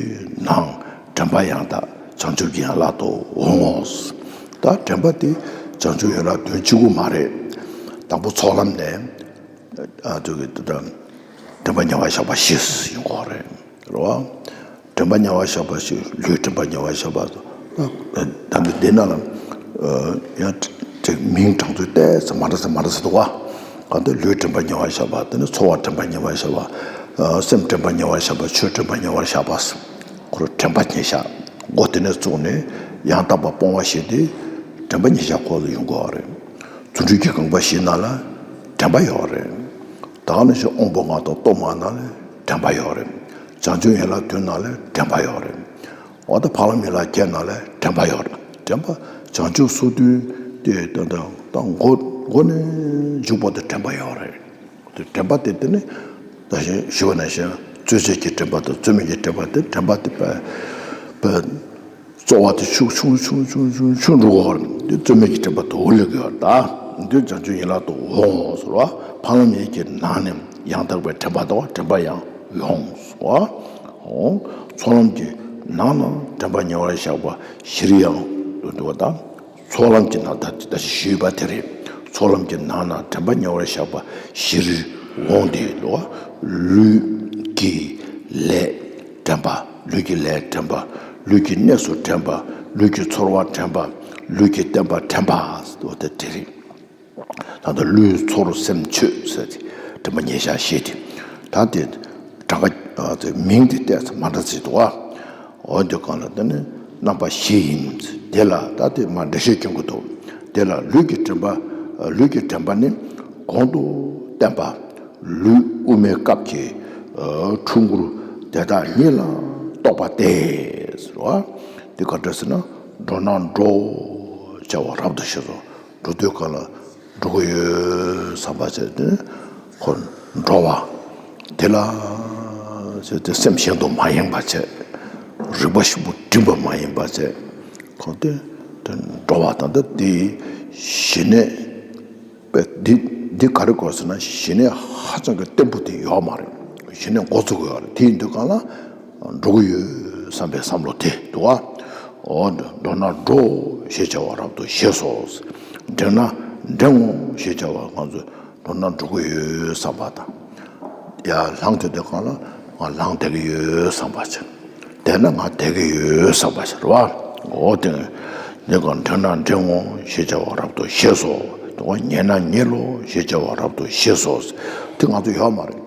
ནང་དྲན་པ་ཡང་དག་བྱང་ཆུབ་ཀྱི་ཡན་ལག་ཏུ་འོང་ངོ་། ད་དྲན་པ་དེ་བྱང་ཆུབ་ཡན་ལག་བདུན་གཅིག་པུ་མ་རེད། དང་པོ་ཚོགས་ལམ་ནས་ཨ་དུ་གི་དུ་དྲན་པ་ཉེ་བར་བཞག་པ་བཞི་ཡིན་དགོས་རེད། རེད་བ། དྲན་པ་ཉེ་བར་བཞག་པ་བཞི། ལུས་དྲན་པ་ཉེ་བར་བཞག་པ། ད་འདི་འདི་ན་ལ་ཡང་དེ་མིང་གྲངས་ཚོད་ཏོག་ཙམ་མ་འདྲ་ས་མ་འདྲ་ས་འདུག་བ། གང་ལྟར་ལུས་དྲན་པ་ཉེ་བར་བཞག་པ། དེ་ནས་ཚོར་བ་དྲན་པ་ཉེ་བར་བཞག་པ། སེམས་དྲན་པ་ཉེ་བར་བཞག་པ། ཆོས་དྲན་པ་ཉེ་བར་བཞག་པ། ཁོ་རང་དྲན་པ་ཉེ་བཞག་སྒོ་དེ་ནས་བཙུགས་ནས་ཡང་དག་པ་སྤོང་བ་ཞེས་ཏེ་དྲན་པ་ཉེ་བཞག་སྐོར་ལ་ཡོང་དགོས་པ་རེད། རྫུ་འཕྲུལ་གྱི་རྐང་པ་བཞི་ནང་ལ་ དྲན་པ་ཡོད་རེད། ད་ག་ནང་བཞིན་དབང་པོ་ལྔ་དང་སྟོབས་ལྔ་ནང་ལ་དྲན་པ་ཡོད་རེད། བྱང་ཆུབ་ཡན་ལག་བདུན་ནང་ལ་དྲན་པ་ཡོད་རེད། འོ་ད་འཕགས་ལམ་ཡན་ལག་བརྒྱད་ནང་ལ་དྲན་པ་ཡོད་རེད། དྲན་པ་བྱང་ཆུབ་སོ་བདུན་དེ་ད་ད་ད་མགོ་མགོ་ནས་མཇུག་བར་དུ་དྲན་པ་ཡོད་རེད། དྲན་པ་དེ་དེ་ནི་ད་གིན་ཞུས་པ་ནང་བཞིན་རྩོལ་བཅས་ཀྱི་དྲན་པ་དང་རྩོལ་མེད་ཀྱི་དྲན་པ་དེ། དྲན་པ་དེ་པ་པ་རྩོལ་བ་དེ་ཆུང་ཆུང་ཆུང་ཆུང་ཆུང་ཆུང་འགྲོ་གི་ཡོད་རེད། འདི་རྩོལ་མེད་ཀྱི་དྲན་པ་དེ་འོག་སླེབས་ཀྱི་ཡོད་རེད། ད་འདི་བྱང་ཆུབ་ཡན་ལག་ཏུ་འོང་ཟེར་བ། འཕགས་ལམ་གཉིས་ཀྱི་ནང་ནས་ཡང་དག་པའི་དྲན་པ་དང་དྲན་པ་ཡང་ཡོང་ཟེར་བ། འོ། ཚོགས་ལམ་གྱི་ནང་ན་དྲན་པ་ཉེ་བར་བཞག་པ་བཞིར་ཡང་འདུ་བ་དང་། ཚོགས་ལམ་གྱི་ནང་ད་ད་ཞུས་པ་དེ་རེད། ཚོགས་ལམ་གྱི་ནང་ན་དྲན་པ་ཉེ་བར་བཞག་པ་བཞིར་འོང་སྟེ་འདུ་བ། ལུས་ཀྱི་ལས་དྲན་པ། ལུས་ཀྱི་ལས་དྲན་པ། ལུས་ཀྱི་གནས་སུ་དྲན་པ། ལུས་ཀྱི་ཚོར་བ་དྲན་པ། ལུས་ཀྱི་བརྟེན་པ་དྲན་པ་འདུ་བ་དེ་དེ་རེད། ད་ལྟ་ལུས་ཚོར་སེམས་ཆོས་ཟེར་ཏེ་དྲན་པ་ཉེར་བཞག་བཤད་དེ། ད་དེ་གྲངས་ཀ་དེ་མིང་དེ་ཏོག་ཙམ་མ་འདྲ་ཅིག་འདུག་ཨ། འོ་དེ་གང་ལ་དེ་ནི་རྣམ་པ་བཞི་ཡིན། དེ་ལ་ད་དེ་མ་འགྲེལ་བཤད་སྐྱོན་གྱི་འདུག་དེ་ལ་ལུས་ཀྱི་དྲན་པ། ལུས་ཀྱི་དྲན་པ་ནི་གོང་དུ་བསྟན་པ། ལུས་དབུ་མའི་སྐབས་ཀྱི་འཁྲུལ་འཁོར་དེ་དག་ཉིད་ལ་རྟོག་པ་སྟེ་ཟེར་བ། དེ་ག་འདྲ་ཟེར་ན། འགྲོ་ན་འགྲོ་བྱ་བ་རབ་ཏུ་ཤེས་སོ། འགྲོ་དུས་གང་ལ་འགྲོ་གི་ཡོད་བསམ་པ་བྱས་ཏེ་ཁོ་འགྲོ་བ་དེ་ལ་བྱས་ཏེ་སེམས་གཞན་དུ་མ་ཡེངས་པ་བྱས། རིག་པ་ཞིབ་པོ་བསྒྲིམས་པ་མ་ཡེངས་པ་བྱས། ཁོ་དེ་དེ་འགྲོ་བ་དང་། ད་དེ་ཞི་གནས་པས་འདི་འདི་ག་རེ་གོ་ཟེར་ན། ཞི་གནས་ཧ་ཅང་གི་བརྟན་པོ་དེ་ཡོད་མ་རེད། ཞི་གནས་འགོ་ཚུགས་ཡོད་རེད། དེ་ཡིན་དུས་གང་ལ་འགྲོ་གི་ཡོད་བསམ་པའི་བསམ་བློ་དེ་འདུག་ཨ། འོ་འགྲོ་ན་འགྲོ་ཞེས་བྱ་བ་རབ་ཏུ་ཤེས་སོ། འདྲེན་ན་འདྲེན་ངོ་ཞེས་བྱ་བ་ང་ཚོས་འགྲོ་ན་འགྲོ་གི་ཡོད་བསམ་པ་དང་། ཡར་ལངས་དེ་དུས་གང་ལ་ང་ལངས་བསྡད་ཀྱི་ཡོད་བསམ་པ་བྱས། བསྡད་ན་ང་བསྡད་ཀྱི་ཡོད་བསམ་པ་བྱས་རེད་བ། འོ་དེ་ནས་གང་འདྲེན་ན་འདྲེན་ངོ་ཞེས་བྱ་བ་རབ་ཏུ་ཤེས་སོ། དེ་གང་ཉལ་ན་ཉལ་ལོ་ཞེས་བྱ་བ་རབ་ཏུ་ཤེས་སོ། དེ་ང་ཚོ་ཡོད་མ་རེད།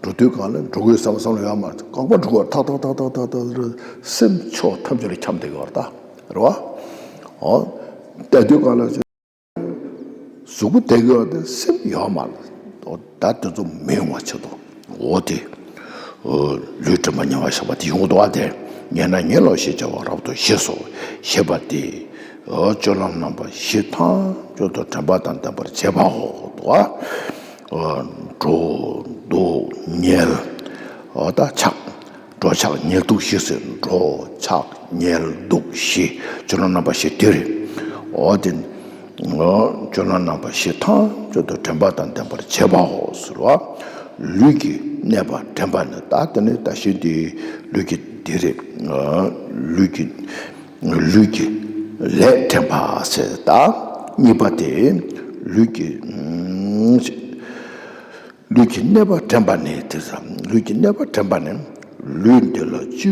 འགྲོ་དུས་གང་ལ་འགྲོ་དགོས་བསམ་བསམ་བློ་ཡོད་མ་རེད། རྐང་པ་འགྲོ་གི་ཡོད་རེད། ཐག་ཐག་ཐག་སེམས་ཕྱོགས་ཐམས་ཅད་ལ་འཁྱམས་བསྡད་ཀྱི་ཡོད་རེད་ད། རེད་བ། འོ། བསྡད་དུས་གང་ལ་གཟུགས་པོ་བསྡད་ཀྱི་ཡོད་རེད། སེམས་ཡོད་མ་རེད། འོ་ད་དེ་ཚོ་མི་ཡོང་བ་ཆེད་དུ། འོ་དེ། ལུས་དྲན་པ་ཉེ་བར་བཞག་པ་དེ་ཡོང་གི་འདུག་བ། དེ་ཉལ་ན་ཉལ་ལོ་ཞེས་བྱ་བ་རབ་ཏུ་ཤེས་སོ། ཞེས་པ་དེ། སྤྱོད་ལམ་རྣམ་པ་བཞི་ཐམས་ཅད་དུ་དྲན་པ་དང་ལྡན་པར་བྱེད་པའོ། འདུག་བ། འགྲོ། འདུག་ཉལ། འོ་ད་ཆགས། འགྲོ་ཆགས་ཉལ་འདུག་བཞི་ཟེར། འགྲོ་ཆགས་ཉལ་འདུག་བཞི། སྤྱོད་ལམ་རྣམ་པ་བཞི་དེ་རེད། འོ་དེ། སྤྱོད་ལམ་རྣམ་པ་བཞི་ཐམས་ཅད་དུ་དྲན་པ་དང་ལྡན་པར་བྱེད་པའོ་ཟེར་བ། ལུས་ཀྱི་གནས་པ་དྲན་པ་ནི། ད་དེ་ནི་ད་གཞི་འདི་ལུས་ཀྱི་འདི་རེད། ལུས་ཀྱི་ལུས་ཀྱི་ལས་དྲན་པ་ཟེར། ད་གཉིས་པ་དེ་ལུས་ཀྱི་ལུས་ཀྱི་གནས་པ་དྲན་པ་ནི། དེ་ལུས་ཀྱི་གནས་པ་དྲན་པ་ནི། ལུས་འདི་ལ་སྤྱི་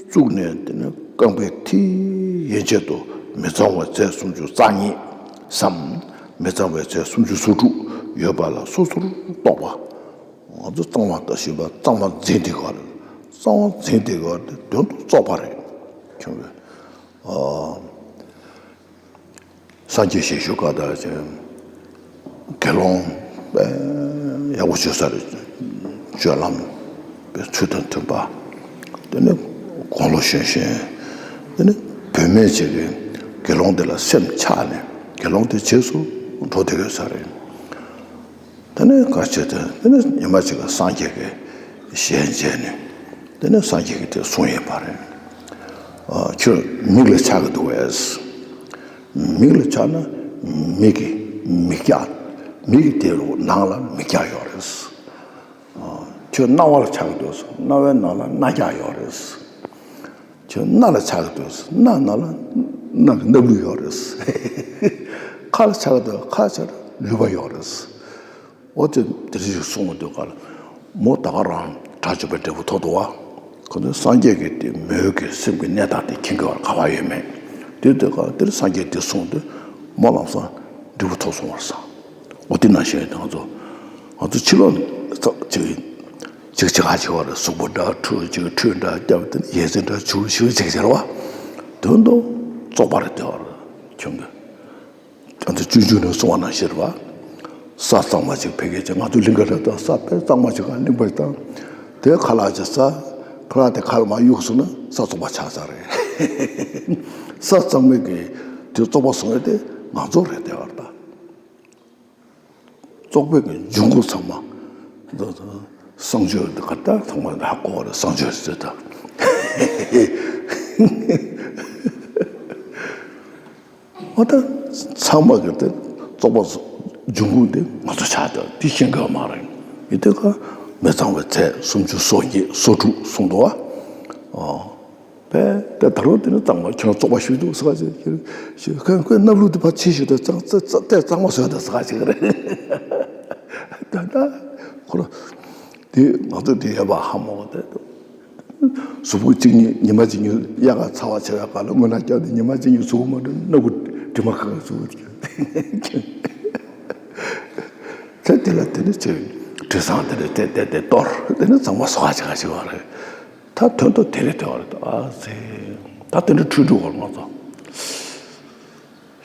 གཙུག་ནས་དེ་ནི་རྐང་པའི་མཐིལ་ཡན་ཆད་དུ་མི་གཙང་བའི་རྫས་སུམ་ཅུ་རྩ་གཉིས་སམ། མི་གཙང་བའི་རྫས་སུམ་ཅུ་སོ་དྲུག་ཡོད་པ་ལ་སོ་སོར་རྟོག་པ། ང་ཚོ་གཙང་མ་ལྟ་ཞིག་པ་གཙང་མ་འཛིན་དེ་ག་རེད། གཙང་མ་འཛིན་དེ་ག་རེད། དོན་དུ་བཙོག་པ་རེད། ཁྱོད་ཀྱི། སངས་རྒྱས་ཞལ་བཞུགས་སྐབས་དག་ཅིག་དགེ་སློང་དཔེ་ཡག་པོ་བྱོས་ས་རེད། སྤྱོད་ལམ་དཔེ་ཚུལ་དང་མཐུན་པ། དེ་ནས་དགུང་ལོ་གཞོན་གཞོན། དེ་ནས་བུད་མེད་ཅིག་གིས་དགེ་སློང་དེ་ལ་སེམས་ཆགས་ནས་དགེ་སློང་དེ་རྗེས་སུ་འགྲོ་བསྡད་ཡོད་ས་རེད། དེ་ནས་ག་བྱེད་དེ། དེ་ནས་ཉི་མ་གཅིག་གི་སངས་རྒྱས་ཀྱི་ཞལ་མཇལ་ནས། དེ་ནས་སངས་རྒྱས་ཀྱིས་དེ་གསུངས་ཡོད་པ་རེད། ཨ། ཁྱོད་མིག་ལ་ཆགས་ཀྱི་འདུག་གས། མིག་ལ་ཆགས་ན་མིག་གི་མིག་རྒྱང་། མིག་གི་དེ་ནང་ལ་མིག་རྒྱང་ཡོད་རེད། ཨ། ཁྱོད་རྣ་བ་ལ་ཆགས་ཀྱི་འདུག་གས། རྣ་བའི་ནང་ལ་རྣ་རྒྱང་ཡོད་རེད། ཁྱོད་སྣ་ལ་ཆགས་ཀྱི་འདུག་གས། སྣ་ནང་ལ་སྣ་གི་སྣབས་ལུད་ཡོད་རེད། ཁ་ལ་ཆགས་ཀྱི་འདུག་ཁ་ཆགས་ལུད་པ་ཡོད་རེད། འོ་དེ་དེ་རིགས་ཤིག་གསུངས་པ་དུས་ག་ལ་མོ་ད་ག་རང་དགྲ་བཅོམ་པའི་འབྲས་བུ་ཐོབ་འདུག་བ། ཁོ་ཚོས་སངས་རྒྱས་ཀྱི་དེ་མོའི་གི་སེམས་ཀྱི་གནས་སྟངས་དེ་མཁྱེན་གྱི་བར་ག་བ་ཡོད་མེད། དེ་དུས་ག་དེར་སངས་རྒྱས་དེ་གསུངས་དུས་མོ་ལམ་སང་འབྲས་བུ་ཐོབ་སོང་བར་བསམ། འོ་དེ་ནང་བཞིན་ང་ཚོ་ང་ཚོ་ཕྱི་ལོགས་ནས་ཅིག་ཅིག་ཅིག་ཅིག་ཧ་ཅིག་བ་རེད། གཟུགས་པོ་འདྲ་འཁྲུད་ཅིག་ཁྲུས་འདྲ་བརྒྱབ་དེ་ཡ་མཚན་འདྲ་བྱུག་ཞིག་ཅིག་ཟེར་བ། དོན་དུ་བཙོག་པ་རེད་དེ་བ་རེད་ཁྱོད་ཀྱི། ང་ཚོ་སྤྱོད་འཇུག་ནས་གསུངས་པ་ནང་བཞིན་རེད་བ། ས་གཙང་མ་ཅིག་ཕ་གིར་ཅིག་ང་ཚོ་གླིང་ག་རེད་ད། ས་དཔེ་གཙང་མ་ཅིག་ག་གླིང་པ་ཅིག་དང་། དེ་ཁ་ལག་ཅིག་ཟ། ཁ་ལག་དེ་ཁ་ལ་མར་གཡུགས་སོང་ན་ས་བཙོག་པ་ཆགས་ཚར་རེད། ས་གཙང་མའི་གི་དེ་བཙོག་པ་བཟོ་མཁན་དེ་ང་ཚོ་རེད་དེ་བར་ད། བཙོག་པའི་གི་འབྱུང་ཁུངས་ཚང་མ་འདི་གསང་སྤྱོད་འདི་ག་ད་ཚང་མ་ཧ་གོ་བ་རེད། གསང་སྤྱོད་ཟེར་ད། འོ་ད་ཚང་མ་གི་དེ་བཙོག་པ་འབྱུང་ཁུངས་དེ་ང་ཚོ་ཆགས་ཀྱང་དེ་ཤེས་དགོས་མ་རེད། ཡིན་དུས་ཀ་མི་གཙང་བའི་ཚད་སུམ་ཅུ་སོ་གཉིས་སོ་དྲུག་གསུངས་འདུག་བ། ཨོ། པས་དེ་ད་རུང་དེ་ནི་གཙང་མ་ཁྱོད་བཙོག་པ་ཞིག་འདུག་ཟེར་ག་ཅིག་ཁོས་ཁོས་སྣབས་ལུད་དེ་ཕར་ཕྱིས་ཤིག་དེ་གཙང་དེ་གཙང་མ་བཟོས་དང་ཟེར་ག་ཅིག་རེད། ད་ད་ཁོ་རང་དེ་ང་ཚོ་དེ་ཡོད་པ་ཧ་མ་གོ་དེ། གཟུགས་པོ་གཅིག་གཉིས་ཉི་མ་གཅིག་གཉིས་དབྱར་ཁ་ཚ་བ་ཆེ་བའི་སྐབས་ལ་སྔོན་ལ་བསྐྱབས་ཏེ་ཉི་མ་གཅིག་གཉིས་གཟུགས་པོ་མ་འགྲོ་སྣ་ཁུག་དྲི་མ་ཁ་ཁ་གཟུགས་པོ་ཚེ་འདི་ལ་དེ་ནི་ཚེ་དྲི་བཟང་དེ་ནི་དེ་དེ་དེ་གཏོར་དེ་ནི་གཙང་མ་བཟོ་བ་བྱེད་ག་བྱེད་བ་རེད། ད་དོན་དུ་དེ་རེད་དེ་བ་རེད། ཨ་ཙི། ད་དེ་འདྲ་འཁྲུལ་འགྲོ་བར་མ་ཚོ།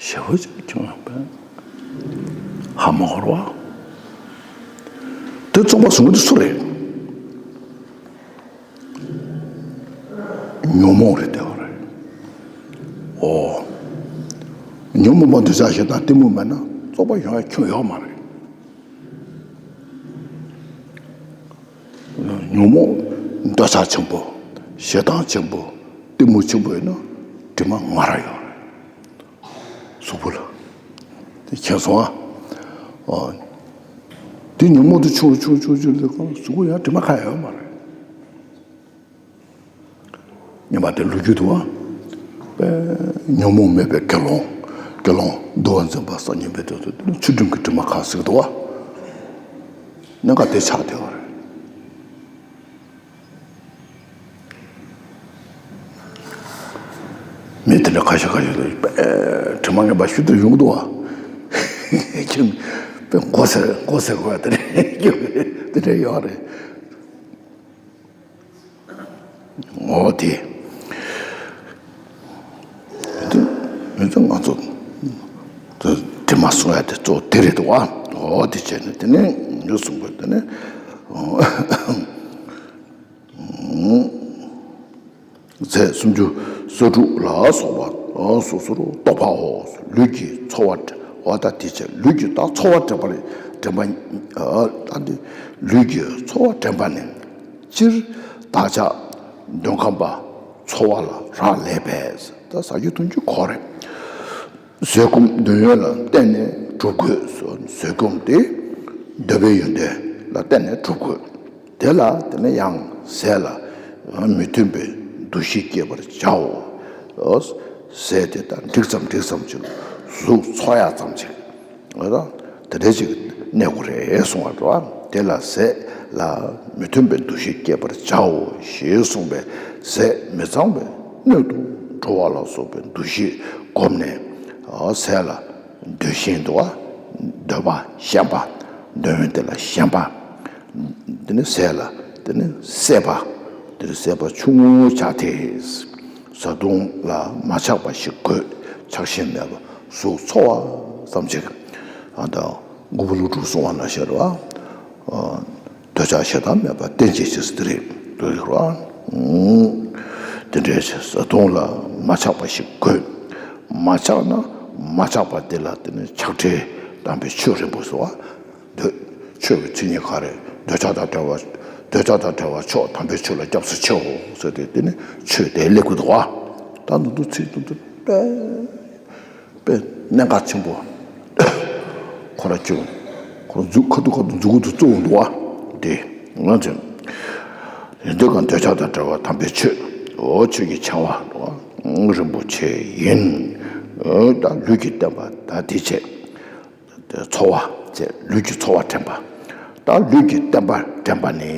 ཞེ་བོ་ཅིག་བྱུང་བ་ཧ་མ་གོ་བ། དེ་བཙོག་པ་བཟོ་མཁན་དེ་སུ་རེད། ཉོན་མོངས་རེད་དེ་བ་རེད། ཨོ། ཉོན་མོངས་པ་འདོད་ཆགས་ཞེ་སྡང་གཏི་མུག་མེད་ན་བཙོག་པ་ཡོང་ཡ་ཁྱོན་ཡོད་མ་རེད། ཉོན་མོངས་འདོད་ཆགས་ཆེན་པོ། ཞེ་སྡང་ཆེན་པོ། གཏི་མུག་ཆེན་པོ་ཡོད་ན་དྲི་མ་ང་རང་ཡོད་རེད། གཟུགས་པོ་ལ། དེ་མཁྱེན་སོང་ཨ། ཨོ། དེ་ཉོན་མོངས་དེ་ཆུང་ཆུང་ཆུང་ཆུང་ལས་ཀ་གཟུགས་པོ་ཡང་དྲི་མ་ཁ་ཡོད་མ་རེད། སྙམ་པ་དེ་ལོ་རྒྱུས་འདུག་བ། པས་ཉོན་མོངས་མེད་པའི་དགེ་སློང་། དགེ་སློང་འདུལ་བ་འཛིན་པ་སངས་རྒྱས་པའི་དུས་སུ་དེ་ནི་ཆུ་སྲིན་གྱི་དྲི་མ་ཁ་ཟེར་གི་འདུག་བ། གནད་འགག་དེ་ཆགས་བསྡད་པ་རེད། མི་དེ་འདྲ་ཁ་ཤས་ཁ་ཤས་དུ་པས་དྲི་མ་ངན་པ་ཞུ་དུ་ཡོང་གི་འདུག་བ། ཁྱོད་པས་མགོ་སེར་མགོ་སེར་གོ་བ་དེ་འདྲ་དེ་འདྲ་ཡོད་རེད། འོ་དེ། དེ་མི་ཚོ་ང་ཚོ་དེ་དྲི་མ་སོང་ཡ་དེ་གཙོ་བོ་དེ་རེད་འདུག་བ། འོ་དེ་བྱས་ནས་དེ་ནས་ཉོ་གསུངས་པ་དེ་ནས་ཚེ་སུམ་ཅུ་སོ་དྲུག་ལ་སོགས་པ་སོ་སོར་རྟོག་པའོ། ལུས་ཀྱི་ཚོར་བ་འོ་ད་དེ་བྱས་ལུས་ཀྱི་ད་ཚོར་བ་དྲན་པ་དྲན་པ་ད་འདི་ལུས་ཀྱི་ཚོར་བ་དྲན་པ་ནི། སྤྱིར་བདག་ཅག་འདོད་ཁམས་པ་ཚོར་བ་ལ་རག་ལས་པས། ད་ཟ་རྒྱུ་འཐུང་རྒྱུ་ཁོ་རེ། བཟོད་སྒོམ་འདོད་ཡོན་ལ་བརྟེན་ནས་གྲུབ་དགོས་སོ། བཟོད་སྒོམ་དེ་འདོད་པའི་ཡོན་ཏན་ལ་བརྟེན་ནས་གྲུབ་དགོས། དེ་ལ་དེ་ནས་ཡང་ཟས་ལ་མི་མཐུན་པའི་འདུ་ཤེས་སྐྱེད་པར་བྱའོ། ཟས་དེ་ད་འགྲིག་ཙམ་འགྲིག་ཙམ་ཅིག་གཟུགས་ཚོར་ཡག་ཙམ་ཅིག་འོ་ད་དེ་འདྲ་ཅིག་གནས་དགོས་རེད་གསུང་བ་འགྲོ་བ། དེ་ལ་ཟས་ལ་མི་མཐུན་པའི་འདུ་ཤེས་སྐྱེད་པར་བྱའོ་ཞེས་གསུངས་པས་ཟས་མི་གཙང་བའི་སྣོད་དུ་འགྲོ་བ་ལ་སོགས་པའི་འདུ་ཤེས་བསྒོམས་ནས་ཟས་ལ་འདོད་ཞེན་འདུག་བ། འདོད་པ་ཞེན་པ། འདོད་ཡོན་དེ་ལ་ཞེན་པ། དེ་ནི་ཟས་ལ་དེ་ནི་སྲེད་པ། དེ་ནི་སྲེད་པ་ཆུང་ངུ་ཆགས་ཏེ། བཟའ་བཏུང་ལ་མ་ཆགས་པ་ཞིག་དགོས། ཆགས་ཞེན་མེད་པ་གཟུགས་ཚོར་བ་ཙམ་ཅིག་ཨ་ད་མགོན་པོ་ཀླུ་སྒྲུབ་གསུང་བ་ན་ཤར་བ། འདོད་ཆགས་ཞེ་སྡང་མེད་པ་རྟེན་ཅིང་གཅིག་སྟེ་རེད་འདུག་རོ། དེ་འདྲའི་བཟའ་བཏུང་ལ་མ་ཆགས་པ་ཞིག་དགོས། མ་ཆགས་ན་མ་ཆགས་པ་དེ་ལ་དེ་ནི་ཆགས་བྲལ་དམ་པའི་ཆོས་རིན་པོ་ཆེ་བ། འདོད་ཆོས་ཀྱི་མཚན་ཉིད་ག་རེ་འདོད་ཆགས་དང་བྲལ་བ། འདོད་ཆགས་དང་བྲལ་བ་མཆོག་དམ་པའི་ཆོས་ལ་སྐྱབས་སུ་མཆིའོ་ཟེར་ཏེ་དེ་ནི་ཆོས་དེ་སླེབས་ཀྱི་འདུག་བ། ད་ནུ་དུ་ཚིག་ཏུ་དུ་པས། པས་གནད་འགག་ཆེན་པོ། ཁོ་ར་ཁྱོད། ཁོ་ར་མཛུག་ཁ་ཐུག་ཁ་ཐུག་མཛུག་གུ་དུ་གཙོ་བོ་འདུག་བ། དེ། ང་ཚོས། ཡིན་དུས་གང་འདོད་ཆགས་དང་བྲལ་བ་དམ་པའི་ཆོས། འོ་ཆོས་ཀྱི་ཆེ་བ་འདུག་བ། རིན་པོ་ཆེ་ཡིན། འོ་ད་ལུས་ཀྱི་བསྟན་པ་ད་དེ་བྱས། ཚོར་བ་བྱས་ལུས་ཀྱི་ཚོར་བ་དྲན་པ། ད་ལུས་ཀྱི་བརྟན་པ་དྲན་པ་ནི།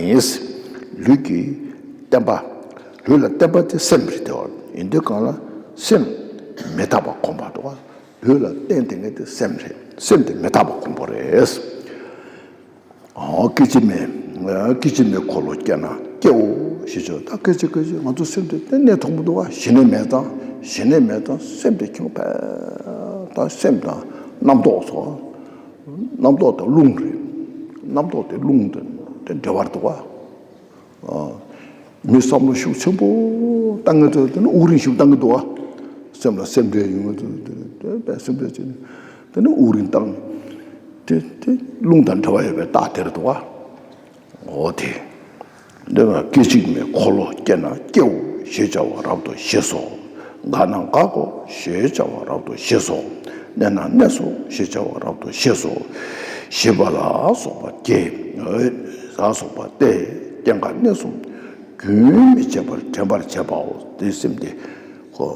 ལུས་ཀྱི་བརྟན་པ། ལུས་ལ་བརྟན་པ་དེ་སེམས་རེད་དེ་བ། ཡིན་དུས་གང་ལ་སེམས་མི་རྟག་པ་སྒོམ་པ་འདུག་བ། ལུས་ལ་བརྟེན་དེ་ངེས་དེ་སེམས་རེད། སེམས་དེ་མི་རྟག་པ་སྒོམ་པ་རེད། ཨོ་སྐད་ཅིག་མའི། སྐད་ཅིག་མའི་འཁོར་ལོ་སྐྱེ་ན་སྐྱེའོ་ཞེས་བརྗོད། ད་སྐད་ཅིག་སྐད་ཅིག་ང་ཚོ་སེམས་དེ་གཏན་ནས་ཐོག་མ་འདུག་བ། ཞི་གནས་མེད་དང་ཞི་གནས་མེད་དང་སེམས་དེ་ཁྱོད་ཕལ་དང་སེམས་དང་རྣམ་རྟོག་སོགས། རྣམ་རྟོག་དང་རླུང་རེད། རྣམ་རྟོག་དེ་རླུང་དང་དེ་འབྲེལ་བར་འདུག་བ། མི་བསམ་བློ་ཤུགས་ཆེན་པོ་བཏང་གི་འདུག་དེ་ནི་དབུགས་རིང་ཤུགས་བཏང་གི་འདུག་བ། སེམས་ལ་སེམས་ཁྲལ་ཡོང་གི་འདུག་དེ་དེ་དཔེ་སེམས་ཁྲལ་བྱས་ནས་དེ་ནི་དབུགས་རིང་བཏང་། དེ་དེ་རླུང་དང་འབྲེལ་བ་ཡོད་པའི་རྟགས་དེ་རེད་འདུག་བ། འོ་དེ། འདི་ལ་སྐད་ཅིག་མའི་འཁོར་ལོ་སྐྱེ་ན་སྐྱེའོ་ཞེས་བྱ་བ་རབ་ཏུ་ཤེས་སོ། འགག་ན་འགག་གོ་ཞེས་བྱ་བ་རབ་ཏུ་ཤེས་སོ། གནས་ན་གནས་སོ་ཞེས་བྱ་བ་རབ་ཏུ་ཤེས་སོ། ཞེས་པ་ལ་སོགས་པ་སྐྱེ། ལ་སོགས་པ་སྟེ། སྐྱེ་འགག་གནས་གསུམ་རྒྱུན་མི་འཆད་པར་དྲན་པར་བྱེད་པའོ། དེ་སེམས་དེ་ཁོ།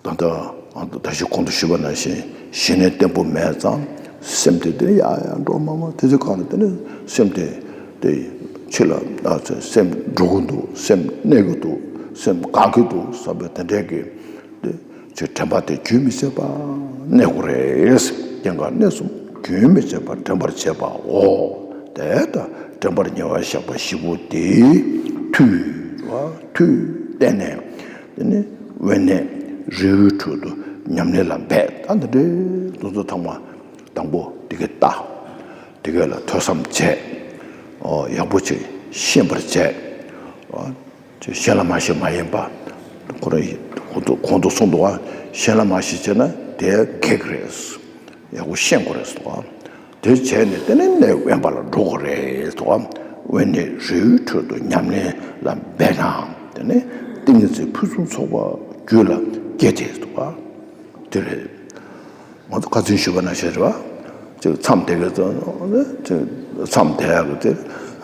ད་ལྟ་ད་ཅི་གོང་དུ་ཞུས་པ་ནང་བཞིན་ཞི་གནས་བརྟན་པོ་མེད་ཙང་སེམས་དེ་དེ་ཡ་ཡ་འགྲོ་མ་མ་དེ་ཚོ་གང་ལ་དེ་ནི་སེམས་དེ་དེ་ཕྱི་ལ་ཨ་ཚོ་སེམས་འགྲོ་གི་འདུག་སེམས་གནས་ཀྱི་འདུག་སེམས་འགག་གི་འདུག་བསམ་པའི་དེ་འདྲས་ཀྱི་དེ་ཚོ་དྲན་པ་དེ་རྒྱུན་མི་ཆད་པ་གནས་དགོས་རེད། སྐྱེ་འགག་གནས་གསུམ་རྒྱུན་མི་ཆད་པར་དྲན་པར་བྱེད་པའོ། དེ་ལྟར་དྲན་པར་ཉེ་བར་བཞག་པ་བཞི་པོ་དེ་མཐུ་མཐུ་བརྟེན་ནས། དེ་ནི་དབེན་གནས་རིའུའི་ཁྲོད་དུ་ཉམས་ལེན་ལ་འབད། ད་འདི་འདྲའི་དུས་ཚོད་ཐོག་མ་དང་པོ་དེ་གའི་ལྟ། དེ་གའི་ལ་ཐོས་བསམ་བྱས། ཨོ་ཡག་པོ་ཅིག་ཤེས་པར་བྱས། ཨོ་ཅིག་ཤེས་ལ་མ་ཤེས་མ་ཡིན་པ། ཁོ་རང་གོང་དུ་གོང་དུ་གསུངས་འདུག་བ། ཤེས་ལ་མ་ཤེས་བྱས་ན་དེ་གེགས་རེད། ཡག་པོ་ཤེས་དགོས་རེད་ཟེར་བ། དེ་བྱས་ནས་དེ་ནས་གནས་དབེན་པ་ལ་འགྲོ་དགོས་རེད་ཟེར་བ། དབེན་གནས་རིའུའི་ཁྲོད་དུ་ཉམས་ལེན་ལ་འབད་ན། དེ་ནས་ཏིང་ངེ་འཛིན་ཕུན་སུམ་ཚོགས་པ་རྒྱུད་ལ་སྐྱེ་སྟེ་ཟེར་བ། དེ་རེད། ང་ཚོ་ཁ་ཚོན་ཞུས་པ་ནང་བཞིན་རེད་བ། ཅིག་མཚམས་དེ་གའི་ཚོ་ཅིག་མཚམས་དེ་ཡག་གི་དེ་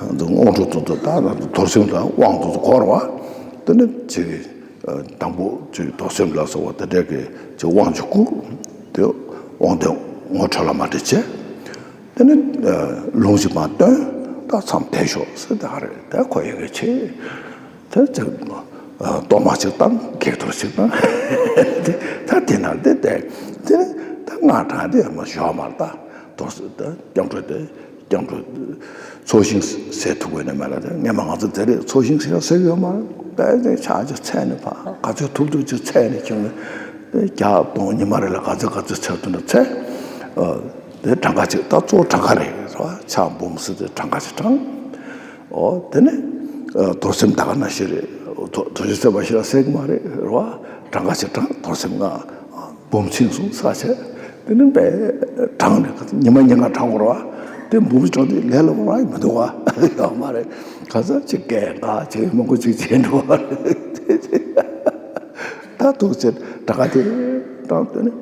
འདི་སྔོན་འགྲོ་ཚོ་ཚོ་ད་ང་ཚོ་རྡོར་སེམས་དང་དབང་དུ་གོ་ར་བ། དེ་ནས་ཅིག་དང་པོ་ཅིག་རྡོར་སེམས་ལ་སོགས་པ་དེ་འདྲ་གི་ཅིག་དབང་ཅིག་བསྐུར། དེ་དབང་དེ་ངོ་འཕྲོད་ལ་མ་འདྲི་བྱས། དེ་ནས་ལུང་ཅིག་མར་སྟོན། ད་མཚམས་དེ་ཤོག་ཟེར། ད་རེད། ད་ཁོ་ཡི་གེ་ཆེ། དེ་ཅིག་གཏོར་མ་ཅིག་བཏང་། བགེགས་གཏོར་ཅིག་བཏང་། དེ་ད་དེ་ན་དེ་དེ་དེ་ད་སྔགས་བགྲང་དེ་མ་ཞོག་མར་ད་རྡོར་སེམས་ད་སྐྱབས་འགྲོ་དེ། སྐྱབས་འགྲོ་ཚོགས་ཞིང་ཟེར་ཐུབ་ཀྱི་ནི་མེད་ལ། དེ་སྔས་མ་ང་ཚོ་དེ་རེད། ཚོགས་ཞིང་ཟེར་ཟེར་ཡོད་མ་རེད། ད་དེ་ཕྱག་ཅིག་འཚལ་ནས་ཕར་ག་ཚོད་ཐུབ་ཐུབ་ཅིག་འཚལ་ནས་ཁྱོད་ནི་བརྒྱ་སྟོང་ཉི་མ་རེ་ལ་ག་ཚོད་ག་ཚོད་འཚལ་ཐུབ་ན་འཚལ། དེ་གྲངས་ཀ་ཅིག་ད་གཙོ་བོ་གྲངས་ཀ་རེད་རེད་བ། ཕྱག་འབུམ་ཟེར་དེ་གྲངས་ཀ་ཅིག་བགྲང་། ཨོ་དེ་ནས་རྡོར་སེམས་ད་ག་ན་ཞིག་རེད། རྡོ་རྗེ་རྩེ་པ་ཞིག་ལ་ཟེར་གི་མ་རེད་རེད་བ། གྲངས་ཀ་ཅིག་བགྲང་། རྡོར་སེམས་ལྔ། འབུམ་ཚིག་གསུམ་ས་བྱས། དེ་ནི་དཔེ་བགྲང་ནས་ཉི་མ་ཉིན་གང་བགྲང་དགོས་རེད་བ། དེ་འབུམ་བགྲང་དུས་ལས་སླ་པོ་རང་མི་འདུག་བ། ཡོད་མ་རེད། ག་ཚོད་ཅིག་སྐད་འགག་ཅིག་མང་པོ་ཅིག་བྱས་འགྲོ་བ་རེད། ད་ཐུགས་རྗེ་གྲངས་ཀ་དེ་བགྲང་། དེ་ནི་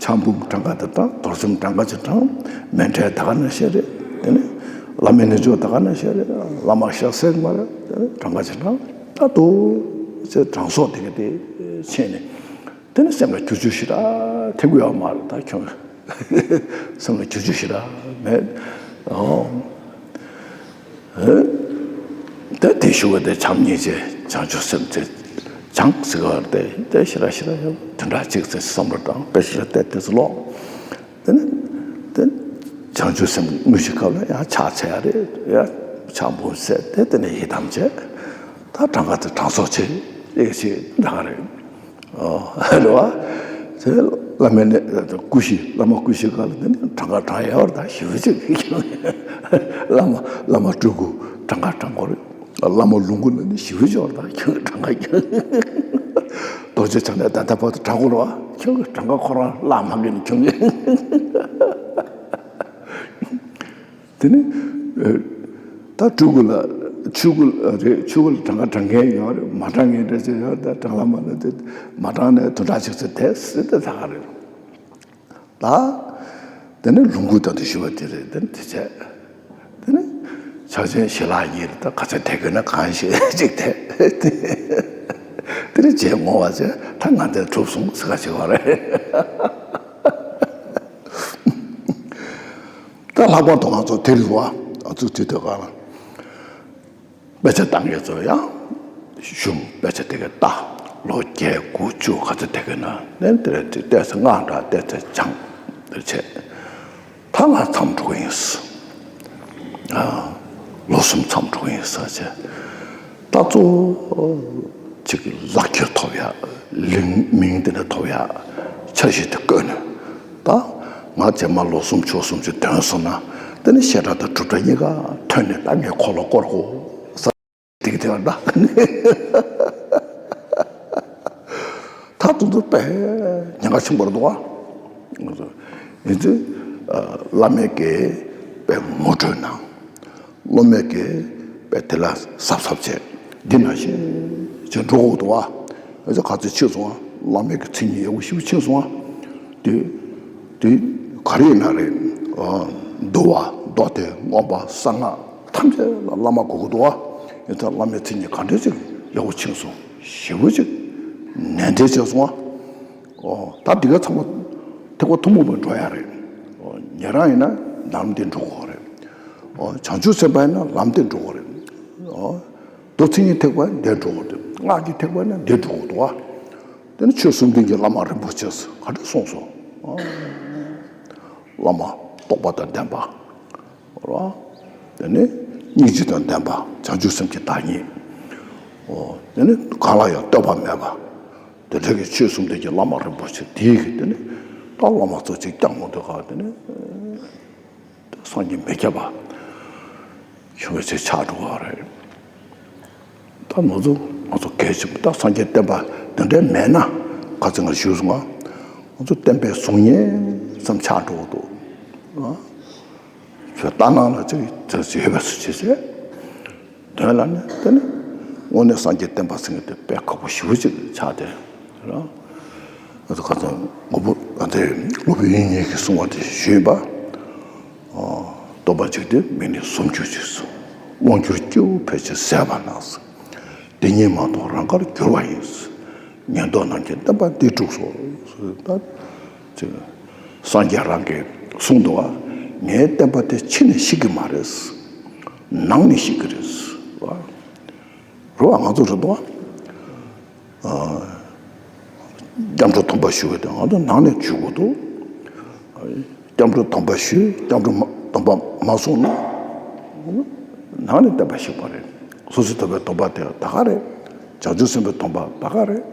ཕྱག་འབུམ་གྲངས་ཀ་དེ་བགྲང་། རྡོར་སེམས་གྲངས་ཀ་ཅིག་བགྲང་། མཎྜལ་ད་ག་ན་ཞིག་རེད། དེ་ནི་བླ་མའི་རྣལ་འབྱོར་ད་ག་ན་ཞིག་རེད། བླ་མ་ཞིག་ལ་ཟེར་གི་མ་རེད། དེ་ནི་གྲངས་ཀ་ཅིག་བགྲང་། ད་ཐུགས་རྗེ་གྲངས་གསོག་དེ་ག་དེ་བྱས་ནས། དེ་ནི་སེམས་ལ་འགྱུར་བཅོས་ཞེ་དྲག་ཐེབས་ཀྱི་ཡོད་མ་རེད། ད་ཁྱོད་སེམས་ལ་འགྱུར་བཅོས་ཞེ་དྲག་མེད། ཨོ། ད་དེ་ཞུ་བ་དེ་བྱམས་སྙིང་རྗེ་བྱང་ཆུབ་སེམས་དེ་སྦྱངས་ཟེར་བ་དེ་དེ་ཞེ་དྲག་ཞེ་དྲག་ཡོད། དེ་འདྲ་ཅིག་ཚེ་བསམ་བློ་བཏང་། དཔེ་ཞེ་དྲག་བལྟས་དེ་ཚོ་ཀློག་དེ་ནི་དེ་བྱང་ཆུབ་སེམས་དངོས་གཞིའི་སྐབས་ལ་ཡང་ཕྱག་འཚལ་ཡ་རེད། ཡང་ཕྱག་འབུམ་བསྲེས་ཏེ་དེ་ནས་ཡི་དམ་བྱས། ད་གྲངས་ཀ་དེ་གྲངས་གསོག་བྱས་ཨེ་ཅིག་འདྲ་ག་རེད། ཨོ་རེད་བ། དེ་བླ་མའི་ནས་སྐུ་བཞི། བླ་མ་སྐུ་བཞི་སྒང་ལ་དེ་ནས་གྲངས་ཀ་བགྲང་ཡག་ད་ཞེ་པོ་ཅིག་བླ་མ་བླ་མ་སྤྲུལ་སྐུ་གྲངས་ཀ་བགྲང་དགོས་རེད། བླ་མ་ལོངས་སྐུ་ལ་ནི་ཞེ་པོ་ཅིག་ད་ཁྱོད་ཀྱི་གྲངས་ཀ་ཁྱོད། རྡོ་རྗེ་འཆང་ནས་ད་ལྟ་བར་དུ་བགྲང་དགོས་རེད་བ། ཁྱོད་ཀྱི་གྲངས་ཀ་ཁོ་རང་བརླག་མ་གི་ནི་ཁྱོད་ཀྱི། དེ་ནི་ད་སྤྲུལ་སྐུ་ལ་ཆོས་སྐུ་རེད། ཆོས་སྐུ་ལ་གྲངས་ཀ་བགྲང་མཁན་ཡོད་རེད། མ་བགྲང་མཁན་འདྲ་ཅིག་ཡོད་རེད། ད་གྲངས་ལ་མ་ལ་དེ་མ་བགྲང་ནས་དུ་འདྲ་ཅིག་ཚེ་དེ་སྲིད་དེ་ད་ག་རེད། ད་དེ་ནི་ལོངས་སྐུ་ད་དུ་ཞུ་བ་དེ་རེད། དེ་ནི་དེ་བྱས་དེ་ནི་ཕྱག་ཆེན་ཞལ་ལག་གཉིས་རེད། ད་ག་ཚོད་དེ་དགོས་ན་གང་ཞིག་ཅིག་དེ་དེ་ནི་རྗེས་བསྔོ་བ་བྱས། ད་ང་དེ་གྲུབ་སོང་ཟེར་ག་བྱེད་བ་རེད། ད་ལྷག་པར་དུ་ང་ཚོ་དེ་རིང་བ་ང་ཚོ་དུས་དེ་ག་ལ་དཔེ་ཆ་ལྟ་མཁན་ཚོ་ཡང་གཞུང་དཔེ་ཆ་དེ་ག་ལྟ། ལོ་བརྒྱད་དགུ་བཅུ་ག་ཚོད་དེ་ག་ན་ནས་དེ་རེད། དེ་ལྟས་སུ་སྔགས་འདྲ་བལྟས་ཚེ་སྦྱངས་དེ་བྱས། ད་ང་མཚམས་འགྲོ་གི་ཡིན་ཟེར། ཨ། ལོ་གསུམ་མཚམས་འགྲོ་གི་ཡིན་ཟེར་བྱས། ད་གཙོ་བོ་ཅིག་ལག་ཁྱེར་ཐོབ་ཡ། ལིང་མིང་དེ་འདྲ་ཐོབ་ཡ། འཆར་གཞི་དེ་བཀོད་ནས་ད་ ང་རྗེས་མ་ལོ་གསུམ་ཕྱོགས་གསུམ་ཅིག་ཐོན་སོང་ན་དེ་ནི་བཤད་གྲྭ་དང་སྒྲུབ་གྲྭ་གཉིས་ཀ་ཐོན་ནས་ད་ངས་ཁོ་ལ་བསྐོར་དགོས་ས་དེ་གི་དེ་བ་ད། ད་དུང་དུ་དཔེ་ཉེན་ཁ་ཆེན་པོ་རེད་འདུག་བ། ཡིན་ཚེ་བླ་མས་ཀྱི་དཔེ་ངོ་སྤྲོད་གནང་། སློབ་མས་ཀྱི་དཔེ་དེ་ལ་གཟབ་གཟབ་བྱས། འདི་ནང་བཞིན་བྱས་འགྲོ་དགོས་འདུག་བ། ཨ་ཅག་ག་ཚོད་ཕྱིན་སོང་བ། བླ་མས་ཀྱི་མཚན་ཉིད་ཡག་པོ་ཞིག་ཕྱིན་སོང་བ། དེ་དེ་ག་རེ་ཡིན་ན་རེད། འདུལ་བ་མདོ་སྡེ་མངོན་པ་གསང་སྔགས་ཐམས་ཅད་ལ་བླ་མ་དགོས་ཀྱི་འདུག་བ། ཡིན་ཙང་བླ་མའི་མཚན་ཉིད་ག་འདྲ་ཅིག་ཡག་པོ་ཕྱིན་སོང་། ཞེ་པོ་ཅིག་ནན་ཏན་བྱས་སོང་བ། ཨོ། ད་འདི་ག་ཚང་མ་ཐེག་པ་ཐུན་མོང་མར་འགྲོ་ཡ་རེད། ཨོ། ཉན་རང་ཡིན་ན་ལམ་དེ་འགྲོ་དགོས་རེད། ཨོ། བྱང་ཆུབ་སེམས་དཔའ་ཡིན་ན་ལམ་དེ་འགྲོ་དགོས་རེད། ཨོ། མདོ་མཚན་ཉིད་ཐེག་པ་འདིར་འགྲོ་དགོས་རེད། སྔགས་ཀྱི་ཐེག་པ་ཡིན་ན་འདིར་འགྲོ་དགོས་འདུག་བ། དེ་ནི་ཆོས་གསུམ་ལྡན་གྱི་བླ་མ་རིན་པོ་ཆེས་ག་འདྲ་གསུངས་སོང་། ཨོ། བླ་མ་རྟོགས་པ་དང་ལྡན་པ། རོ། དེ་ནི་སྙིང་རྗེ་དང་ལྡན་པ། བྱང་ཆུབ་སེམས་ཀྱི་བདག་ཉིད། ཨོ། དེ་ནི་གང་ལ་ཡང་ལྟོས་པ་མེད་པ། དེ་འདྲ་གི་ཆོས་གསུམ་ལྡན་གྱི་བླ་མ་རིན་པོ་ཆེ་དེའི་གི་དེ་ནི་ད་བླ་མ་ཚོ་ཅིག་བསྐྱངས་འོང་དུས་ག་དེ་ནི་སངས་རྒྱས་མི་ཁྱབ་པ་ཆུང་བའི་ཚེ་ཆགས་འགྲོ་བ་རེད། ད་ང་ཚོ་ང་ཚོ་གལ་ཆེན་པོ་ད་སངས་རྒྱས་བསྟན་པ་དེ་འདྲའི་མེད་ན་ག་ཚོད་ང་ཞུས་སོང་ང་། ང་ཚོ་བསྟན་པའི་གཟུགས་བརྙན་ཙམ་ཆགས་འགྲོ་གི་འདུག་ཨ། ཁྱོད་ལྟ་སྣང་ལ་ཅིག་ཅིག་ཡོད་པ་སུ་བྱེད་ཟེར། དོན་ལ་ནི་དེ་ནི་དངོས་གནས་སངས་རྒྱས་བསྟན་པ་ཟེར་མཁན་དེ་དཔེ་ཁག་པོ་ཞེ་པོ་ཅིག་ཆགས་ཏེ་ར། ང་ཚོ་ཁ་སང་ངོ་བོ་ཨ་དེ་སློབ་དཔོན་དབྱིག་གཉེན་གྱིས་གསུངས་པ་དེ་ཞུས་པ། སྟོན་པ་གཅིག་དེ་མིང་ནི་ཟུང་འཇུག་ཅེས་སོ། དབང་གྱུར་སྐྱེ་བོ་ཕལ་ཆེར་ཟད་པ་ན། དེ་ཉིད་མ་གཏོགས་རང་དགར་འགྱུར་བ་ཡིན། ཉན་ཐོས་རྣམས་ཀྱི་བསྟན་པ་འདི་སྒྲུབ་སོ། ད་ཅིག་སངས་རྒྱས་རང་གིས་གསུངས་འདུག་བ། ངའི་བསྟན་པ་དེ་ཕྱི་ནས་ཤེས་ཀྱི་མ་རེད། ནང་ནས་ཤེས་ཀྱི་རེད་བ། རེད་བ། ང་ཚོ་རེད་འདུག་བ། སྐྱབས་འགྲོ་སྡོམ་པ་ཞུ་བའི་དོན་ང་ཚོ་ནང་ནས་ཞུ་དགོས་འདུག་སྐྱབས་འགྲོ་སྡོམ་པ་ཞུས། སྐྱབས་འགྲོ་མ་སྡོམ་པ་མ་སོང་ན་ནང་ནས་བསྟན་པ་ཞིག་པ་རེད། སོ་སོའི་ཐོབ་པའི་སྡོམ་པ་དེ་ད་ག་རེད། བྱང་ཆུབ་སེམས་དཔའི་སྡོམ་པ་ད་ག་རེད།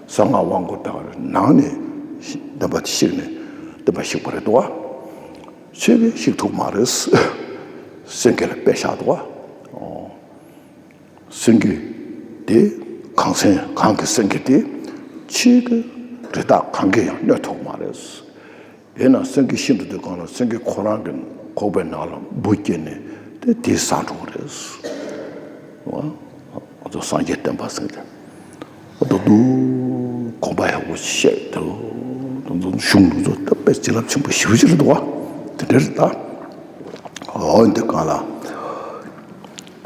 གསང་སྔགས་དབང་བསྐུར་ད་ག་རེད། ནང་ནས་བསྟན་པ་དེ་ཤེས་ནས་བསྟན་པ་ཞིག་པ་རེད་འདུག་བ། ཆོས་ཀྱིས་ཤེས་ཐུབ་མ་རེད། སེང་གེ་ལ་དཔེ་བཞག་འདུག་བ། སེང་གེ་དེ་གངས་སེང་གངས་ཀྱི་སེང་གེ་དེ་ཆོས་ཀྱི་རི་དྭགས་གང་གིས་ཡང་གནོད་ཐུབ་མ་རེད། དེས་ན་སེང་གེ་ཤི་འགྲོ་དུས་གང་ལ་སེང་གེ་ཁོ་རང་གི་ཁོག་པའི་ནང་ལ་འབུ་སྐྱེས་ནས་དེ་དེས་ཟ་འགྲོ་གི་རེད། ང་ཚོ་སངས་རྒྱས་བསྟན་པ་ཟེར་ཏེ་ད་དུང་དགོངས་པ་ཡག་པོ་བཤད་དེ་ད་དུང་གཞུང་ལུགས་ཚོ་ད་དཔེ་བྱིན་རླབས་ཆེན་པོ་ཞེ་པོ་ཅིག་རེད་འདུག་བ། དེ་འདྲ་རེད་ད། འོ་འདི་གང་ལ།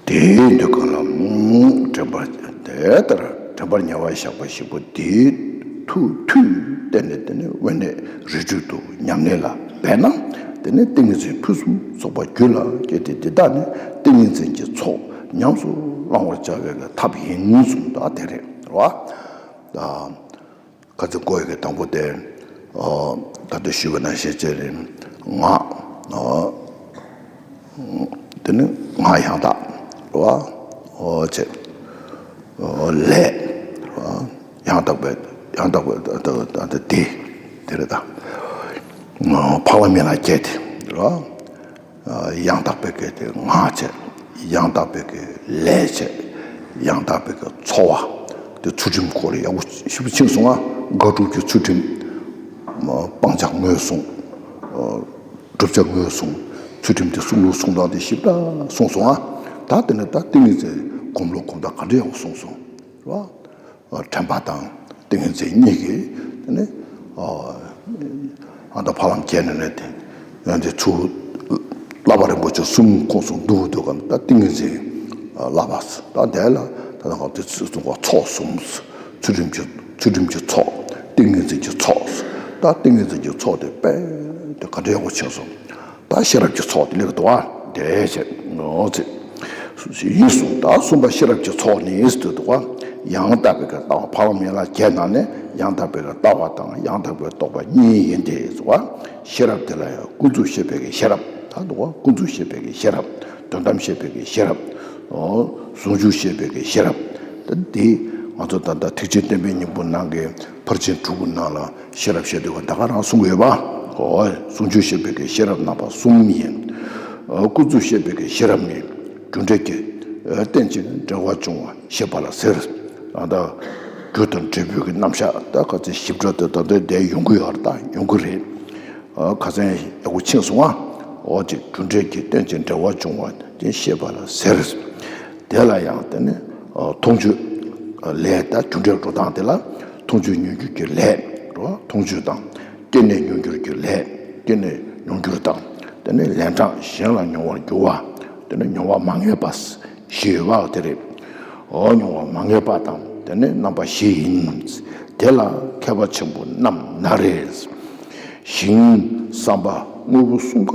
དེའི་འདི་གང་ལ་མུ་དྲན་པ་དེ་ལྟར་དྲན་པར་ཉེ་བར་བཞག་པ་ཞིག་པོ་དེའི་ཐུགས་མཐུས་གཏད་ནས་དེ་ནི་དབེན་གནས་རི་ཁྲོད་དུ་ཉམས་ལེན་ལ་འབད་ན། དེ་ནི་ཏིང་ངེ་འཛིན་ཕུན་སུམ་ཚོགས་པ་རྒྱུད་ལ་སྐྱེས་ཏེ་འདི་དག་ནི་ཏིང་ངེ་འཛིན་གྱི་ཚོགས་ཉམས་སུ་བླང་བར་བྱ་བའི་ཐབས་ཡིན་གསུངས་ད་དེ་རེད་རོ། ཁ་ཚིག་བཀོད་ཡོད་ཀྱི་དང་པོ་དེ། ཨོ། ད་ལྟ་ཞུས་པ་ནང་བཞིན་བྱས་ནས་ང་། ཨོ། དེ་ནི་ང་ཡང་དག་རེད་བ། ཨོ་བྱས། ཨོ་ལས། རེད་བ། ཡང་དག་པའི་ཡང་དག་པའི་ད་ད་ད་དེ་དེ་རེད་ད། ཨོ་འཕགས་ལམ་ཡན་ལག་བརྒྱད་དེ་རེད་བ། ཡང་དག་པའི་སྐད་དེ་ང་བྱས། ཡང་དག་པའི་སྐད་ལས་བྱས། ཡང་དག་པའི་སྐད་ཚོར་བ། དེ་ཚུལ་ཁྲིམས་སྐོར་ལ་ཡག་པོ་ཞིབ་པོ་ཕྱིན་སོང་ང་། དགག་སྒྲུབ་ཀྱི་ཚུལ་ཁྲིམས། སྤང་བྱ་ངོས་བཟུང་། བསྒྲུབ་བྱ་ངོས་བཟུང་། ཚུལ་ཁྲིམས་དེ་གསུང་ལུགས་གསུང་སྟངས་དེ་ཞིབ་ཕྲ་གསུངས་སོང་ང་། ད་དེ་ནས་ད་ཏིང་ངེ་འཛིན་སྒོམ་ལུགས་སྒོམ་སྟངས་ག་འདྲ་ཡག་པོ་གསུངས་སོང་། རེད་བ། དྲན་པ་དང་ཏིང་ངེ་འཛིན་གཉིས་ཀྱིས་དེ་ནི་ཨ་ད་འཕགས་ལམ་བརྒྱད་ནས་ནས་དེ་ཡང་དེ་ཚུར་བསླབ་པ་རིན་པོ་ཆེ་གསུམ་ཁོངས་སུ་འདུ་འདུ་ག་ད་ཏིང་ངེ་འཛིན་བསླབ་པ་ད་དེ་ལ་ད་ང་དེ་ཚོགས་གསུམ་ཚུལ་ཁྲིམས་ཀྱི་ཚུལ་ཁྲིམས་ཀྱི་ཚོགས་ཏིང་ངེ་འཛིན་གྱི་ཚོགས་ད་ཏིང་ངེ་འཛིན་གྱི་ཚོགས་དེ་དཔེ་དེ་ག་འདྲ་ཡག་པོ་བྱས་སོང་། ད་ཤེས་རབ་ཀྱི་ཚོགས་དེ་སླེབས་འདུག་བ། དེ་བྱས་ནོ་ཚེ། ཡིན་གསུངས། ད་གསུམ་པ་ཤེས་རབ་ཀྱི་ཚོགས་ནི་ཟེར་འདུག་བ། ཡང་དག་པའི་གི་ལྟ་བ་འཕགས་ལམ་ཡན་ལག་བརྒྱད་ནང་ནས་ཡང་དག་པའི་གི་ལྟ་བ་དང་ཡང་དག་པའི་རྟོགས་པ་གཉིས་ཡིན་ཏེ་ཟེར་བ། ཤེས་རབ་དེ་ལ་ཡང་ཀུན་རྫོབ་ཤེས་པའི་གི་ཤེས་རབ་ད་འདུག་བ། ཀུན་རྫོབ་ཤེས་པའི་གི་ཤེས་རབ། དོན་དམ་ཤེས་པའི་གི་ཤེས་རབ། ཨོ། ཟུང་འཇུག་ཤེས་པའི་གི་ཤེས་རབ། ད་འདི་ང་ཚོ་ད་ལྟ་ཐེག་ཆེན་བསྟན་པའི་སྙིང་པོ་ནང་གི་ཕར་ཕྱིན་དྲུག་གི་ནང་ལ། ཤེས་རབ་བཤད་དུས་ཀ་ད་ག་རང་གསུང་གི་ཡོད་པ། ཨོ། ཟུང་འཇུག་ཤེས་པའི་གི་ཤེས་རབ་རྣམ་པ་གསུམ་ཡིན། ཨོ། ཀུན་རྫོབ་ཤེས་པའི་གི་ཤེས་རབ་ནི། རྒྱུ་འབྲས་ཀྱི། ཨོ། རྟེན་ཅིང་འབྲེལ་བར་འབྱུང་བ་ཤེས་པ་ལ་ཟེར། ཨ། ད་རྒྱུ་དང་འབྲས་བུའི་གི་རྣམ་གཞག་ད་ག་ཚོད་ཞིབ་ཕྲ་དེ་ད་ལྟ་དེ་ཡོང་གི་ཡོད་རེད། ད་ཡོང་གི་རེད། ཨོ། ཁ་སང་ཡག་པོ་ཕྱིན་སོང་ཨ། ཨོ། ཅིག་རྒྱུ་འབྲས་ཀྱི་རྟེན་ཅིང་འབྲེལ་བར་འབྱུང་བ་དེ་ཤེས་པ་ལ་ཟེར། དེ་ལ་ཡང་དེ་ནི། ཨོ། མཐོང་ཆོས། ཨོ། ལས། ད་རྒྱུ་འབྲས་འགྲོ་སྟངས་དེ་ལ་མཐོང་ཆོས་མྱོང་འགྱུར་གྱི་ལས། རོ། མཐོང་ཆོས་དང་། སྐྱེས་ནས་མྱོང་འགྱུར་གྱི་ལས། སྐྱེས་ནས་མྱོང་འགྱུར་དང་། དེ་ནི་ལན་གྲངས་གཞན་ལ་མྱོང་བར་འགྱུར་བ། དེ་ནི་མྱོང་བ་མ་ངེས་པ། བཞི་ཡོད་པ་དེ་རེད། ཨོ། མྱོང་བ་མ་ངེས་པ་དང་། དེ་ནི་རྣམ་པ་བཞི་ཡིན། དེ་ལ་མཁས་པ་ཆེན་པོ་རྣམས་ན་རེ། ཞིང་། བསམ་པ། དངོས་པོ་གསུམ་ཀ་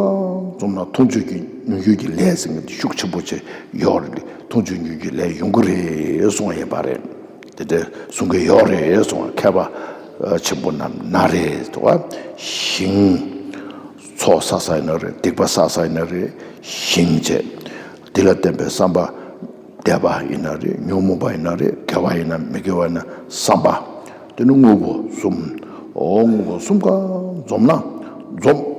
འཛོམས་ན་མཐོང་ཆོས་ཀྱི་མྱོང་འགྱུར་གྱི་ལས་ཟེར་མཁན་དེ་ཤུགས་ཆེན་པོ་ཆེ་ཡོད་རེད། མཐོང་ཆོས་མྱོང་འགྱུར་གྱི་ལས་ཡོང་གི་རེད་གསུངས་ཡོད་པ་རེད། དེ་འདྲ་གསུང་གི་ཡོད་རེད་གསུངས། མཁས་པ་ཆེན་པོ་རྣམས་ན་རེ་ཟེར་བ། ཞིང་། ཚོགས་བསགས་ས་ཡིན་ན་རེད། སྡིག་པ་བསགས་ས་ཡིན་ན་རེད། ཞིང་བྱས། དེ་ལ་བརྟེན་པའི་བསམ་པ། འདོད་པ་ཡིན་ན་རེད། ཉོན་མོངས་པ་ཡིན་ན་རེད། དགེ་བ་ཡིན་ན་མི་དགེ་བ་ཡིན་ན་བསམ་པ། དེ་ནི་དངོས་པོ་གསུམ། ཨོ། དངོས་པོ་གསུམ་ཀ་འཛོམས་ན། འཛོམས།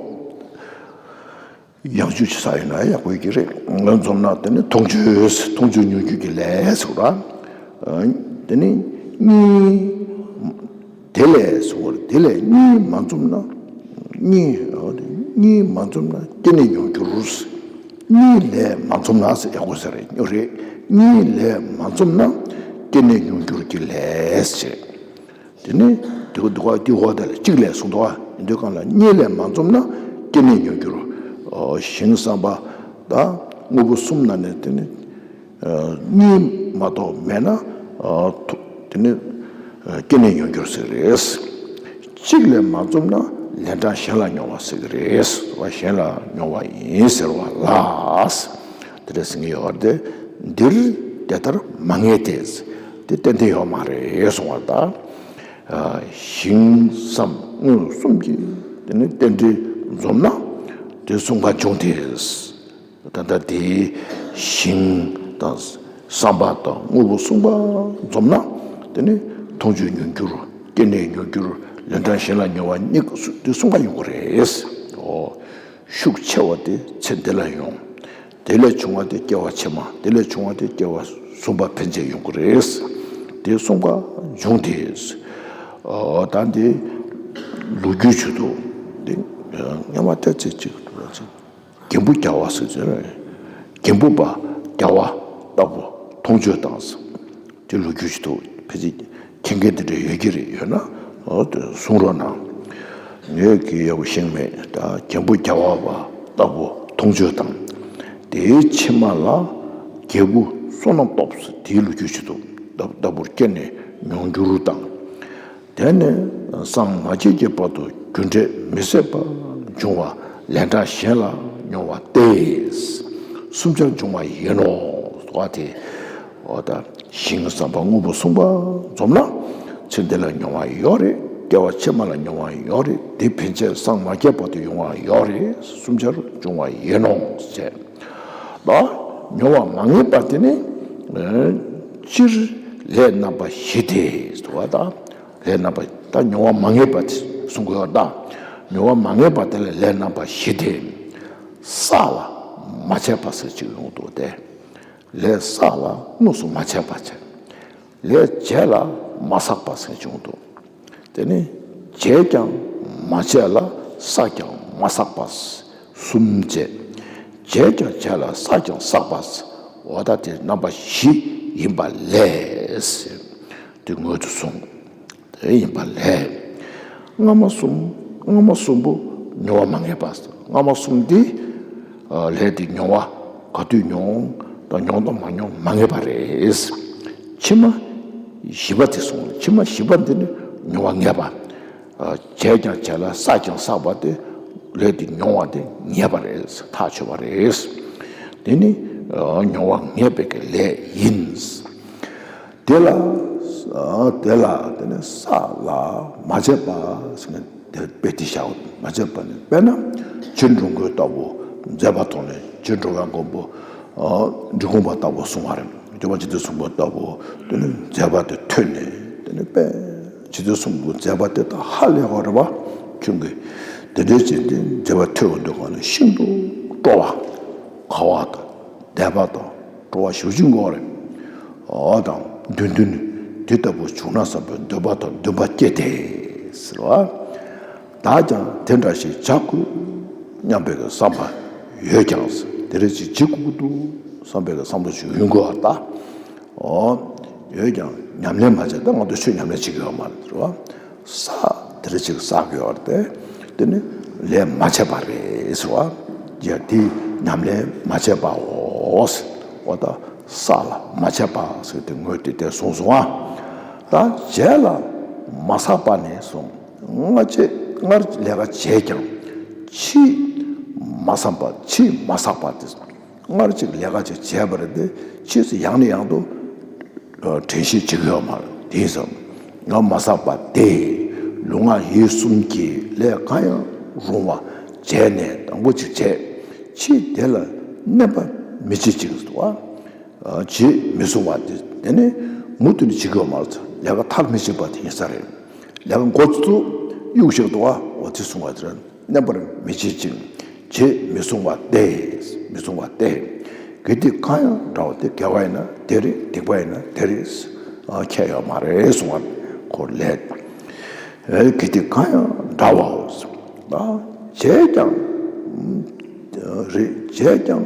ཡང་བཅུ་ཆ་ས་ཡིན་ན་ཡག་པོ་ཡོད་ཀྱི་རེད། འཛོམས་ན་དེ་ནི་མཐོང་ཆོས། མཐོང་ཆོས་མྱོང་འགྱུར་གྱི་ལས་ཟེར་བ། དེ་ནི་གཉིས། དེ་ལས་ཟེར་བ། དེ་ལས་གཉིས་མ་འཛོམས་ན། གཉིས། གཉིས་མ་འཛོམས་ན་སྐྱེས་ནས་མྱོང་འགྱུར། གཉིས་ལས་མ་འཛོམས་ན་ཟེར་ཡག་པོ་ཟེར་རེད། རེད། གཉིས་ལས་མ་འཛོམས་ན་སྐྱེས་ནས་མྱོང་འགྱུར་གྱི་ལས་བྱེད། དེ་ནི་དེ་ག་དེ་ག་དེ་འོག་དེ་ལ་གཅིག་ལས་གསུངས་འདུག་ཨ། ཡིན་དུས་གང་ལ་གཉིས་ལས་མ་འཛོམས་ན་སྐྱེས་ནས་མྱོང་འགྱུར། ཨོ། ཞིང་བསམ་པ་དང་དངོས་པོ་གསུམ་ན་ནས་དེ་ནི། ཨ། གཉིས་མ་གཏོགས་མེད་ན། ཨ། ཐུ། དེ་ནི། ཨ། སྐྱེས་ནས་མྱོང་འགྱུར་ཟེར་རེད། གཅིག་ལས་མ་འཛོམས་ན་ལན་གྲངས་གཞན་ལ་མྱོང་བ་ཟེར་གྱི་རེད། བ་གཞན་ལ་མྱོང་བ་ཡིན་ཟེར་བ་ལ། དེ་འདྲ་ཟེར་གྱི་ཡོད་རེད་དེ། འདིར་དེ་ལྟར་མ་ངེས་ཏེ། དེ་ཏན་ཏན་ཡོད་མ་རེད་གསུངས་པ་དང་། ཨ། ཞིང་བསམ་དངོས་གསུམ་གྱི་དེ་ནི་རྟེན་འབྲེལ་འཛོམས་ན་དེ་གསུམ་ཀ་འབྱུང་སྟེ། ད་ལྟ་དེའི་ཞིང་དང་བསམ་པ་དང་དངོས་པོ་གསུམ་ཀ་འཛོམས་ན། དེ་ནི་མཐོང་ཆོས་མྱོང་འགྱུར། སྐྱེས་ནས་མྱོང་འགྱུར། ལན་གྲངས་གཞན་ལ་མྱོང་བ་གཉིས་ཀ་སུ་དེ་གསུམ་ཀ་ཡོང་གི་རེད། ཨོ། ཤུགས་ཆེ་བ་དེ་ཚེ་འདི་ལ་ཡོང་། དེ་ལས་བྱུང་བ་དེ་སྐྱེ་བ་ཕྱི་མ། དེ་ལས་བྱུང་བ་དེ་སྐྱེ་བ་གསུམ་པ་ཕན་ཆད་ཡོང་གི་རེད། དེ་གསུམ་ཀ་འབྱུང་སྟེ། ཨོ། ད་འདི་ལོ་རྒྱུས་བྱེད་དུས་འདི་སྔོན་མ་ལྟས་ཚེ་གཅིག་རྒན་པོ་རྒྱལ་བ་ཟེར་ཚེ། རྒན་པོ་པ་རྒྱལ་བ་ལྟ་བུ་མཐོང་ཆོས་དང་། དེ་ལོ་རྒྱུས་ཤིག་འདུག་ཕལ་ཆེར་མཁྱེན་མཁན་དེ་འདྲ་ཡོད་ཀྱི་རེད། ཡོད་ན། ཨོ། དེ་གསུང་རོགས་གནང་། ངས་གི་ཡག་པོ་ཤེས་མེད། ད་རྒན་པོ་རྒྱལ་བ་པ་ལྟ་བུ་མཐོང་ཆོས་དང་། དེའི་ཕྱི་མ་ལ་རྒྱལ་བུ་བསོད་ནམས་སྟོབས་ཟེར་དེའི་ལོ་རྒྱུས་ཤིག་འདུག་ལྟ་ལྟ་བུར་སྐྱེས་ནས་མྱོང་འགྱུར་དང་། དེ་ནས་སངས་མ་རྒྱས་ཀྱི་བར་དུ་རྒྱུ་འབྲས་མི་ཟད་པ་འབྱུང་བ་ལན་གྲངས་གཞན་ལ་མྱོང་བ་སྟེ། གསུམ་ཆར་འབྱུང་བ་ཡིན་ནོ། བ་དེ། འོ་ད་ཞིང་བསམ་པ་དངོས་པོ་གསུམ་ཀ་འཛོམས་ན་ཚེ་འདི་ལ་མྱོང་བ་ཡོད་རེད། སྐྱེ་བ་ཕྱི་མ་ལ་མྱོང་བ་ཡོད་རེད། དེ་ཕན་ཆད་སངས་མ་རྒྱས་བར་དུ་ཡོང་བ་ཡོད་རེད། གསུམ་ཆར་འབྱུང་བ་ཡིན་ནོ་ཟེར། ད་མྱོང་བ་མ་ངེས་པ་དེ་ནི། ཨ། སྤྱིར་ལས་རྣམ་པ་བཞི་སྟེ། བ་ད། ལས་རྣམ་པ། ད་མྱོང་བ་མ་ངེས་པ་དེ་གསུང་གི་ཡོད་ད། མྱོང་བ་མ་ངེས་པ་དེ་ལ་ལས་རྣམ་པ་བཞི་སྟེ། བསགས་ལ་མ་བྱས་པ་ཟེར་གཅིག་ཡོང་འདུག་སྟེ། ལས་བསགས་ལ་དངོས་སུ་མ་བྱས་པ་བྱས། ལས་བྱས་ལ་མ་བསགས་པ་ཟེར་གཅིག་ཡོང་འདུག་དེ་ནི་བྱས་ཀྱང་མ་བྱས་ལ་བསགས་ཀྱང་མ་བསགས་པ་གསུམ་བྱས། བྱས་ཀྱང་བྱས་ལ་བསགས་ཀྱང་བསགས་པ། འོ་ད་དེ་རྣམ་པ་བཞི་ཡིན་པ་ལས། དེ་ངོས་སུ་གསུངས། དེ་ཡིན་པ་ལས། སྔ་མ་གསུམ། སྔ་མ་གསུམ་པོ་མྱོང་བ་མ་ངེས་པ། སྔ་མ་གསུམ་འདི། ཨ། ལས་དེ་མྱོང་བ་ག་དུས་མྱོང་དང་མྱོང་དང་མ་མྱོང་མ་ངེས་པ་རེད། ཕྱི་མ་བཞི་པ་དེ་གསུངས། ཕྱི་མ་བཞི་པ་འདི་ནི་མྱོང་བ་ངེས་པ། ཨ། བྱས་ཀྱང་བྱས་ལ་བསགས་ཀྱང་བསགས་པ་དེ། ལས་དེ་མྱོང་བ་དེ་ངེས་པ་རེད། ཐག་ཆོད་པ་རེད། དེ་ནི། ཨ། མྱོང་བ་ངེས་པའི་གི་ལས་ཡིན། དེ་ལ། ཨ། དེ་ལ་དེ་ནི་བསགས་ལ་མ་བྱས་པ་ཟེར་ནས་དེ་དཔེ་དེ་བཞག་མ་བྱས་པ་ནི། དཔེར་ན་བྱེ་བྲག་མགོན་ལྟ་བུ་མཛད་པ་ཐོག་ནས་བྱེ་བྲག་མགོན་པོ། ཨ། འབྲི་གུང་པ་ལྟ་བུ་གསུང་བ་རེད། སྐྱོབ་པ་རྗེ་བཙུན་གསུམ་པོ་ལྟ་བུ་དེ་ནི་མཛད་པ་དེ་ཐོས་ནས་དེ་ནི་དཔེ་རྗེ་བཙུན་གསུམ་པོའི་མཛད་པ་དེ་དག་ཧ་ལས་པ་རེད་པ། ཁྱོད་ཀྱིས་ དེ་འདྲའི་ཅིག་དེ་འདྲ་བ་ཐོས་པ་འདུག་ག་ནས་ཤིན་ཏུ་སྤྲོ་བ། དགའ་བ་དང་དད་པ་དང་སྤྲོ་བ་ཞེ་པོ་ཅིག་འགོར་རེད། འོ་དང་། མདུན་དུ་ནི་འདི་ལྟ་བུ་བྱུང་ན་བསམ་པའི་འདོད་པ་དང་འདུན་པ་སྐྱེས་ཏེ་ཟེར་བ། བདག་ཀྱང་དེ་འདྲ་ཞིག་བྱ་དགོས་སྙམ་པའི་བསམ་པ་ཡོད་ཀྱང་། དེ་འདྲ་ཞིག་བྱེད་དགོས་འདུག་བསམ་པའི་བསམ་བློ་ཞིག་ཡོང་དགོས་པ་ལྟ། འོ། ཡོད་ཀྱང་ཉམས་ལེན་མ་བྱས། ད་ང་ཚོ་ཆོས་ཉམས་ལེན་བྱེད་ཀྱི་ཡོད་མ་རེད་ཟེར་བ། བསགས། དེ་འདྲ་ཅིག་བསགས་ཀྱི་ཡོད་རེད་དེ། དེ་ནི་ལས་མ་བྱས་པ་རེད་ཟེར་བ། ཡ། དེ་ཉམས་ལེན་མ་བྱས་པའོ་ཟེར། འོ་ད་བསགས་ལ་མ་བྱས་པ་ཟེར་དེ་ངོས་དེ་དེ་གསུངས་སོང་ཨ། ད་བྱས་ལ་མ་བསགས་པ་ནས་བཟུང་སྔ་ཕྱི་སྔར་ལས་ཀ་བྱས་ཀྱང་ཕྱིས་མ་བསམ་པ། ཕྱིས་མ་བསགས་པ་དེ། སྔར་ཅིག་ལས་ཀ་ཅིག་བྱས་པ་རེད་དེ། ཕྱིས་སུ་ཡང་ནས་ཡང་དུ་དྲན་ཤེས་བྱེད་ཀྱི་ཡོད་མ་རེད། དེ་ཙམ་ང་མ་བསགས་པ་དེ། ལུས་ངག་ཡིད་གསུམ་གྱི་ལས་གང་ཡང་རུང་བ་བྱས་ནས་དང་པོ་ཅིག་བྱས། ཕྱིས་དེ་ལ་གནོད་པ་མི་བྱེད་ཅིག་བྱེད་མི་བཟུང་བ་དེ། དེ་ནི་མུ་མཐུད་ནས་བྱེད་ཀྱི་ཡོད་མ་རེད། ལས་ཀ་མཐར་མི་ཕྱིན་པ་དེ་ཡིན་ས་རེད། ལས་ཀ་འགོ་བཙུགས་གཡུག་བཞག་འདུག་བ། འོ་དེ་གསུང་བ་དེ་རེད། གནོད་པར་མི་བྱེད་ཅིང་། བྱེད་མི་བཟུང་བ་སྟེ། མི་བཟུང་བ་སྟེ། དགེ་སྡིག་གང་ཡང་འདྲ་བ་དེ། དགེ་བ་ཡིན་ན་དེ་རེད། སྡིག་པ་ཡིན་ན་དེ་རེད། ཁྱད་ཡོད་མ་རེད་གསུང་བ་ཁོ་ལས། དགེ་སྡིག་གང་ཡང་འདྲ་བའོ། བྱས་ཀྱང་རེད། བྱས་ཀྱང་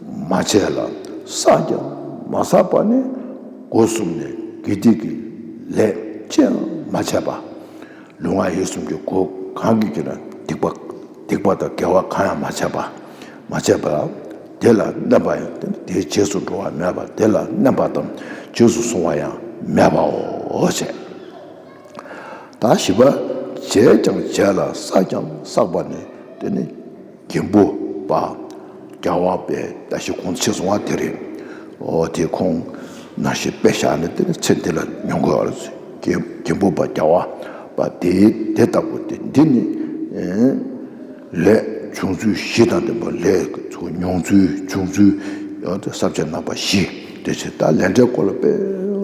མ་བྱས་ལ། བསགས་ཀྱང་མ་བསགས་པ་ནི། སྒོ་གསུམ་ནས་དགེ་སྡིག་གི་ལས་ཅི་ཡང་མ་བྱས་པ། ལུས་ངག་ཡིད་གསུམ་གྱི་སྒོ་གང་གིས་ཀྱང་སྡིག་པ། སྡིག་པ་དང་དགེ་བ་གང་ཡང་མ་བྱས་པ། མ་བྱས་པ། དེ་ལ་གནོད་པ་ཡང་། དེའི་རྗེས་སུ་འགྲོ་བ་མེད་པ། དེ་ལ་གནོད་པ་དང་རྗེས་སུ་བཟུང་བ་ཡང་མེད་པའོ་ཞེས། ད་བཞི་པ། བྱས་ཀྱང་བྱས་ལ། བསགས་ཀྱང་བསགས་པ་ནི། དེ་ནི་རྒན་པོ་པ། རྒྱལ་བ་པའི་བཀྲ་ཤིས་གོང་ཆེ་སོང་བ་དེ་རེད། འོ་དེ་ཁོང་ནང་བཞིན་དཔེ་བཞག་ནས་དེ་ནི་ཚེ་འདི་ལ་མྱོང་དགོས་པ་རེད། རྒན་རྒན་པོ་པ་རྒྱལ་བ་པ་དེ་དེ་ལྟ་བུ་དེ། འདི་ནི་ལས་བྱུང་ཚུལ་བཞི་དང་ལྡན་པ། ལས་ཚུར་མྱོང་ཚུལ། བྱུང་ཚུལ། ཡང་དེ་ས་བཅད་རྣམ་པ་བཞི། དེ་བཞིན་ད་ལས་འབྲས་སྐོར་ལ་དཔེ་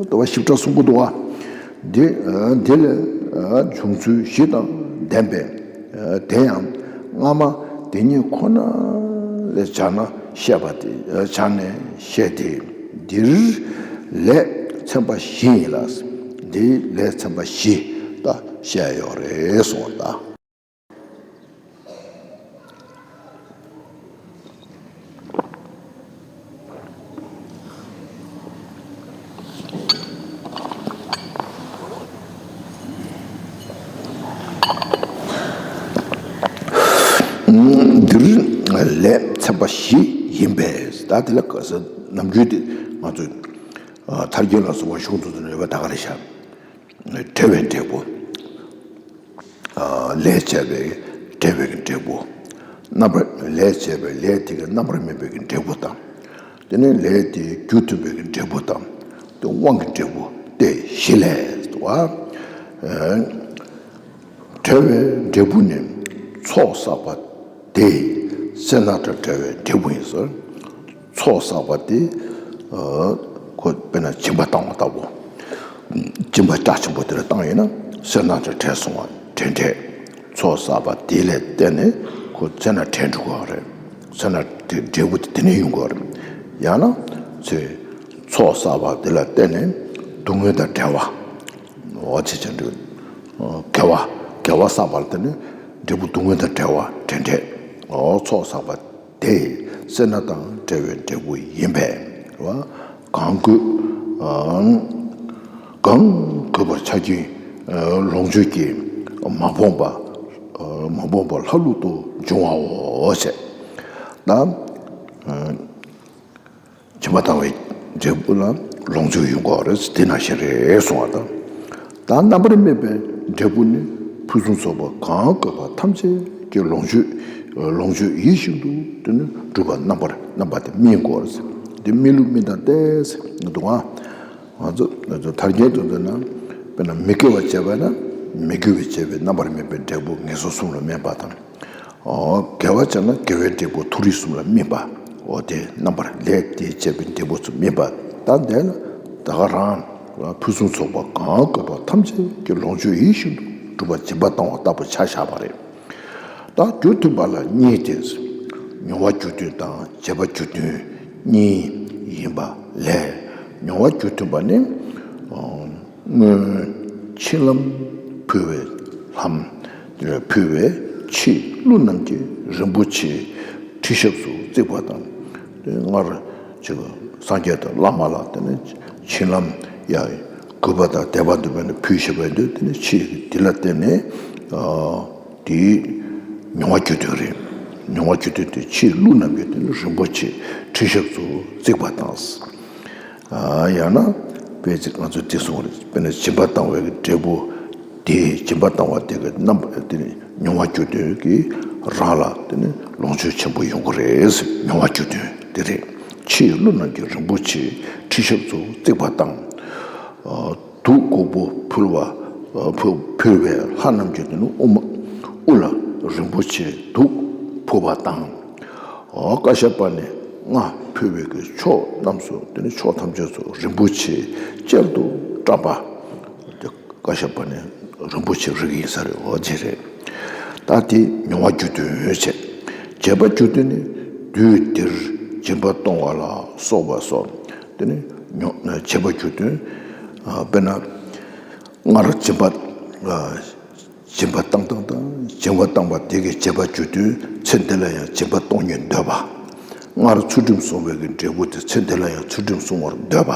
ལྟ་བ་ཞིབ་ཕྲ་གསུང་གི་འདུག་བ། འདི་འདི་ལས་བྱུང་ཚུལ་བཞི་དང་ལྡན་པའི། དེ་ཡང་སྔ་མ་དེ་ཉིད་ཁོ་ན་ལས་སྦྱར་ན་བཤད་པ་དེ། སྦྱར་ནས་བཤད་དེ། འདིར་ལས་ཚན་པ་བཞི་ཡིན་ལ། འདིའི་ལས་ཚན་པ་བཞི་ད་བཤད་ཡོད་རེད་གསུངས་པ་ད། འདིར་ལས་ཚན་པ་བཞི་ཡིན་པས། ད་དེ་ལ་ག་ས་ནམ་རྒྱུན་དེ་ང་ཚོས་ཐར་རྒྱན་ལ་སོགས་པ་གཞུང་དུ་ནས་ཡོད་པ་ད་ག་རེ་བཞག་འབྲེལ་བའི་འབྲས་བུ། ལས་བྱས་པའི་འབྲེལ་བའི་འབྲས་བུ། རྣམ་པར། ལས་བྱས་པའི་ལས་དེ་གི་རྣམ་པར་སྨིན་པའི་འབྲས་བུ་དང་། དེ་ནས་ལས་དེའི་རྒྱུ་མཐུན་པའི་འབྲས་བུ་དང་། དེ་དབང་གི་འབྲས་བུ་སྟེ་བཞི་ལས་སུ། འབྲེལ་བའི་འབྲས་བུ་ནི་ཚོགས་བསགས་པ་དེ་སེར་སྣ་དང་བྲལ་བའི་འབྲས་བུ་ཡིན་ཟེར། ཚོགས་བསགས་པ་དེ་ཁོ་དཔེར་ན་སྦྱིན་པ་བཏང་བ་ལྟ་བུ། སྦྱིན་པ་རྒྱ་ཆེན་པོ་དེ་ལ་བཏང་ཡིན་ན་སེར་སྣ་དང་བྲལ་སོང་བ་དྲན་འབྲས། ཚོགས་བསགས་པ་དེ་ལ་བརྟེན་ནས་ཁོ་སེར་སྣ་བྲལ་འགྲོ་གི་རེད། སེར་སྣ་དེ་འབྲས་བུ་དེ་དེ་ནས་ཡོང་གི་རེད། ཡང་ན་ཚེ་ཚོགས་བསགས་པ་དེ་ལ་བརྟེན་ནས་སྡུག་བསྔལ་དང་བྲལ་བ། འོ་ཚེ་ཆེན་འབྲས་བུ། དགེ་བ། དགེ་བ་བསགས་པ་ལ་བརྟེན་ནས་འབྲས་བུ་སྡུག་བསྔལ་དང་བྲལ་བ་དྲན་འབྲས། འོ་ཚོགས་བསགས་པ་དེ་སེར་སྣ་དང་བྲལ་བའི་འབྲས་བུ་ཡིན་པས། གང་དགོས། གང་དགོས་པར་ཆགས་ཀྱི་ལོངས་སྤྱོད་ཀྱིས་མ་སྤངས་པ། མ་སྤངས་པ་ལྷ་ལུགས་སུ་འབྱུང་བའོ་ཞེས། ད་སྦྱིན་པ་བཏང་བའི་འབྲས་བུ་ལ་ལོངས་སྤྱོད་ཡོང་གི་རེད། དེ་ནང་བཞིན་རེད་གསུང་བ་དང་། ད་རྣམ་པར་སྨིན་པའི་འབྲས་བུ་ནི་ཕུན་སུམ་ཚོགས་པ་གང་དགོས་པ་ཐམས་ཅད་ཀྱི་ལོངས་སྤྱོད། ལོངས་སྤྱོད་ཡིད་བཞིན་དུ་དེ་ནི་སྒྲུབ་པ་རྣམ་པར། རྣམ་པ་དེ་སྨིན་དགོས་རེད། འདི་སྨིན་ལུགས་སྨིན་སྟངས་ཏེ་ཟེར་འདུག་ཨ། ང་ཚོ་ང་ཚོ་ཐར་རྒྱན་དུ་འདོད་ན། དཔེར་ན་མི་དགེ་བ་བྱས་པ་ན་མི་དགེ་བ་བྱས་པའི་རྣམ་པར་སྨིན་པའི་འབྲས་བུ་ངན་སོང་གསུམ་ལ་སྨིན་པ་དང་། དགེ་བ་བྱས་ན་དགེ་བའི་འབྲས་བུ་མཐོ་རིས་གསུམ་ལ་སྨིན་པ། འོ་དེ་རྣམ་པར་ལས་དེ་བྱས་པའི་འབྲས་བུ་ཚུར་སྨིན་པ། ད་འདི་ལ་ད་ག་རང་ཕུན་སུམ་ཚོགས་པ་གང་དགོས་པ་ཐམས་ཅད་ཀྱི་ལོངས་སྤྱོད་ཡིད་བཞིན་དུ་སྒྲུབ་པར་སྦྱིན་པ་བཏང་བ་ལྟ་བུ་ཆ་བཞག་པ་རེད། ད་རྒྱུ་མཐུན་པ་ལ་གཉིས་ཏེ། མྱོང་བ་རྒྱུ་མཐུན་དང་བྱེད་པ་རྒྱུ་མཐུན་གཉིས་ཡིན་པ་ལས། མྱོང་བ་རྒྱུ་མཐུན་པ་ནི། ཨ། སྔོན་ཕྱིན་ལམ་ཕུལ་བའི་ལྷམ། ཕུལ་བའི་ཕྱིའི་ཀླུ་རྣམས་ཀྱིས་རིན་པོ་ཆེའི་ཁྲི་ཞབས་སུ་བརྩིགས་པ་དང་། སྔར་ཅིག་སངས་རྒྱས་དང་བླ་མ་ལ་དེ་ནི་ཕྱིན་ལམ་ཡང་གུས་པ་དང་དད་པ་འདུག་པས་ནི་ཕུལ་བཞིན་པའི་དུས། དེ་ནི་ཕྱིའི་དེ་ལ་བརྟེན་ནས། ཨ། དེའི་མྱོང་བ་རྒྱུ་མཐུན་རེད། མྱོང་བ་རྒྱུ་མཐུན་དེ་ཕྱིའི་ཀླུ་རྣམས་ཀྱིས་དེ་ནི་རིན་པོ་ཆེའི་ཁྲི་ཞབས་སུ་བརྩིགས་པ་དང་། ཨ། ཡང་ན་དཔེ་ཅིག་ང་ཚོས་འདི་གསུངས་པ་རེད། དཔེར་ན་སྦྱིན་པ་བཏང་བའི་འབྲས་བུ་དེ། སྦྱིན་པ་བཏང་བ་དེ་གི་རྣམ་པ་དེ་ནི་མྱོང་བ་རྒྱུ་མཐུན་གྱིས་རང་ལ་དེ་ནི་ལོངས་སྤྱོད་ཆེན་པོ་ཡོང་གི་རེད། མྱོང་བ་རྒྱུ་མཐུན་དེ་རེད། ཕྱིའི་ཀླུ་རྣམས་ཀྱིས་རིན་པོ་ཆེའི་ཁྲི་ཞབས་སུ་བརྩིགས་པ་དང་། ཨ། གདུགས་གོང་བུ་ཕུལ་བ། ཨ། ཕུལ་ཕུལ་བའི་ལྷ་རྣམས་ཀྱིས་དེ་ནི་དབུ་མ་དབུ་ལ་རིན་པོ་ཆེའི་གདུགས་ཕུལ་བ་དང་། ཨ། ཀ་ཤ་པ་ཎི་ལྔ་ཕུལ་བའི་གི་ཕྱོགས་རྣམས་སུ་དེ་ནི་ཕྱོགས་ཐམས་ཅད་སུ་རིན་པོ་ཆེས་གཅེར་དུ་བཀྲམ་པ། ཀ་ཤ་པ་ཎི་རིན་པོ་ཆེའི་རིགས་ཡིན་ས་རེད། འོ་དེ་རེད། ད་དེ་མྱོང་བ་རྒྱུ་མཐུན་བྱས། བྱེད་པ་རྒྱུ་མཐུན་ནི་དུས་འདིར་སྦྱིན་པ་གཏོང་བ་ལ་སོགས་པ་སོ། དེ་ནི་མྱོང་བྱེད་པ་རྒྱུ་མཐུན། ཨ། དཔེར་ན་སྔར་སྦྱིན་པ། ཨ། སྦྱིན་པ་བཏང་སྟངས་དང་། སྦྱིན་པ་བཏང་བ་དེ་གི་བྱེད་པ་རྒྱུ་མཐུན་ཚེ་འདི་ལ་ཡང་སྦྱིན་པ་གཏོང་སྙིང་འདོད་པ། སྔར་ཚུལ་ཁྲིམས་བསྲུངས་པའི་གི་འབྲས་བུ་དེ་ཚེ་འདི་ལ་ཡང་ཚུལ་ཁྲིམས་བསྲུང་བར་འདོད་པ།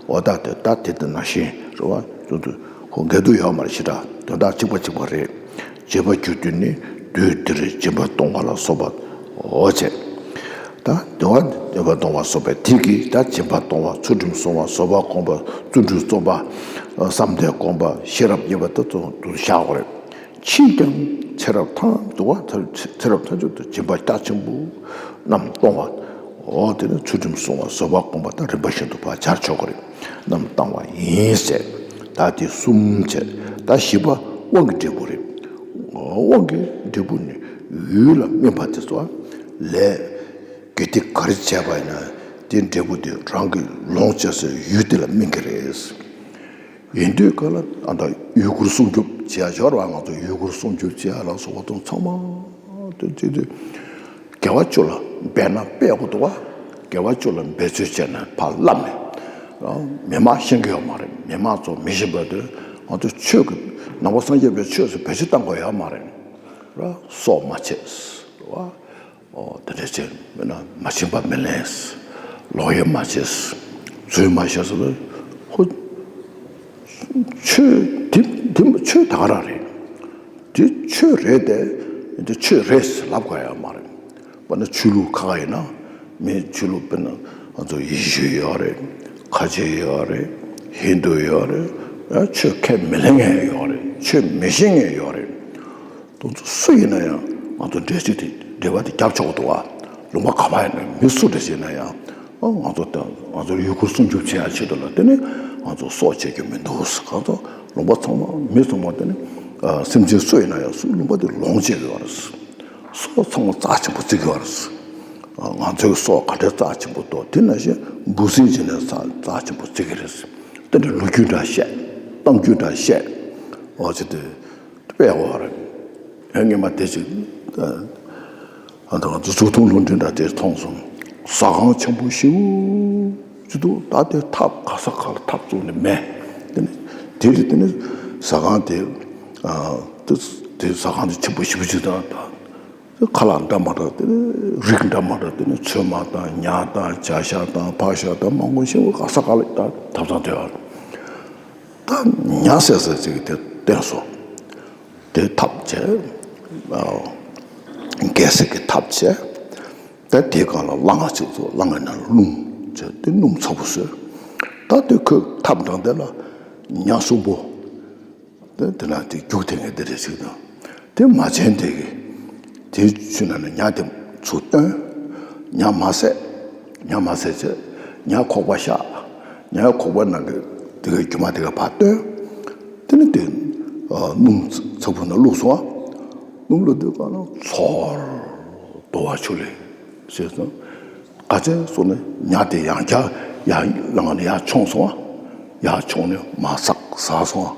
འོ་ད་དེ་ད་དེ་དེ་ནང་བཞིན་རེད་བ། ཁོ་འགལ་འདུ་ཡོད་མ་རེད། ཞེ་དྲག་དོན་དག་གཅིག་པ་གཅིག་པ་རེད། བྱེད་པ་རྒྱུ་མཐུན་ནི་དུས་འདིར་སྦྱིན་པ་གཏོང་བ་ལ་སོགས་པ། འོ་བྱས། ད་དེ་བ་སྦྱིན་པ་གཏོང་བ་སོགས་པའི་དེ་གིས་ད་སྦྱིན་པ་གཏོང་བ། ཚུལ་ཁྲིམས་བསྲུང་བ། བཟོད་པ་སྒོམ་པ། བརྩོན་འགྲུས་རྩོམ་པ། བསམ་གཏན་སྒོམ་པ། ཤེས་རབ་རྙེད་པ་དེ་ཚོ་དུ་བཞག་དགོས་རེད། ཕྱིས་ཀྱང་ཚེ་རབས་ཐམས་དུ་བ་ཚེ་རབས་ཐམས་ཅད་དུ་སྦྱིན་པ་རྒྱ་ཆེན་པོ་རྣམས་གཏོང་བ། འོ་དེ་ནི་ཚུལ་ཁྲིམས་བསྲུང་བ། བཟོད་པ་སྒོམ་པ་དང་རིམ་པ་བཞིན་དུ་ཕར་སྦྱར་ཆོག་གི་རེད། རྣམས་བཏང་བ་ཡིན་ཟེར། ད་དེ་གསུམ་བྱས། ད་བཞི་པ་དབང་གི་འབྲས་བུ་རེད། དབང་གི་འབྲས་བུ་ནི་ཡུལ་ལ་སྨིན་པ་དེ་ཚོ་ལས། དགེ་སྡིག་ག་རེ་བྱས་པ་ཡིན་ན་དེའི་འབྲས་བུ་དེ་རང་གི་ལོངས་སྤྱོད་སའི་ཡུལ་དེ་ལ་སྨིན་གྱི་རེད། ཡིན་དུས་ག་ལ་ཨ་ད་ཡུལ་སྐོར་སྲུང་སྐྱོབ་བྱེད་ཡ་སྦྱོར་བ། ང་ཚོ་ཡུལ་སྐོར་སྲུང་སྐྱོབ་བྱེད་ཡ་ལ་སོགས་པ་དང་ཚང་མ་དེ་བྱེད་དུས་དགེ་བ་བཅུ་ལ་འབད་ན་འབད་དགོས་འདུག་བ། དགེ་བ་བཅུ་ལ་འབད་རྩོལ་བྱས་ན་ཕར་བསླབ་ནས། མི་མང་ཤེས་ཀྱི་ཡོད་མ་རེད། མི་མང་ཚོ་མི་ཤེས་པ་དེ་ང་ཚོ་ཆོས་ཀྱི་ནང་པ་སངས་རྒྱས་པའི་ཆོས་སུ་བེད་སྤྱོད་བཏང་དགོས་ཡོད་མ་རེད། སྲོག་མ་བཅད། ཨོ་དེ་འདྲ་བྱས་མིན་ན་མ་བྱིན་པ་མི་ལེན། ལོག་གཡེམ་མ་བྱེད། རྫུན་མ་བཤད་ཟེར་བ། ཧོ། ཆོས་དེ་དེ་ཆོས་ད་ག་རང་རེད། དེ་ཆོས་རེད་དེ། དེ་ཆོས་རེད་ཟེར་ལབ་དགོས་ཡ་མ་རེད། དཔེར་ན་ཆོས་ལུགས་ཁག་ཁག་ཡིན་ན། མིའི་ཆོས་ལུགས་དཔེར་ན་ང་ཚོ་ཡེ་ཤུ་ཡོད་རེད། ཁ་ཆེ་ཡོད་རེད། ཧིན་དུ་ཡོད་རེད། ཡང་ཆོས་ཁས་མི་ལེན་མཁན་ཡོད་རེད། ཆོས་མི་ཤེས་མཁན་ཡོད་རེད། དེ་ཚོ་སུ་ཡིན་ན་ཡང་ང་ཚོ་འབྲེལ་བ་དེ་འབྲེལ་བ་དེ་རྒྱབ་ཆོག་གི་འདུག་བ། ལུང་པ་ག་པར་ཡིན་ན་མི་སུ་འདྲ་ཞིག་ཡིན་ན་ཡང་། ཨ་ང་ཚོ་དང་ང་ཚོ་ཡུལ་སྐོར་སྲུང་སྐྱོབ་བྱེད་ཡ་ཆེད་དུ་ལ་དེ་ནི་ང་ཚོ་སྲོག་བཅད་རྒྱུ་མི་འདུག་ང་ཚོ་ལུང་པ་ཚང་མ་མི་ཚང་མ་དེ་ནི་ཨ་སེམས་ཅན་སུ་ཡིན་ན་ཡང་སུ་ལུང་པ་དེ་ལོངས་སྤྱད་ཀྱི་ཡོད་རེད། སྲོག་ཚང་མ་རྩ་ཆེན་པོ་བརྩི་གི་ཡོད་རེད། ཨ་ང་ཚོའི་སྲོག་ག་འདྲའི་རྩ་ཆེན་པོ་འདུག་དེ་ནང་བཞིན་འབུ་སྲིན་བྱས་ནས་རྩ་རྩ་ཆེན་པོ་བརྩི་གི་རེད། དེ་འདྲའི་ལོ་རྒྱུས་འདྲ་བཤད། གཏམ་རྒྱུད་འདྲ་བཤད། འོ་ཅི་དེ། དཔེ་བ་རེད། ཨེ་ངས་མ་དེ་ཅིག་ཨ་ད་ང་ཚོ་གཟུགས་མཐོང་ལུང་འདྲེན་འདྲ་དེ་མཐོང་སོང་། ཟ་ཁང་ཆེན་པོ་ཞེ་པོ་ཅིག་འདུག་ད་དེ་ཐབ་ག་ས་ག་ལ་ཐབ་བཙུགས་ནས་མེད། དེ་ནི་དེ་རེད། དེ་ནི་ཟ་ཁང་དེ་ཨ་དེ་དེ་ཟ་ཁང་དེ་ཆེན་པོ་ཞེ་པོ་ཅིག་དང་ད་ཁ་ལག་འདྲ་མ་འདྲ། དེ་ནི་རིགས་འདྲ་མ་འདྲ། དེ་ནི་ཚོད་མ་དང་ཉ་དང་བྱ་ཤ་དང་ཕག་ཤ་དང་མང་པོ་ཞེ་པོ་ག་ས་ག་ལ་ད་ཐབ་ཚང་དེ་བ། ད་ཉ་ཟེར་ས་ཅིག་དེ་བསྟན་སོང་། དེ་ཐབ་བྱས། ཨ་རྒྱལ་སྲིད་ཀྱི་ཐབ་བྱས། ད་དེའི་སྒང་ལ་སླ་ང་ཅིག་བཙུགས། སླ་ང་ནང་ལ་སྣུམ་བྱས། དེ་སྣུམ་ཚ་པོ་བཟོས། ད་དེ་ཁོས་ཐབ་འགྲམ་དེ་ལ་ཉ་གསུམ་པོ། དེ་དེ་ལ་དེ་རྒྱུག་དེ་ངས་དེ་རེ་ཞིག་དང་། དེ་མ་བྱན་དེ་གི་དེའི་ཆུ་ནང་ནས་ཉ་དེ་ཚུར་བཏོན། ཉ་མ་བསད། ཉ་མ་བསད་བྱས། ཉ་ཁོག་པ་བཤགས། ཉ་ཁོག་པ་ནང་གི་དེ་གི་རྒྱུ་མ་དེ་ག་ཕར་བཏོན། དེ་ནི་དེ་ཨ་སྣུམ་ཚ་པོ་ནང་བླུགས་སོང་། ཨ་སྣུམ་བླུགས་དུས་གང་ན་ཚོར་དོ་བ་ཆུ་ལས་ཟེར་སོང་། ག་ཚད་སོང་ནས་ཉ་དེ་ཡང་བསྐྱར་ཡར་ལངས་ནས་ཡར་མཆོངས་སོང་། ཨ་ཡར་མཆོངས་ནས་མར་ཟག་ཟག་སོང་།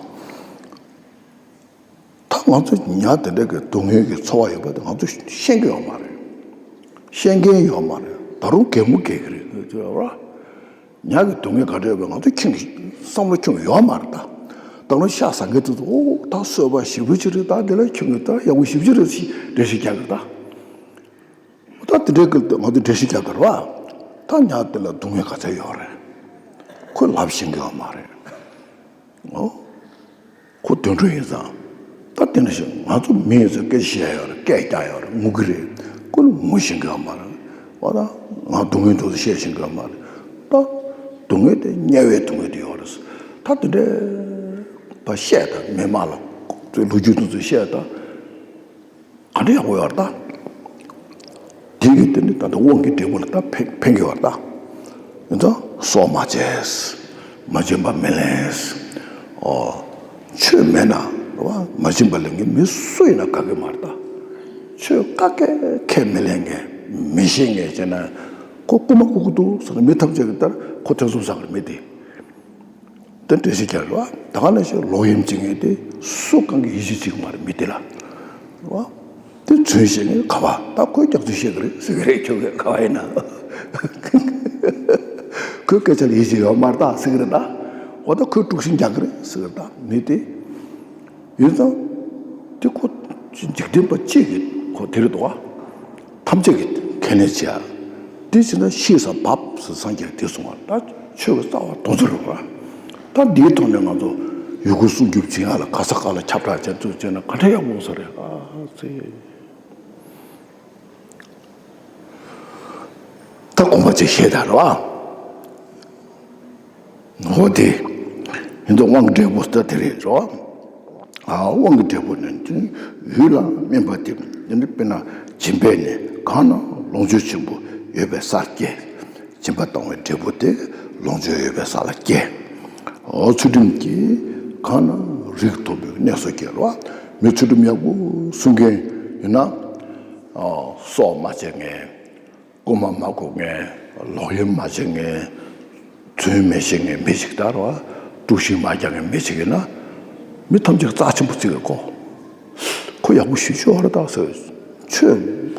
ཨ་ད་ ང་ཚོ་ཉ་དེ་འདྲ་གི་སྡུག་བསྔལ་གྱི་ཚོར་བ་ཡོད་པ་དེ་ང་ཚོ་ཤེས་ཀྱི་ཡོད་མ་རེད། ཤེས་མཁན་ཡོད་མ་རེད། ད་རུང་གད་མོ་བགད་ཀྱི་རེད་ཟེར་བ། ཉ་གི་སྡུག་བསྔལ་ག་འདྲ་ཡོད་པ་ང་ཚོ་ཁྱོན་གྱི་བསམ་བློ་ཁྱོན་གྱི་ཡོད་མ་རེད་ད། ད་རུང་ཤ་ཟ་མཁན་དེ་ཚོ་ཨོ་ད་གསོད་པ་ཞེ་པོ་ཅིག་རེད། ད་འདི་ལ་ཁྱོན་གྱི་ད་ཡག་པོ་ཞེ་པོ་ཅིག་རེད་ཟེར་འགྲེལ་བཤད་རྒྱག་གི་རེད་ད། ད་དེ་འདྲའི་སྐབས་དུ་ང་ཚོས་འགྲེལ་བཤད་རྒྱག་དགོས་རེད་བ། ད་ཉ་དེ་ལ་སྡུག་བསྔལ་ག་ཚད་ཡོད་རེད། ཁོས་ལབ་ཤེས་ཀྱི་ཡོད་མ་རེད། ཨོ། ཁོ་དུད་འགྲོ་ཡིན་ཙང་། ད་དེ་འདྲ་ཞིག་ང་ཚོ་མི་ཡིན་ཙང་སྐད་ཆ་བཤད་ཡོད་རེད། སྐད་རྒྱག་ཡོད་རེད། ངུ་གི་རེད། ཁོ་ལ་ངུ་ཤེས་ཀྱི་ཡོད་མ་རེད། འོ་ད་ང་སྡུག་བསྔལ་འདུག་ཟེར་བཤད་ཤེས་ཀྱི་ཡོད་མ་རེད། ད་སྡུག་བསྔལ་དེ་དམྱལ་བའི་སྡུག་བསྔལ་དེ་ཡོད་རེད། ད་དེ་འདྲའི་ད་བཤད་ད་མི་མང་ལ་ལོ་རྒྱུས་དེ་ཚོ་བཤད་ད། ག་འདྲ་ཡག་པོ་ཡོད་རེད་ད། དེ་གི་དེ་ནི་ད་ལྟ་དབང་གི་འབྲས་བུ་ལ་ད་ཕན་ཕན་གྱི་ཡོད་རེད་ད། ཡིན་ཙང་སྲོག་མ་བཅད། མ་བྱིན་པ་མི་ལེན། ཨོ། ཆོས་མེད་ན་རེད་བ། མ་བྱིན་པ་ལེན་མཁན་མི་སུ་ཡིན་ན་དགའ་གི་མ་རེད་ད། ཆོས་ཀ་ཀའི་ཁས་མི་ལེན་མཁན་མི་ཤེས་མཁན་བྱས་ན་ཁོ་རྐུ་མ་རྐུ་གི་འདུག་ཟེར་ན་མི་ཐམས་ཅད་ཀྱི་ལྟར་ཁོ་ཐེ་ཚོམ་ཟ་གི་རེད་མི་དེ། དེ་འགྲེལ་བཤད་རྒྱག་རེད་བ། ད་ག་ནང་བཞིན་ལོག་གཡེམ་བྱེད་མཁན་དེ་སུ་གང་གི་ཡིད་ཆེས་བྱེད་ཀྱི་མ་རེད་མི་དེ་ལ། རེད་བ། དེ་རྫུན་བཤད་མཁན་ག་བ་ད་ཁོས་སྐྱག་རྫུན་བཤད་ཀྱི་རེད་ཟེར་གྱི་རེད། ཁྱོད་ཀྱི་ག་བ་ཡིན་ན། ཁོའི་སྐད་ཆ་ལ་ཡིད་ཆེས་ཡོད་མ་རེད་ད་ཟེར་གྱི་རེད་ད། འོ་ད་ཁོས་དཀྲུག་ཤིང་རྒྱག་གི་རེད་ཟེར་གྱི་རེད་ད་མི་དེ། ཡིན་ཙང་། དེ་ཁོ་འཇིག་རྟེན་པ་གཅིག་གིས་ཁོ་དེ་རེད་འདུག་བ། ཐམས་ཅད་ཀྱིས་ཁས་ལེན་བྱེད་ཡ། དེ་བྱས་ན་ཤེས་ས་བབས་སུ་སངས་རྒྱས་དེ་གསུང་བ་ད་ཆོས་ཀྱི་རྩ་བ་རྡོག་རྩ་རེད་བ། ད་འདིའི་ཐོག་ནས་ང་ཚོ་ཡི་གུ་སྲུང་སྐྱོབ་བྱེད་ཡ་ལ་ག་ས་ག་ལ་ཁྱབ་བསྒྲགས་བྱེད་ཚུལ་བྱས་ན་ག་འདྲ་ཡག་པོ་ས་རེད་ཨ་ཙི། ད་དགོངས་པ་ཅིག་བཞེས་དང་རེད་བ། འོ་དེ། ཡིན་དུ་དབང་གི་འབྲས་བུ་ལྟ་དེ་རེད་རོ། ཨ་དབང་གི་འབྲས་བུ་ནི་དེ་ནི་ཡུལ་ལ་སྨིན་པ་དེ་དེ་ནི་དཔེར་ན་སྦྱིན་པས་ནི་གང་ན་ལོངས་སྤྱོད་ཆེན་པོ་ཡོད་པའི་སར་སྐྱེ། སྦྱིན་པ་བཏང་བའི་འབྲས་བུ་དེ་ལོངས་སྤྱོད་ཡོད་པའི་ས་ལ་སྐྱེ། འོ་ཚུལ་ཁྲིམས་ཀྱིས་གང་ན་རིགས་མཐོན་པོའི་གནས་སུ་སྐྱེ་རོ། མི་ཚུལ་ཁྲིམས་ཡག་པོ་སྲུང་མཁན་ཡིན་ན། སྲོག་མ་བཅད་མཁན། རྐུ་མ་མ་རྐུ་མཁན། ལོག་གཡེམ་མ་བྱེད་མཁན། རྫུན་མི་བཤད་མཁན་མི་ཞིག་ད་རེད་བ། དཀྲུག་ཤིང་མ་རྒྱག་མཁན་མི་ཞིག་ཡིན་ན། མི་ཐམས་ཅད་རྩ་ཆེན་པོ་བརྩི་གི་གོ། ཁོ་ཡག་པོ་ཞེ་པོ་ཅིག་ཡོད་རེད་ད་ཟེར། ཆོས་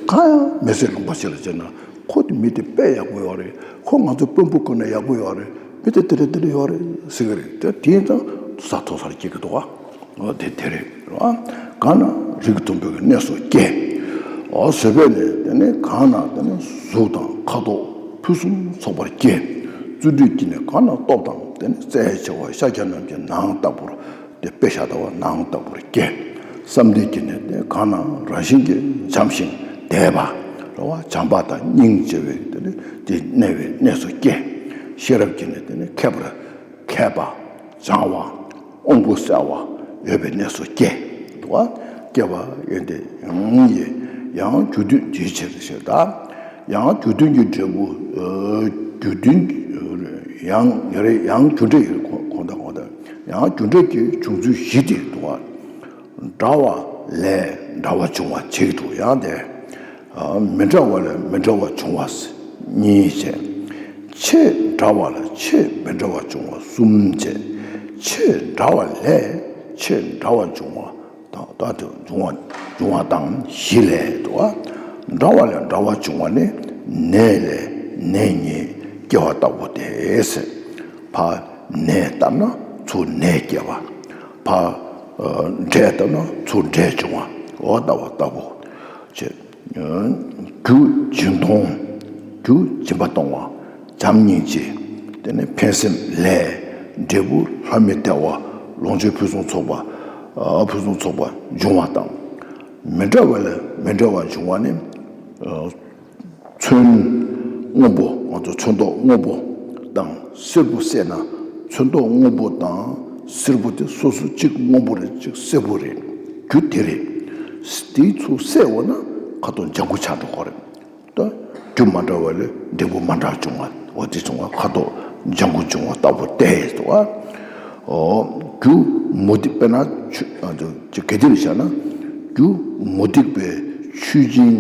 གང་ཡང་མི་ཟེར་ལུང་པ་ཞིག་ལ་བྱས་ན་ཁོ་དེ་མི་དེ་དཔེ་ཡག་པོ་ཡོད་རེད། ཁོ་ང་ཚོ་དཔོན་པོ་ཀུན་ནས་ཡག་པོ་ཡོད་རེད། མི་དེ་དེ་འདྲ་དེ་འདྲ་ཡོད་རེད་ཟེར་གི་རེད་དེ། དེ་ཡིན་ཙང་ས་མཐོ་སར་སྐྱེ་གི་འདུག་བ། འོ་དེ་དེ་རེད་རོ། གང་ན་རིགས་མཐོན་པོའི་གནས་སུ་སྐྱེ། འོ་ཟེར་བས་ནས་དེ་ནས་གང་ན་དེ་ནས་གཟུགས་དང་ཁ་དོག་ཕུན་སུམ་ཚོགས་པར་སྐྱེ། བརྩོན་འགྲུས་ཀྱིས་ནི་གང་ན་སྟོབས་དང་དེ་ནས་རྩལ་ཆེ་བ་ཤཱཀྱ་རྣམས་ཀྱི་ནང་ལྟ་བུར་དེ་དཔེ་བཞག་ལྟ་བུ་ནང་ལྟ་བུར་སྐྱེ། བསམ་གཏན་གྱིས་ནི་དེ་གང་ན་རང་བཞིན་གྱིས་འཇམ་ཞིང་དད་པ་རོ་བ་བྱམས་པ་དང་སྙིང་རྗེ་བའི་དེ་ནས་དེ་གནས་པའི་གནས་སུ་སྐྱེ། ཤེས་རབ་ཀྱིས་ནི་དེ་ནས་མཁས་པར་མཁས་པ། བྱང་བ། དབང་པོ་གསལ་བ་ཡོད་པའི་གནས་སུ་སྐྱེ། འདུག་བ། སྐྱེ་བ་ཡོན་ཏན་ཡང་ཡི་ཡང་རྒྱུ་མཐུན་ཇི་ཕྱིར་ཞེས་དང་། ཡང་རྒྱུ་མཐུན་གྱི་འབྲས་བུ། རྒྱུ་མཐུན་ཡང་ཡང་རྒྱུ་འབྲས་ཡིན་གོང་དང་གོང་དང་ཡང་རྒྱུ་འབྲས་ཀྱི་བྱུང་ཚུལ་བཞི་སྟེ་འདུག་བ། འདྲ་བ་ལས་འདྲ་བ་འབྱུང་བ་གཅིག་ཏུ་ཡང་སྟེ། མི་འདྲ་བ་ལས་མི་འདྲ་བ་འབྱུང་བ་གཉིས་བྱས། ཆེས་འདྲ་བ་ལས་ཆེས་མི་འདྲ་བ་འབྱུང་བ་གསུམ་བྱས། ཆེས་འདྲ་བ་ལས་ཆེས་འདྲ་བ་འབྱུང་བ་དང་ད་དུ་འབྱུང་བ་འབྱུང་བ་དང་བཞི་ལས་དུ་བ། འདྲ་བ་ལས་འདྲ་བ་འབྱུང་བ་ནི་ནས་ལས་ནས་ཉིད་སྐྱེ་བ་ལྟ་བུ་སྟེ་ཟེར། ཕ་ནས་བཏབ་ན་ཚུར་ནས་སྐྱེ་བ། ཕ་འབྲས་བཏབ་ན་ཚུར་འབྲས་འབྱུང་བ་འོ་ལྟ་བུ་ལྟ་བུ་བྱས། རྒྱུ་སྦྱིན་གཏོང་། རྒྱུ་སྦྱིན་པ་གཏོང་བ། བྱམས་སྙིང་རྗེ། དེ་ནས་ཕན་སེམས་ལས། འབྲས་བུ་ལྷ་མི་བདེ་བ། ལོངས་སྤྱོད་ཕུན་སུམ་ཚོགས་པ། ཕུན་སུམ་ཚོགས་པ་འབྱུང་བ་དང་། མི་འདྲ་བ་ལས་མི་འདྲ་བ་འབྱུང་བ་ནི། ཚོན་སྔོན་པོ་ང་ཚོ་ཚོན་མདོག་སྔོན་པོ་དང་སེར་པོ་བསྲེས་ན་ཚོན་མདོག་སྔོན་པོ་དང་སེར་པོ་དེ་སོ་སོ་གཅིག་སྔོན་པོ་རེད་གཅིག་སེར་པོ་རེད། རྒྱུ་དེ་རེད། དེའི་ཚུར་བསྲེས་འོ་ན་ཁ་དོག་ལྗང་ཁུ་ཆགས་འགྲོ་གི་རེད། ད་རྒྱུ་མ་འདྲ་བ་ལས་འབྲས་བུ་མ་འདྲ་བ་འབྱུང་བ་འོ་དེ་བྱུང་བ་ཁ་དོག་ལྗང་ཁུ་འབྱུང་བ་ལྟ་བུ་སྟེ་འདུག་བ། ཨོ། རྒྱུ་མུ་སྟེགས་དཔེར་ན་ཆུ་ཨ་ཅོ་ཅི་ག་དེ་རེད་བྱས་ན། རྒྱུ་མུ་སྟེགས་པའི་ཆོས་ཅན་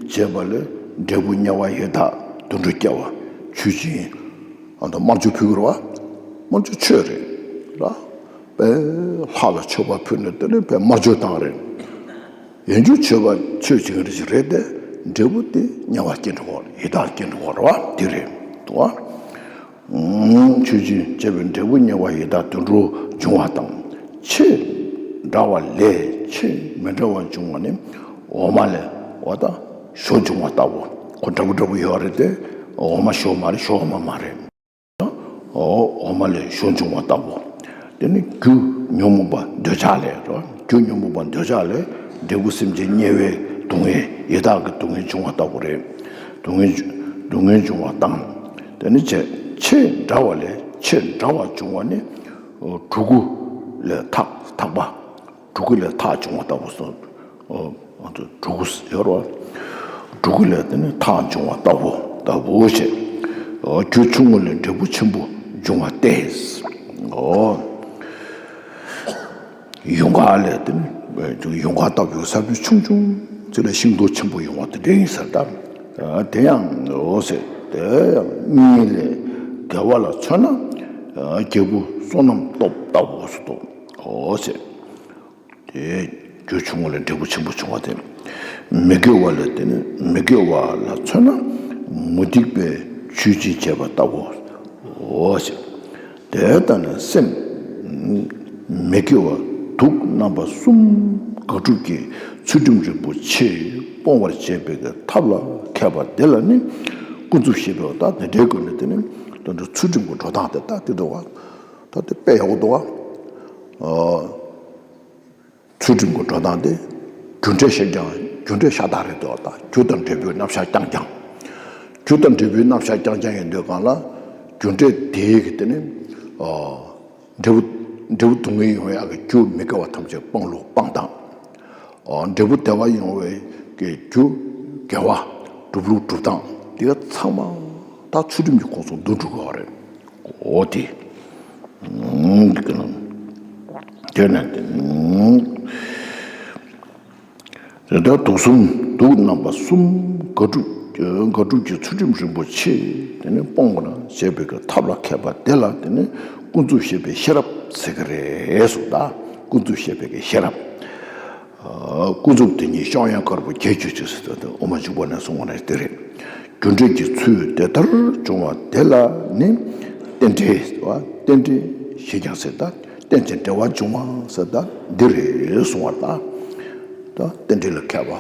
བྱས་པ་ལས་འབྲས་བུ་དམྱལ་བ་ཡི་དྭགས་དུད་འགྲོ་སྐྱེ་བ་ཆོས་ཅན། ཨ་ད་དམར་མཆོད་ཕུལ་གི་རེད་བ། དམར་མཆོད་ཆོས་རེད་ལ། པའི་ལྷ་ལ་མཆོད་པ་ཕུལ་ནས་དེ་ནས་པའི་དམར་མཆོད་བཏང་རེད། ཡོན་རྒྱུ་ཆོས་པ་ཆོས་བྱེད་མཁན་རེ་ཞིག་རེད་དེ། འབྲས་བུ་དེ་དམྱལ་བ་སྐྱེ་འགྲོ་གི་རེད། ཡི་དྭགས་སྐྱེ་འགྲོ་གི་རེད་བ། དེ་རེད་འདུག་བ། ཆོས་ཅན་བྱས་པའི་འབྲས་བུ་དམྱལ་བ་ཡི་དྭགས་དུད་འགྲོ་འབྱུང་བ་དང་། ཆོས་འདྲ་བ་ལས་ཆོས་མི་འདྲ་བ་འབྱུང་བ་ནི། འོ་མ་ལས་འོ་ད་ཞོ་འབྱུང་བ་ལྟ་བུ། ཁོ་འདྲ་པོ་འདྲ་པོ་ཡོད་རེད་དེ། འོ་མ་ཞོ་མ་རེད། ཞོ་འོ་མ་མ་རེད། འོ་འོ་མ་ལས་ཞོ་འབྱུང་བ་ལྟ་བུ། དེ་ནི་རྒྱུ་ཉོན་མོངས་པ་འདོད་ཆགས་ལས་རོ། རྒྱུ་ཉོན་མོངས་པ་འདོད་ཆགས་ལས་འབྲས་བུ་སེམས་ཅན་དམྱལ་བའི་སྡུག་བསྔལ། ཡི་དྭགས་ཀྱི་སྡུག་བསྔལ་འབྱུང་བ་ལྟ་བུ་རེད། སྡུག་བསྔལ་སྡུག་བསྔལ་འབྱུང་བ་དང་། དེ་ནི་ཆོས་ཆོས་འདྲ་བ་ལས་ཆོས་འདྲ་བ་འབྱུང་བ་ནི། དྲུ་གུ་ལས་ཐག་ཐག་པ། དྲུ་གུ་ལས་ཐག་བྱུང་བ་ལྟ་བུ་སོགས། དྲུ་གུ་ཡོད་རོ། དྲུ་གུ་ལས་དེ་ནི་ཐག་བྱུང་བ་ལྟ་བུ་ལྟ་བུ་བྱས། རྒྱུ་ཆུང་ངུ་ལས་འབྲས་བུ་ཆེན་པོ་འབྱུང་བ་སྟེ། ཡུངས་ཀར་ལས་དེ་ནི་ཡུངས་ཀར་ལྟ་བུའི་ས་བོན་ཆུང་ཆུང་དེ་ལས་ཤིང་སྡོང་ཆེན་པོ་ཡོང་བ་དེ་འདྲ་ཡིན་ཟེར། ད་དེ་ཡང་འོ་ཟེར། དེ་ཡང་གཉིས་ལས་དགེ་བ་ལ་མཚོན་ན་རྒྱལ་པོ་བསོད་ནམས་སྟོབས་ལྟ་བུ་སུ་འདུག་འོ་ཟེར། དེ་རྒྱུ་ཆུང་ངུ་ལས་འབྲས་བུ་ཆེན་པོ་བྱུང་བ་དེ། མི་དགེ་བ་ལས་དེ་ནི་མི་དགེ་བ་ལ་མཚོན་ན་མུ་སྟེགས་པས་ཇུས་ཅིང་བྱས་པ་ལྟ་བུའོ་ཞེས། དེ་ལྟ་ན་སེམས་མི་དགེ་བ་དུག་རྣམ་པ་གསུམ་དགག་སྒྲུབ་ཀྱི་ཚུལ་ཁྲིམས་རིན་པོ་ཆེ་སྤོང་བར་བྱེད་པའི་ཐབས་ལ་མཁས་པ་དེ་ལ་ནི་ཀུན་རྫོབ་ཞེས་པའི་ད་དེ་འདྲའི་སྒོ་ནས་དེ་ནི་དོན་དུ་ཚུལ་ཁྲིམས་ཀྱི་འགྲོ་སྟངས་དེ་ད་དེ་འདྲ་བ་ད་དེ་དཔེ་ཡག་པོ་འདུག་བ། ཚུལ་ཁྲིམས་ཀྱི་འགྲོ་སྟངས་དེ་རྒྱུ་འབྲས་ཤ་སྦྱང་། རྒྱུ་འབྲས་ཤ་སྟག་རེད་འདུག་ད། རྒྱུ་དང་འབྲས་བུའི་རྣམ་གཞག་རྐྱང་རྐྱང་། རྒྱུ་དང་འབྲས་བུའི་རྣམ་གཞག་རྐྱང་རྐྱང་ཡིན་དུས་གང་ལ་རྒྱུ་འབྲས་དེའི་གི་དེ་ནི་འབྲས་བུ་འབྲས་བུ་སྡུག་བསྔལ་ཡོང་ཡག་གི་རྒྱུ་མི་དགེ་བ་ཐམས་ཅད་སྤང་ལུགས་སྤང་སྟངས། འབྲས་བུ་བདེ་བ་ཡོང་བའི་གི་རྒྱུ་དགེ་བ་སྒྲུབ་ལུགས་སྒྲུབ་སྟངས་དེ་ག་ཚང་མ་ད་ཚུལ་ཁྲིམས་ཀྱི་ཁོངས་སུ་འདུ་འགྲོ་གི་རེད། འོ་དེ། དེ་ནས་དེ་ལྟར་དུག་གསུམ་དུག་རྣམ་པ་གསུམ་དགག་སྒྲུབ་དགག་སྒྲུབ་ཀྱི་ཚུལ་ཁྲིམས་རིན་པོ་ཆེ་དེ་ནི་སྤོང་བར་བྱེད་པའི་གི་ཐབས་ལ་མཁས་པ་དེ་ལ་དེ་ནི་ཀུན་རྫོབ་ཤེས་པའི་ཤེས་རབ་ཟེར་གི་རེད་གསུངས། ད་ཀུན་རྫོབ་ཤེས་པའི་གི་ཤེས་རབ། ཀུན་རྫོབ་དེ་ཉིད་བཤང་གཡོན་དཀར་པོ་བརྒྱད་ཅུ་ཅེས་ཟེར་ཏེ་དབུ་མ་འཇུག་པ་ནས་གསུངས་པ་ནི་དེ་རེད། རྒྱུ་འབྲས་ཀྱི་ཚུལ་དེ་ལྟར་བྱུང་བ་དེ་ལ་ནི་རྟེན་འབྲེལ་ཟེར་བ། རྟེན་འབྲེལ་ཞེས་ཀྱང་ཟེར། ད་རྟེན་ཅིང་འབྲེལ་བར་འབྱུང་བ་ཟེར། ད་འདི་རེད་གསུངས་པ་ད། ད་རྟེན་འབྲེལ་ལ་མཁས་པ་ཟེར།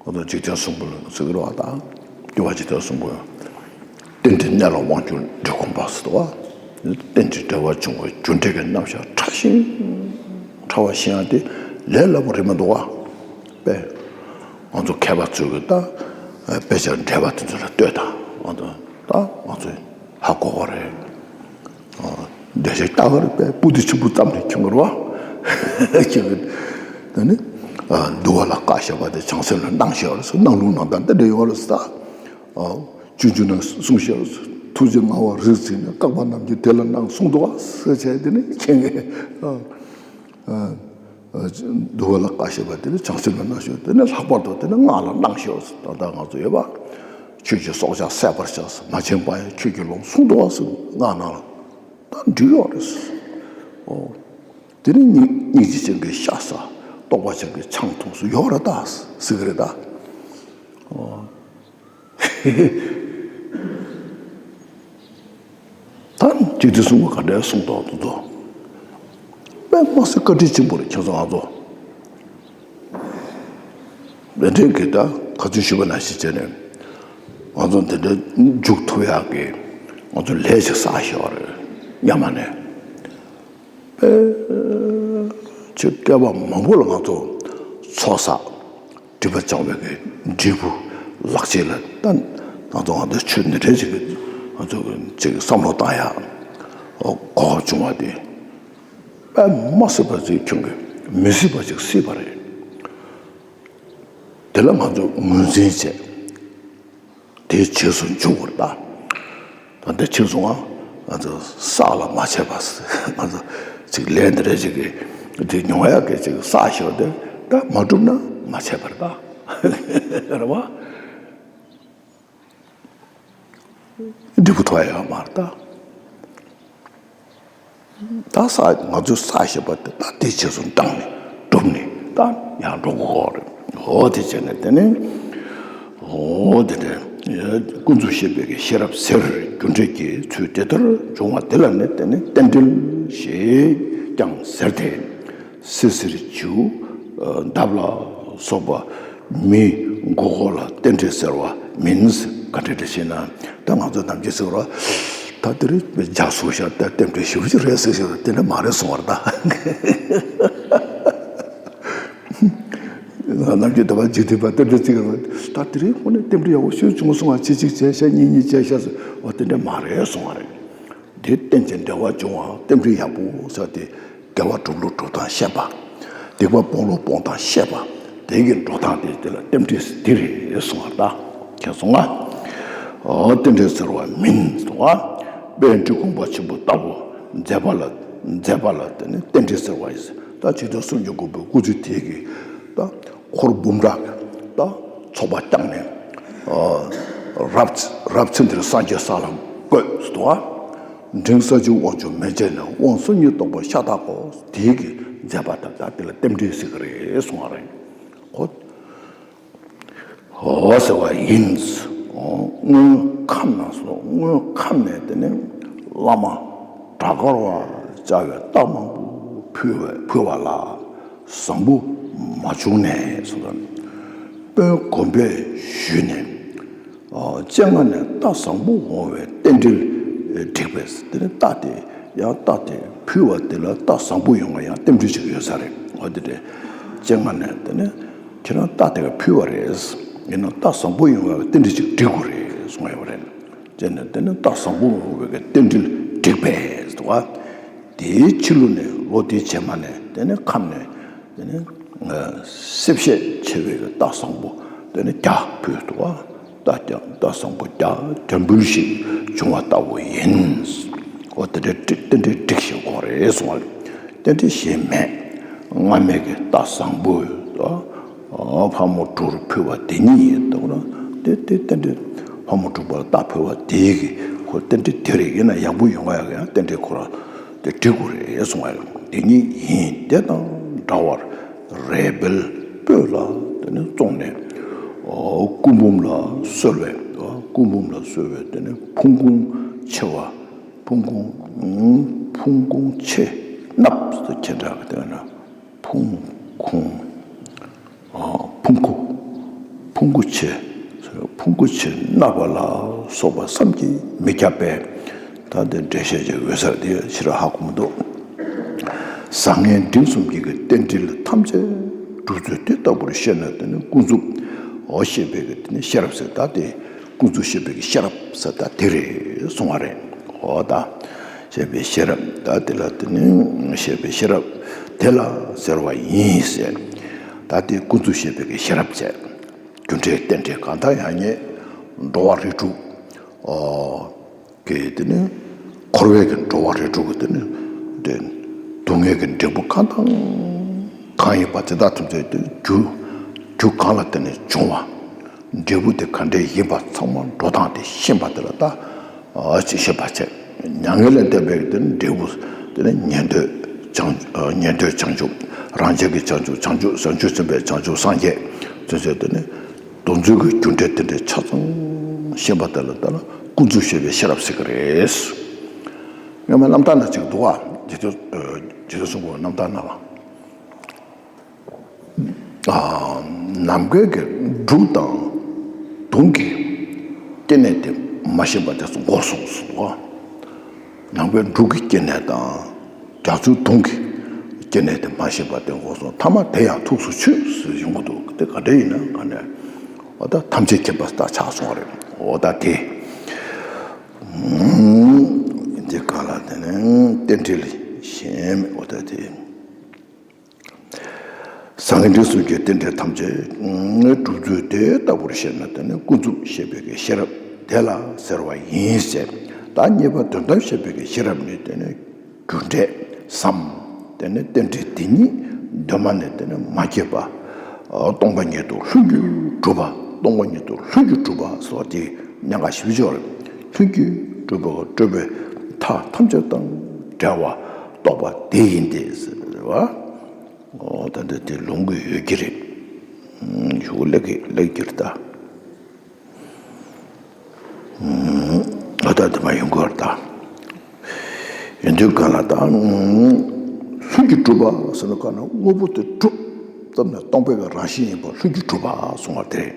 ཁོ་ཚོ་འཇིག་རྟེན་གསུམ་པོ་ལ་ཟེར་གི་རེད་བ། ད་སྐྱེ་བ་འཇིག་རྟེན་གསུམ་པོ་རྟེན་འབྲེལ་གནས་ལ་དབང་གྱུར་འབྲས་སྒོམ་པ་ཟེར་བ། རྟེན་ཅིང་འབྲེལ་བར་འབྱུང་བའི་རྒྱུ་འབྲས་ཀྱི་རྣམ་གཞག་ཕྲ་ཞིང་ཕྲ་བ་ཤེས་ཡ་དེ་ལས་སླ་པོ་རེད་མི་འདུག་བ། དཔེ་ང་ཚོ་མཁས་པ་ཚོས་གི་ད་དཔེ་ཆ་འགྲེལ་པ་དེ་ཚོ་ལ་ལྟོས་དང་། ང་ཚོ་ད་ང་ཚོས་ཧ་གོ་གི་རེད། འདོད་ཆགས་ལྟ་བར་པའི་སྤུ་དུ་ཆུ་བུར་ཙམ་ནས་ཁྱོད་ཀྱི་རོ། ཁྱོད་ཀྱི་ད་ནི་འདུལ་བ་ལ་བཀའ་བཞག་པ་དེ་བྱང་སེམས་ལ་སྣང་ཞེས་པ་རེད་ཟེར། སྣང་ལུགས་ནང་ལྟར་འདི་འདྲ་ཡོད་རེད་ཟེར། སྤྱོད་འཇུག་ནས་གསུངས་ཞེས་པ་རེད་ཟེར། ཐུགས་རྗེ་མངའ་བ་རིགས་འཛིན་ནས། བཀག་པ་རྣམས་ཀྱིས་དེ་ལ་སྣང་གསུངས་འདུག་བ་ཟེར་བྱས། དེ་ནི་ཁྱོད་ཀྱི་འདུལ་བ་ལ་བཀའ་བཞག་པ་དེ་ནི་བྱང་སེམས་ལ་སྣང་ཞེས། དེ་ནི་ལྷག་པར་དུ་དེ་ནི་སྔགས་ལ་སྣང་ཞེས་པ་རེད་ཟེར། ད་ལྟ་ང་ཚོ་ཡོད་པ། ཆོས་ཀྱི་སྲོག་ཆགས་བསད་པར་བྱ་ཟེར། མ་བྱིན་པ་ཡང་ཆོས་ཀྱི་ལོངས་གསུངས་འདུག་བ་ཟེར། སྔགས་ནང་ལ། ད་འགྲིག་ཡོད་རེད། ཨོ། དེ་ནི་སྙིང་སྙིང་རྗེ་ཅན་གྱི་ཤ་ཟ། རྟོགས་པ་ཅན་གྱི་ཆང་འཐུང་སུ་ཡོད་རེད་ད་ཟེར་གི་རེད་ད། ཨོ། ད་འཇིག་རྟེན་གསུམ་པོ་ག་འདྲའི་གསུངས་ཐོག་ཏུ་ཚོ། དཔེ་མ་སྲིད་བཀའ་དྲིན་ཆེན་པོ་རེད་ཁྱེད་ཚོ་ང་ཚོ། དེ་འདྲའི་གི་ད་ག་ཚོད་ཞུས་པ་ནང་བཞིན་བྱས་ནས་ང་ཚོ་འདི་འདྲའི་འཇུག་ཐུབ་ཡག་གི་ང་ཚོ་ལས་ཅིག་བསགས་ཤོག་རེད་སྔ་མ་ནས། དཔེ་ཆོས་བསྐལ་པ་མང་པོ་ལ་ང་ཚོ་ཚོགས་བསགས། སྒྲིབ་པ་སྦྱང་བའི་གི་འབྲས་བུ་ལག་རྗེས་ལ་ད་ང་ཚོ་ང་ཚོ་ཆོས་འདི་འདྲའི་ཅིག་ང་ཚོ་ཅིག་བསམ་བློ་བཏང་ཡག་གོ་སྐབས་བྱུང་བ་དེ་དཔེ་མ་སྲིད་པ་ཅིག་ཁྱོད་ཀྱིས་མི་སྲིད་པ་ཅིག་སྲིད་པ་རེད། དེ་ལ་ང་ཚོ་ངོས་འཛིན་བྱས། དེའི་རྗེས་སུ་འཇུག་པར་གདའ། ད་ལྟ་ཕྱིན་སོང་ང་། ང་ཚོ་བསགས་ལ་མ་བྱས་པ། ང་ཚོ་ཅིག་ལས་འདི་འདྲ་ཅིག་གི་དེ་མྱོང་ཡག་གི་ཅིག་བསགས་ཤོར་ཏེ་ད་མ་གྲུབ་ན་མ་བྱས་པར་གདའ། རེད་བ། འབྲས་བུ་ཐོབ་ཡག་མ་རེད་ད། ད་བསགས་ང་ཚོས་བསགས་ཞེས་པ་དེ་ད་དེའི་རྗེས་སུ་འབྲངས་ནས་བསྒྲུབས་ནས་ ད་ཡང་འགྲོ་དགོས་རེད། འོ་དེ་བྱས་ནས་དེ་ནི། འོ་དེ་ནས་ཀུན་རྫོབ་ཤེས་པའི་གི་ཤེས་རབ་ཟེར་རྒྱུ་འབྲས་ཀྱི་ཚུལ་དེ་ལྟར་འབྱུང་བ་དེ་ལ་ནི་དེ་ནི་རྟེན་འབྲེལ་ཞེས་ཀྱང་ཟེར་ཏེ། བསིལ་ཟེར་བྱིའུ་འདབ་ལ་སོགས་པ་མི་མགོ་སྐོར་ལ་རྟེན་འབྲེལ་ཟེར་བ་མིན། ག་འདྲ་འདྲ་ཞེ་ན། ད་ང་ཚོ་ནམ་རྒྱུན་ཟེར་བ། ད་དེ་རིང་འཇགས་སོང་ཤག་ད་རྟེན་འབྲེལ་ཞེ་པོ་ཅིག་རེད་ཟེར་ཤག་དེ་འདྲ་མ་རེད་གསུང་བ་རེད་ད། ནམ་རྒྱུན་འདི་པར་འཇིག་རྟེན་པ་རྟེན་འབྲེལ་བརྩི་གི་རེད། ད་དེ་རིང་ཁོ་ནས་རྟེན་འབྲེལ་ཡག་པོ་ཞེ་པོ་བྱུང་སོང་ང་། གཅིག་གཅིག་བྱས་ཤག་གཉིས་གཉིས་བྱས་ཤག་ཟེར་བ་དེ་འདྲ་མ་རེད་གསུང་བ་རེད། དེ་རྟེན་ཅིང་འབྲེལ་བར་འབྱུང་བ་རྟེན་འབྲེལ་ཡག་པོ་ཟེར་ཏེ། དགེ་བ་སྒྲུབ་ལུགས་སྒྲུབ་སྟངས་བཤད་པ། སྡིག་པ་སྤོང་ལུགས་སྤོང་སྟངས་བཤད་པ། དེ་གི་འགྲོ་སྟངས་དེ་དེ་ལ་རྟེན་འབྲེལ་འདི་རེད་གསུང་བ་ད། མཁྱེན་སོང་ང་། འོ་རྟེན་འབྲེལ་ཟེར་བ་མིན་གསུང་བ། དཔལ་འབྲི་གུང་པ་ཆེན་པོ་ལྟ་བུ་མཛད་པ་ལ་མཛད་པ་ལ་དེ་ནི་རྟེན་འབྲེལ་ཟེར་བ་ཡིན། ད་ཇི་ལྟར་སུམ་ཅུ་སྒོམ་པའི་སྐུ་ཚུལ་དེ་གི་ད་འཁོར་འབུམ་ཕྲག་གི་ད་ཚོགས་པ་བསྐྱངས་ནས། རབ་རབ་ཚེ་འདིར་སངས་རྒྱས་ས་ལ་འགོད་ཟེར་བ། འབྲིང་ས་བཅུ་དབང་ཕྱུག་མན་ཆད་ནས། དབང་བསོད་སྙོམས་སྟོང་པར་ཤ་སྟག་གོ། དེའི་གི་མཛད་པ་དང་ད་དེ་ལ་རྟེན་འབྲེལ་ཟེར་གི་རེད་གསུང་བ་རེད། ཧོ། ཧོ་ཟེར་བ་ཡིན། སྔོན་ཁམས་ན་སོ། སྔོན་ཁམས་ནས་དེ་ནས་བླ་མ་བྲག་དཀར་བ་བཅའ་བའི་རྟགས་མང་པོ་ཕུལ་བ་ཕུལ་བ་ལ་བཟང་པོ་མ་བྱུང་ནས་གསུངས་པ། དཔོན་གོམ་པས་ཞུས་ནས། སྤྱན་སྔ་ནས་རྟགས་བཟང་པོ་འོང་བའི་རྟེན་འབྲེལ་བསྒྲིགས་པས། དེ་ནི་རྟགས་དེ་ཡང་རྟགས་དེ་ཕུལ་བ་དེ་ལ་རྟགས་བཟང་པོ་ཡོང་བ་ཡང་རྟེན་འབྲེལ་ཅིག་ཡོད་ས་རེད། འོ་དེ་རེད། སྤྱན་སྔ་ནས་དེ་ནི་ཁྱེད་རང་རྟགས་དེ་ག་ཕུལ་བ་རེད། ཡིན་ནའང་རྟགས་བཟང་པོ་ཡོང་བའི་རྟེན་འབྲེལ་ཅིག་བསྒྲིག་དགོས་རེད་གསུངས་ཡོད་པ་རེད། བྱས་ནས་དེ་ནི་རྟགས་བཟང་པོ་ཡོང་བའི་རྟེན་འབྲེལ་བསྒྲིགས་པས་འདུག་ག། དེའི་ཕྱི་ལོ་ནས་ལོ་དེའི་རྗེས་མ་ནས་དེ་ནས་ཁམས་ནས་དེ་ནས་གསལ་བཤད་ཆེ་བའི་རྟགས་བཟང་པོ་དེ་ནས་བརྒྱ་ཕུལ་འདུག་ག། རྟགས་བརྒྱ། རྟགས་བཟང་པོ་བརྒྱ་བརྒྱ་འབུལ་ཞིག་བྱུང་བ་ལྟ་བུ་ཡིན། འོ་དེ་འདྲའི་རྟེན་འབྲེལ་བསྒྲིགས་ཤིང་དགོངས་རེད་གསུང་བ་རེད། རྟེན་འབྲེལ་གཞན་མེད། སྔ་མའི་གི་རྟགས་བཟང་པོ་ལ་ཕག་མོ་གྲུར་ཕུལ་བ་དེ་ཉིད་ཡིན་འདུག་ན། དེ་དེ་རྟེན་འབྲེལ་ཕག་མོ་གྲུ་པར་རྟགས་ཕུལ་བ་དེའི་གི་ཁོ་རྟེན་འབྲེལ་དེ་རེད། ཡིན་ན་ཡག་པོ་ཡོང་བ་ཡག་ཡང་རྟེན་འབྲེལ་ཁོ་རང་དེ་འགྲིག་དགོས་རེད་གསུང་བ་ཡིན། དེ་ཉིད་ཡིན། དེ་དང་འདྲ་བར་རས་བལ་སྤོས་ལ་དེ་ནས་བཙོངས་ནས། སྐུ་འབུམ་ལ་གསོལ་བས། སྐུ་འབུམ་ལ་གསོལ་བས་དེ་ནས་ཕུང་ཁུང་ཕྱེ་བ། ཕུང་ཁུང་། ཕུང་ཁུང་ཕྱེ། གནབ་ཟེར་ཁྱེད་འདྲ་གི་དེ་ན། ཕུང་ཁུང་། ཕུང་ཁུ། ཕུང་ཁུ་ཕྱེ། ཕུང་ཁུ་ཕྱེ་གནབ་པ་ལ་སོགས་པ་བསམ་གྱིས་མི་ཁྱབ་པས། ད་དེ་འགྲེལ་བཤད་ཅིག་འོད་གསལ་དེ་ཕྱི་ར་ཧ་གོ་མི་འདུག། བཟང་ངན་འབྲིང་གསུམ་གྱི་གི་རྟེན་འབྲེལ་ཐམས་ཅད་གྲུབ་ཚུལ་དེ་ལྟ་བུར་ཤེས་ན་དེ་ནི་ཀུན་རྫོབ་འོ་ཤེས་པའི་གི་དེ་ནི་ཤེས་རབ་ཟེར། ད་དེ་ཀུན་རྫོབ་ཤེས་པའི་གི་ཤེས་རབ་ཟེར་ད་དེ་རེད་གསུང་བ་རེད། འོ་ད། ཤེས་པའི་ཤེས་རབ། ད་དེ་ལ་དེ་ནི་ཤེས་པའི་ཤེས་རབ་དེ་ལ་ཟེར་བ་ཡིན་ཟེར། ད་དེ་ཀུན་རྫོབ་ཤེས་པའི་གི་ཤེས་རབ་ཟེར། རྒྱུ་འབྲས་རྟེན་འབྲེལ་གང་དག་ཡང་ཉིད་འགྲོ་བ་རིགས་དྲུག་གི་དེ་ནི་འཁོར་བའི་གི་འགྲོ་བ་རིགས་དྲུག་གི་དེ་ནི་དེ་སྡུག་བསྔལ་གྱི་འབྲས་བུ་གང་དང་གང་ཡིན་པ་དེ་དག་ཐམས་ཅད་དེ་རྒྱུ་རྒྱུ་གང་ལ་བརྟེན་ནས་བྱུང་བ། འབྲས་བུ་དེ་ག་འདྲས་ཡིན་པ་ཚང་མ་འགྲོ་སྟངས་དེ་ཤེས་པ་དེ་ལ་ད། ཨ་ཅེས་ཤེས་པར་བྱེད། མྱ་ངན་ལས་འདས་པའི་དེ་ནི་འབྲས་བུ་དེ་ནི་ཉན་ཐོས་བྱང་ཨ་ཉན་ཐོས་བྱང་ཆུབ། རང་རྒྱལ་གྱི་བྱང་ཆུབ། བྱང་ཆུབ་བྱང་ཆུབ་སེམས་དཔའི་བྱང་ཆུབ་སངས་རྒྱས་ཚུན་ཆད་དེ་ནི་དོན་ཚུལ་གྱི་རྒྱུ་འབྲས་དེ་འདྲའི་ཆ་ཚང་ཤེས་པ་དེ་ལ་ད་ལ་ཀུན་རྫོབ་ཤེས་པའི་ཤེས་རབ་ཟེར་གི་རེད། སྔོན་མ་རྣམ་ཐར་ན་ཅིག་འདུག་བ། རྗེ་བཙུན་ཨ་རྗེ་བཙུན་གསུང་གི་རྣམ་ཐར་ན་བ། ནམ་མཁའི་གི་འབྲུག་དང་དུང་གི་སྐྱེ་གནས་དེ་མ་ཤེས་པ་དེ་ཚོ་འགོར་སོང་ཟེར་བ། ནམ་མཁའི་འབྲུག་གི་སྐྱེ་གནས་དང་རྒྱ་མཚོའི་དུང་གི་སྐྱེ་གནས་དེ་མ་ཤེས་པ་དེ་འགོར་སོང་། ཐ་མ་དེ་ཡང་ཐུགས་སུ་ཆུད་ཟེར་ཡོང་གི་འདུག། དེ་ག་འདྲ་ཡིན་ན་ག་ནས་འོ་ད་ཐམས་ཅད་མཁྱེན་པ་ད་ཆགས་སོང་བ་རེད། འོ་ད་དེ་འདི་ག་ལ་དེ་ནས་རྟེན་འབྲེལ་གཞན་མེད། འོ་ད་དེ། བཟང་ངན་འབྲིང་གསུམ་གྱི་རྟེན་འབྲེལ་ཐམས་ཅད་གྲུབ་ཚུལ་དེ་ལྟ་བུར་ཤེས་ན་དེ་ནི་ཀུན་རྫོབ་ཤེས་པའི་གི་ཤེས་རབ་དེ་ལ་ཟེར་བ་ཡིན་ཟེར། ད་གཉིས་པ་དོན་དམ་ཤེས་པའི་གི་ཤེས་རབ་ནི་དེ་ནི་རྒྱུ་འབྲས་སམ། དེ་ནི་རྟེན་འབྲེལ་དེ་ཉིད་གདོད་མ་ནས་དེ་ནི་མ་སྐྱེས་པ། སྟོང་པ་ཉིད་དུ་ལྷུན་གྱིས་གྲུབ་པ། སྟོང་པ་ཉིད་དུ་ལྷུན་གྱིས་གྲུབ་པ་སོགས་ཀྱི་གནད་འགག་ཞིབ་འཇུག་རེད། ལྷུན་གྱིས་གྲུབ་པ་སྤྲོས་པའི་མཐའ་ཐམས་ཅད་དང་བྲལ་བ་རྟོགས་པ་དེ་ཡིན་ཏེ་ཟེར་བ། ཨོ་ད་འདི་དེ་ལོང་གི་ཡོད་ཀྱི་རེད། ཞུ་ལེགས་ཀྱི་ལེགས་ཀྱི་རེད་ད། ཨོ་ད་དེ་མ་ཡོང་གི་རེད་ད། ཡོན་ཏན་གང་ལ་ད། ལྷུན་གྱིས་གྲུབ་པ་ཟེར་ན་གང་ན་དངོས་པོ་དེ་གྲུབ་ཙམ་ནས་སྟོང་པའི་རང་བཞིན་ཡིན་པ་ལྷུན་གྱིས་གྲུབ་པ་གསུང་བ་དེ་རེད།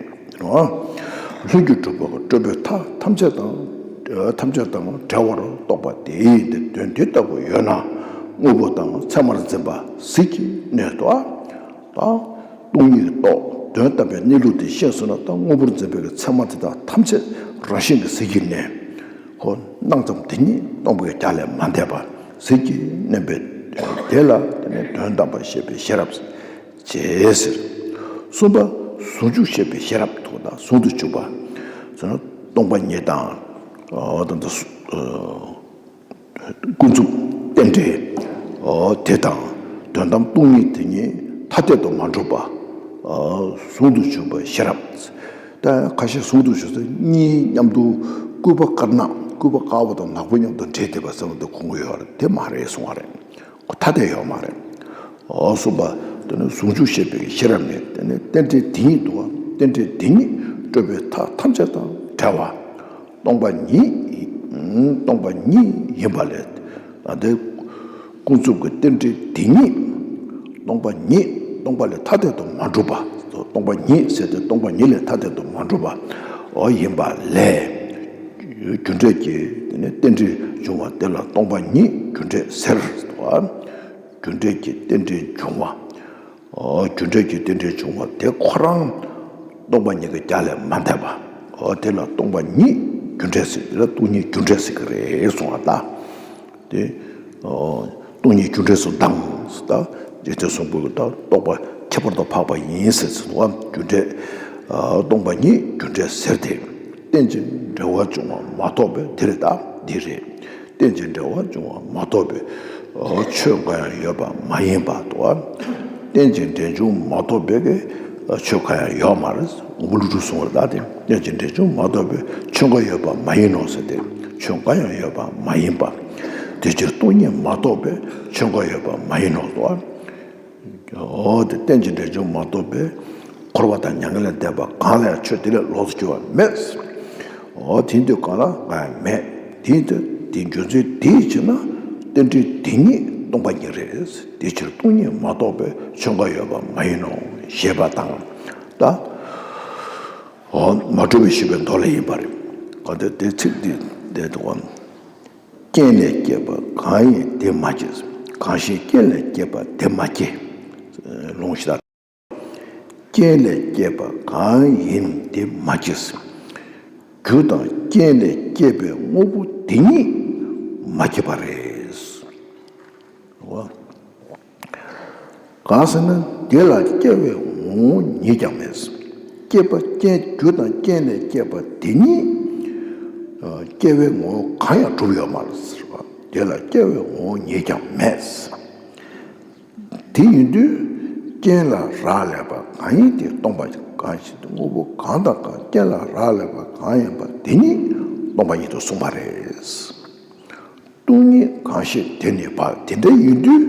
ལྷུན་གྱིས་གྲུབ་པ་གི་སྤྲོས་པའི་མཐའ་ཐམས་ཅད་དང་ཐམས་ཅད་དང་བྲལ་བར་རྟོགས་པ་དེ་ཡིན་ཏེ། དོན་དེ་ལྟ་བུ་ཡོད་ན་དངོས་པོ་དང་མཚན་མར་འཛིན་པ་ཟིལ་གྱིས་གནོན་ཏོ། ད་སྟོང་ཉིད་རྟོགས་དོན་དམ་པའི་གནས་ལུགས་དེ་ཤེས་སོང་ན། ད་དངོས་པོར་འཛིན་པའི་མཚན་མ་དེ་དག་ཐམས་ཅད་རང་བཞིན་གྱིས་ཟིལ་གྱིས་གནོན། ཁོ་སྣང་ཙམ་དེ་ཉིད་སྟོང་པའི་རྒྱ་ལས་མ་འདས་པ་ཟིལ་གྱིས་གནོན་པས། དེ་ལ་དེ་ནས་དོན་དམ་པར་ཤེས་པའི་ཤེས་རབ་བྱེད་ཟེར། གསུམ་པ་ཟུང་འཇུག་ཤེས་པའི་ཤེས་རབ་ཐོག་ན་ཟུང་དུ་འཇུག་པ་ཟེར་ན་སྟོང་པ་ཉིད་དང་། ཨ་ད་ལྟ་སུ་ཨ་ཀུན་རྫོབ་རྟེན་འབྲེལ་དེ་དང་། དོན་དམ་སྟོང་ཉིད་དེ་ཉིད་ཐ་དད་དུ་མ་གྲུབ་པ་ཟུང་དུ་འཇུག་པའི་ཤེས་རབ། ད་ཁ་ཤས་ཟུང་དུ་འཇུག་ཚེ་གཉིས་མཉམ་དུ་སྐུད་པ་དཀར་ནག་སྐུད་པ་དཀར་པོ་དང་ནག་པོ་མཉམ་དུ་འདྲེས་བསྡད་པ་ཟེར་བ་འདི་གོ་གི་ཡོད་རེད། དེ་མ་རེད་གསུང་བ་རེད། ཁོ་ཐ་དད་ཡོད་མ་རེད། འོ་གསུམ་པ་དེ་ནི་ཟུང་འཇུག་ཤེས་པའི་ཤེས་རབ་ནི་དེ་ནི་རྟེན་འབྲེལ་དེ་ཉིད་དུ་བ། རྟེན་འབྲེལ་དེ་ཉིད་སྤྲོས་པའི་མཐའ་ཐམས་ཅད་དང་བྲལ་བ། སྟོང་པ་ཉིད། སྟོང་པ་ཉིད་ཡིན་པ་ལས། ཨ་དེ་ཀུན་རྫོབ་ཀྱི་རྟེན་འབྲེལ་དེ་ཉིད་སྟོང་པ་ཉིད། སྟོང་པ་ལས་ཐ་དད་དུ་མ་གྲུབ་པ། སྟོང་པ་ཉིད་ཟེར་ཏེ་སྟོང་པ་ཉིད་ལས་ཐ་དད་དུ་མ་གྲུབ་པ་འོ་ཡིན་པ་ལས། རྒྱུ་འབྲས་ཀྱི་དེ་ནི་རྟེན་འབྲེལ་འབྱུང་བ་དེ་ལ་སྟོང་པ་ཉིད་རྒྱུ་འབྲས་ཟེར་བ། རྒྱུ་འབྲས་ཀྱི་རྟེན་འབྲེལ་འབྱུང་བ། ཨོ་རྒྱུ་འབྲས་ཀྱི་རྟེན་འབྲེལ་འབྱུང་བ་དེ་ཁོ་རང་སྟོང་པ་ཉིད་ཀྱི་རྒྱ་ལས་མ་འདས་པ། ཨོ་དེ་ལ་སྟོང་པ་ཉིད་རྒྱུ་འབྲས་ཟེར། དེ་ལ་སྟོང་ཉིད་རྒྱུ་འབྲས་ཟེར་གྱི་རེད་གསུང་བ་ལྟ། དེ་ཨོ་སྟོང་ཉིད་རྒྱུ་འབྲས་སུ་ལྡང་ཟེར་ད། རྗེ་བཙུན་གསུང་པོ་ད་རྟོགས་པ་ཁྱད་པར་དུ་འཕགས་པ་ཡིན་ཟེར་ཟེར་བ། རྒྱུ་འབྲས་ཨ་སྟོང་པ་ཉིད་རྒྱུ་འབྲས་ཟེར་ཏེ། རྟེན་ཅིང་འབྲེལ་བར་འབྱུང་བ་མ་གཏོགས་པའི་དེ་རེད་ད། འདི་རེད། རྟེན་ཅིང་འབྲེལ་བར་འབྱུང་བ་མ་གཏོགས་པའི་ཆོས་གང་ཡང་ཡོད་པ་མ་ཡིན་པ་དང་། རྟེན་ཅིང་འབྲེལ་འབྱུང་མ་གཏོགས་པའི་ཆོས་གང་ཡང་ཡོད་མ་རེད། དགོངས་པ་ཀླུ་སྒྲུབ་གསུང་བར་གདའ་སྟེ། རྟེན་ཅིང་འབྲེལ་འབྱུང་མ་གཏོགས་པའི་ཆོས་འགའ་ཡོད་པ་མ་ཡིན་ནོ་ཟེར་ཏེ། ཆོས་འགའ་ཡང་ཡོད་པ་མ་ཡིན་པ། དེ་ཕྱིར་སྟོང་ཉིད་མ་གཏོགས་པའི་ཆོས་འགའ་ཡོད་པ་མ་ཡིན་ནོ་ཟེར་བ། འོ་དེ་རྟེན་ཅིང་འབྲེལ་འབྱུང་མ་གཏོགས་པའི་འཁོར་བ་དང་མྱ་ངན་ལས་འདས་པ་གང་ལ་ཡང་ཆོས་དེ་ལས་ལོགས་སུ་གྱུར་པ་མེད། འོ་དེ་དུས་གང་ལ་ང་ཡང་མེད། དེ་དུས་དེ་འགྱུར་ཚུལ་དེའི་ཕྱིར་ན་རྟེན་འབྲེལ་དེ་ཉིད་སྟོང་པ་ཉིད་རེད། དེ་ཕྱིར་སྟོང་ཉིད་མ་གཏོགས་པའི་ཆོས་འགའ་ཡོད་པ་མ་ཡིན་ནོ་ཞེས་པ་དང་། ད་འོ་མ་གྲུབ་པའི་ཞེས་པའི་མདོ་ལས་ཡིན་པ་རེད། གང་དེ་དེ་ཚིག་འདི་བསྡད་འདུག་གམ། རྐྱེན་ལས་སྐྱེས་པ་གང་ཡིན་དེ་མ་སྐྱེས། གང་ཞིག་རྐྱེན་ལས་སྐྱེས་པ་དེ་མ་སྐྱེས། ལོངས་ཤིག་ད། རྐྱེན་ལས་སྐྱེས་པ་གང་ཡིན་དེ་མ་སྐྱེས། རྒྱུ་དང་རྐྱེན་ལས་སྐྱེས་པའི་དངོས་པོ་དེ་ཉིད་མ་སྐྱེས་པ་རེད། གང་ཟེར་ན་དེ་ལ་སྐྱེ་བའི་ངོ་བོ་ཉིད་ཀྱང་མེད། སྐྱེས་པ་རྐྱེན་རྒྱུ་དང་རྐྱེན་ལས་སྐྱེས་པ་དེ་ཉིད་སྐྱེ་བའི་ངོ་བོ་གང་ཡང་གྲུབ་ཡོད་མ་རེད་ཟེར་བ། དེ་ལ་སྐྱེ་བའི་ངོ་བོ་ཉིད་ཀྱང་མེད། དེ་ཡིན་དུས་རྐྱེན་ལ་རག་ལས་པ་གང་ཡིན་དེ་སྟོང་པ་གང་ཞིག་དངོས་པོ་གང་དང་གང་རྐྱེན་ལ་རག་ལས་པ་གང་ཡིན་པ་དེ་ཉིད་སྟོང་པ་ཉིད་དུ་གསུངས་པ་རེད། སྟོང་ཉིད་གང་ཤེས་དེ་ནི་བག། དེ་འདྲ་ཡིན་དུས་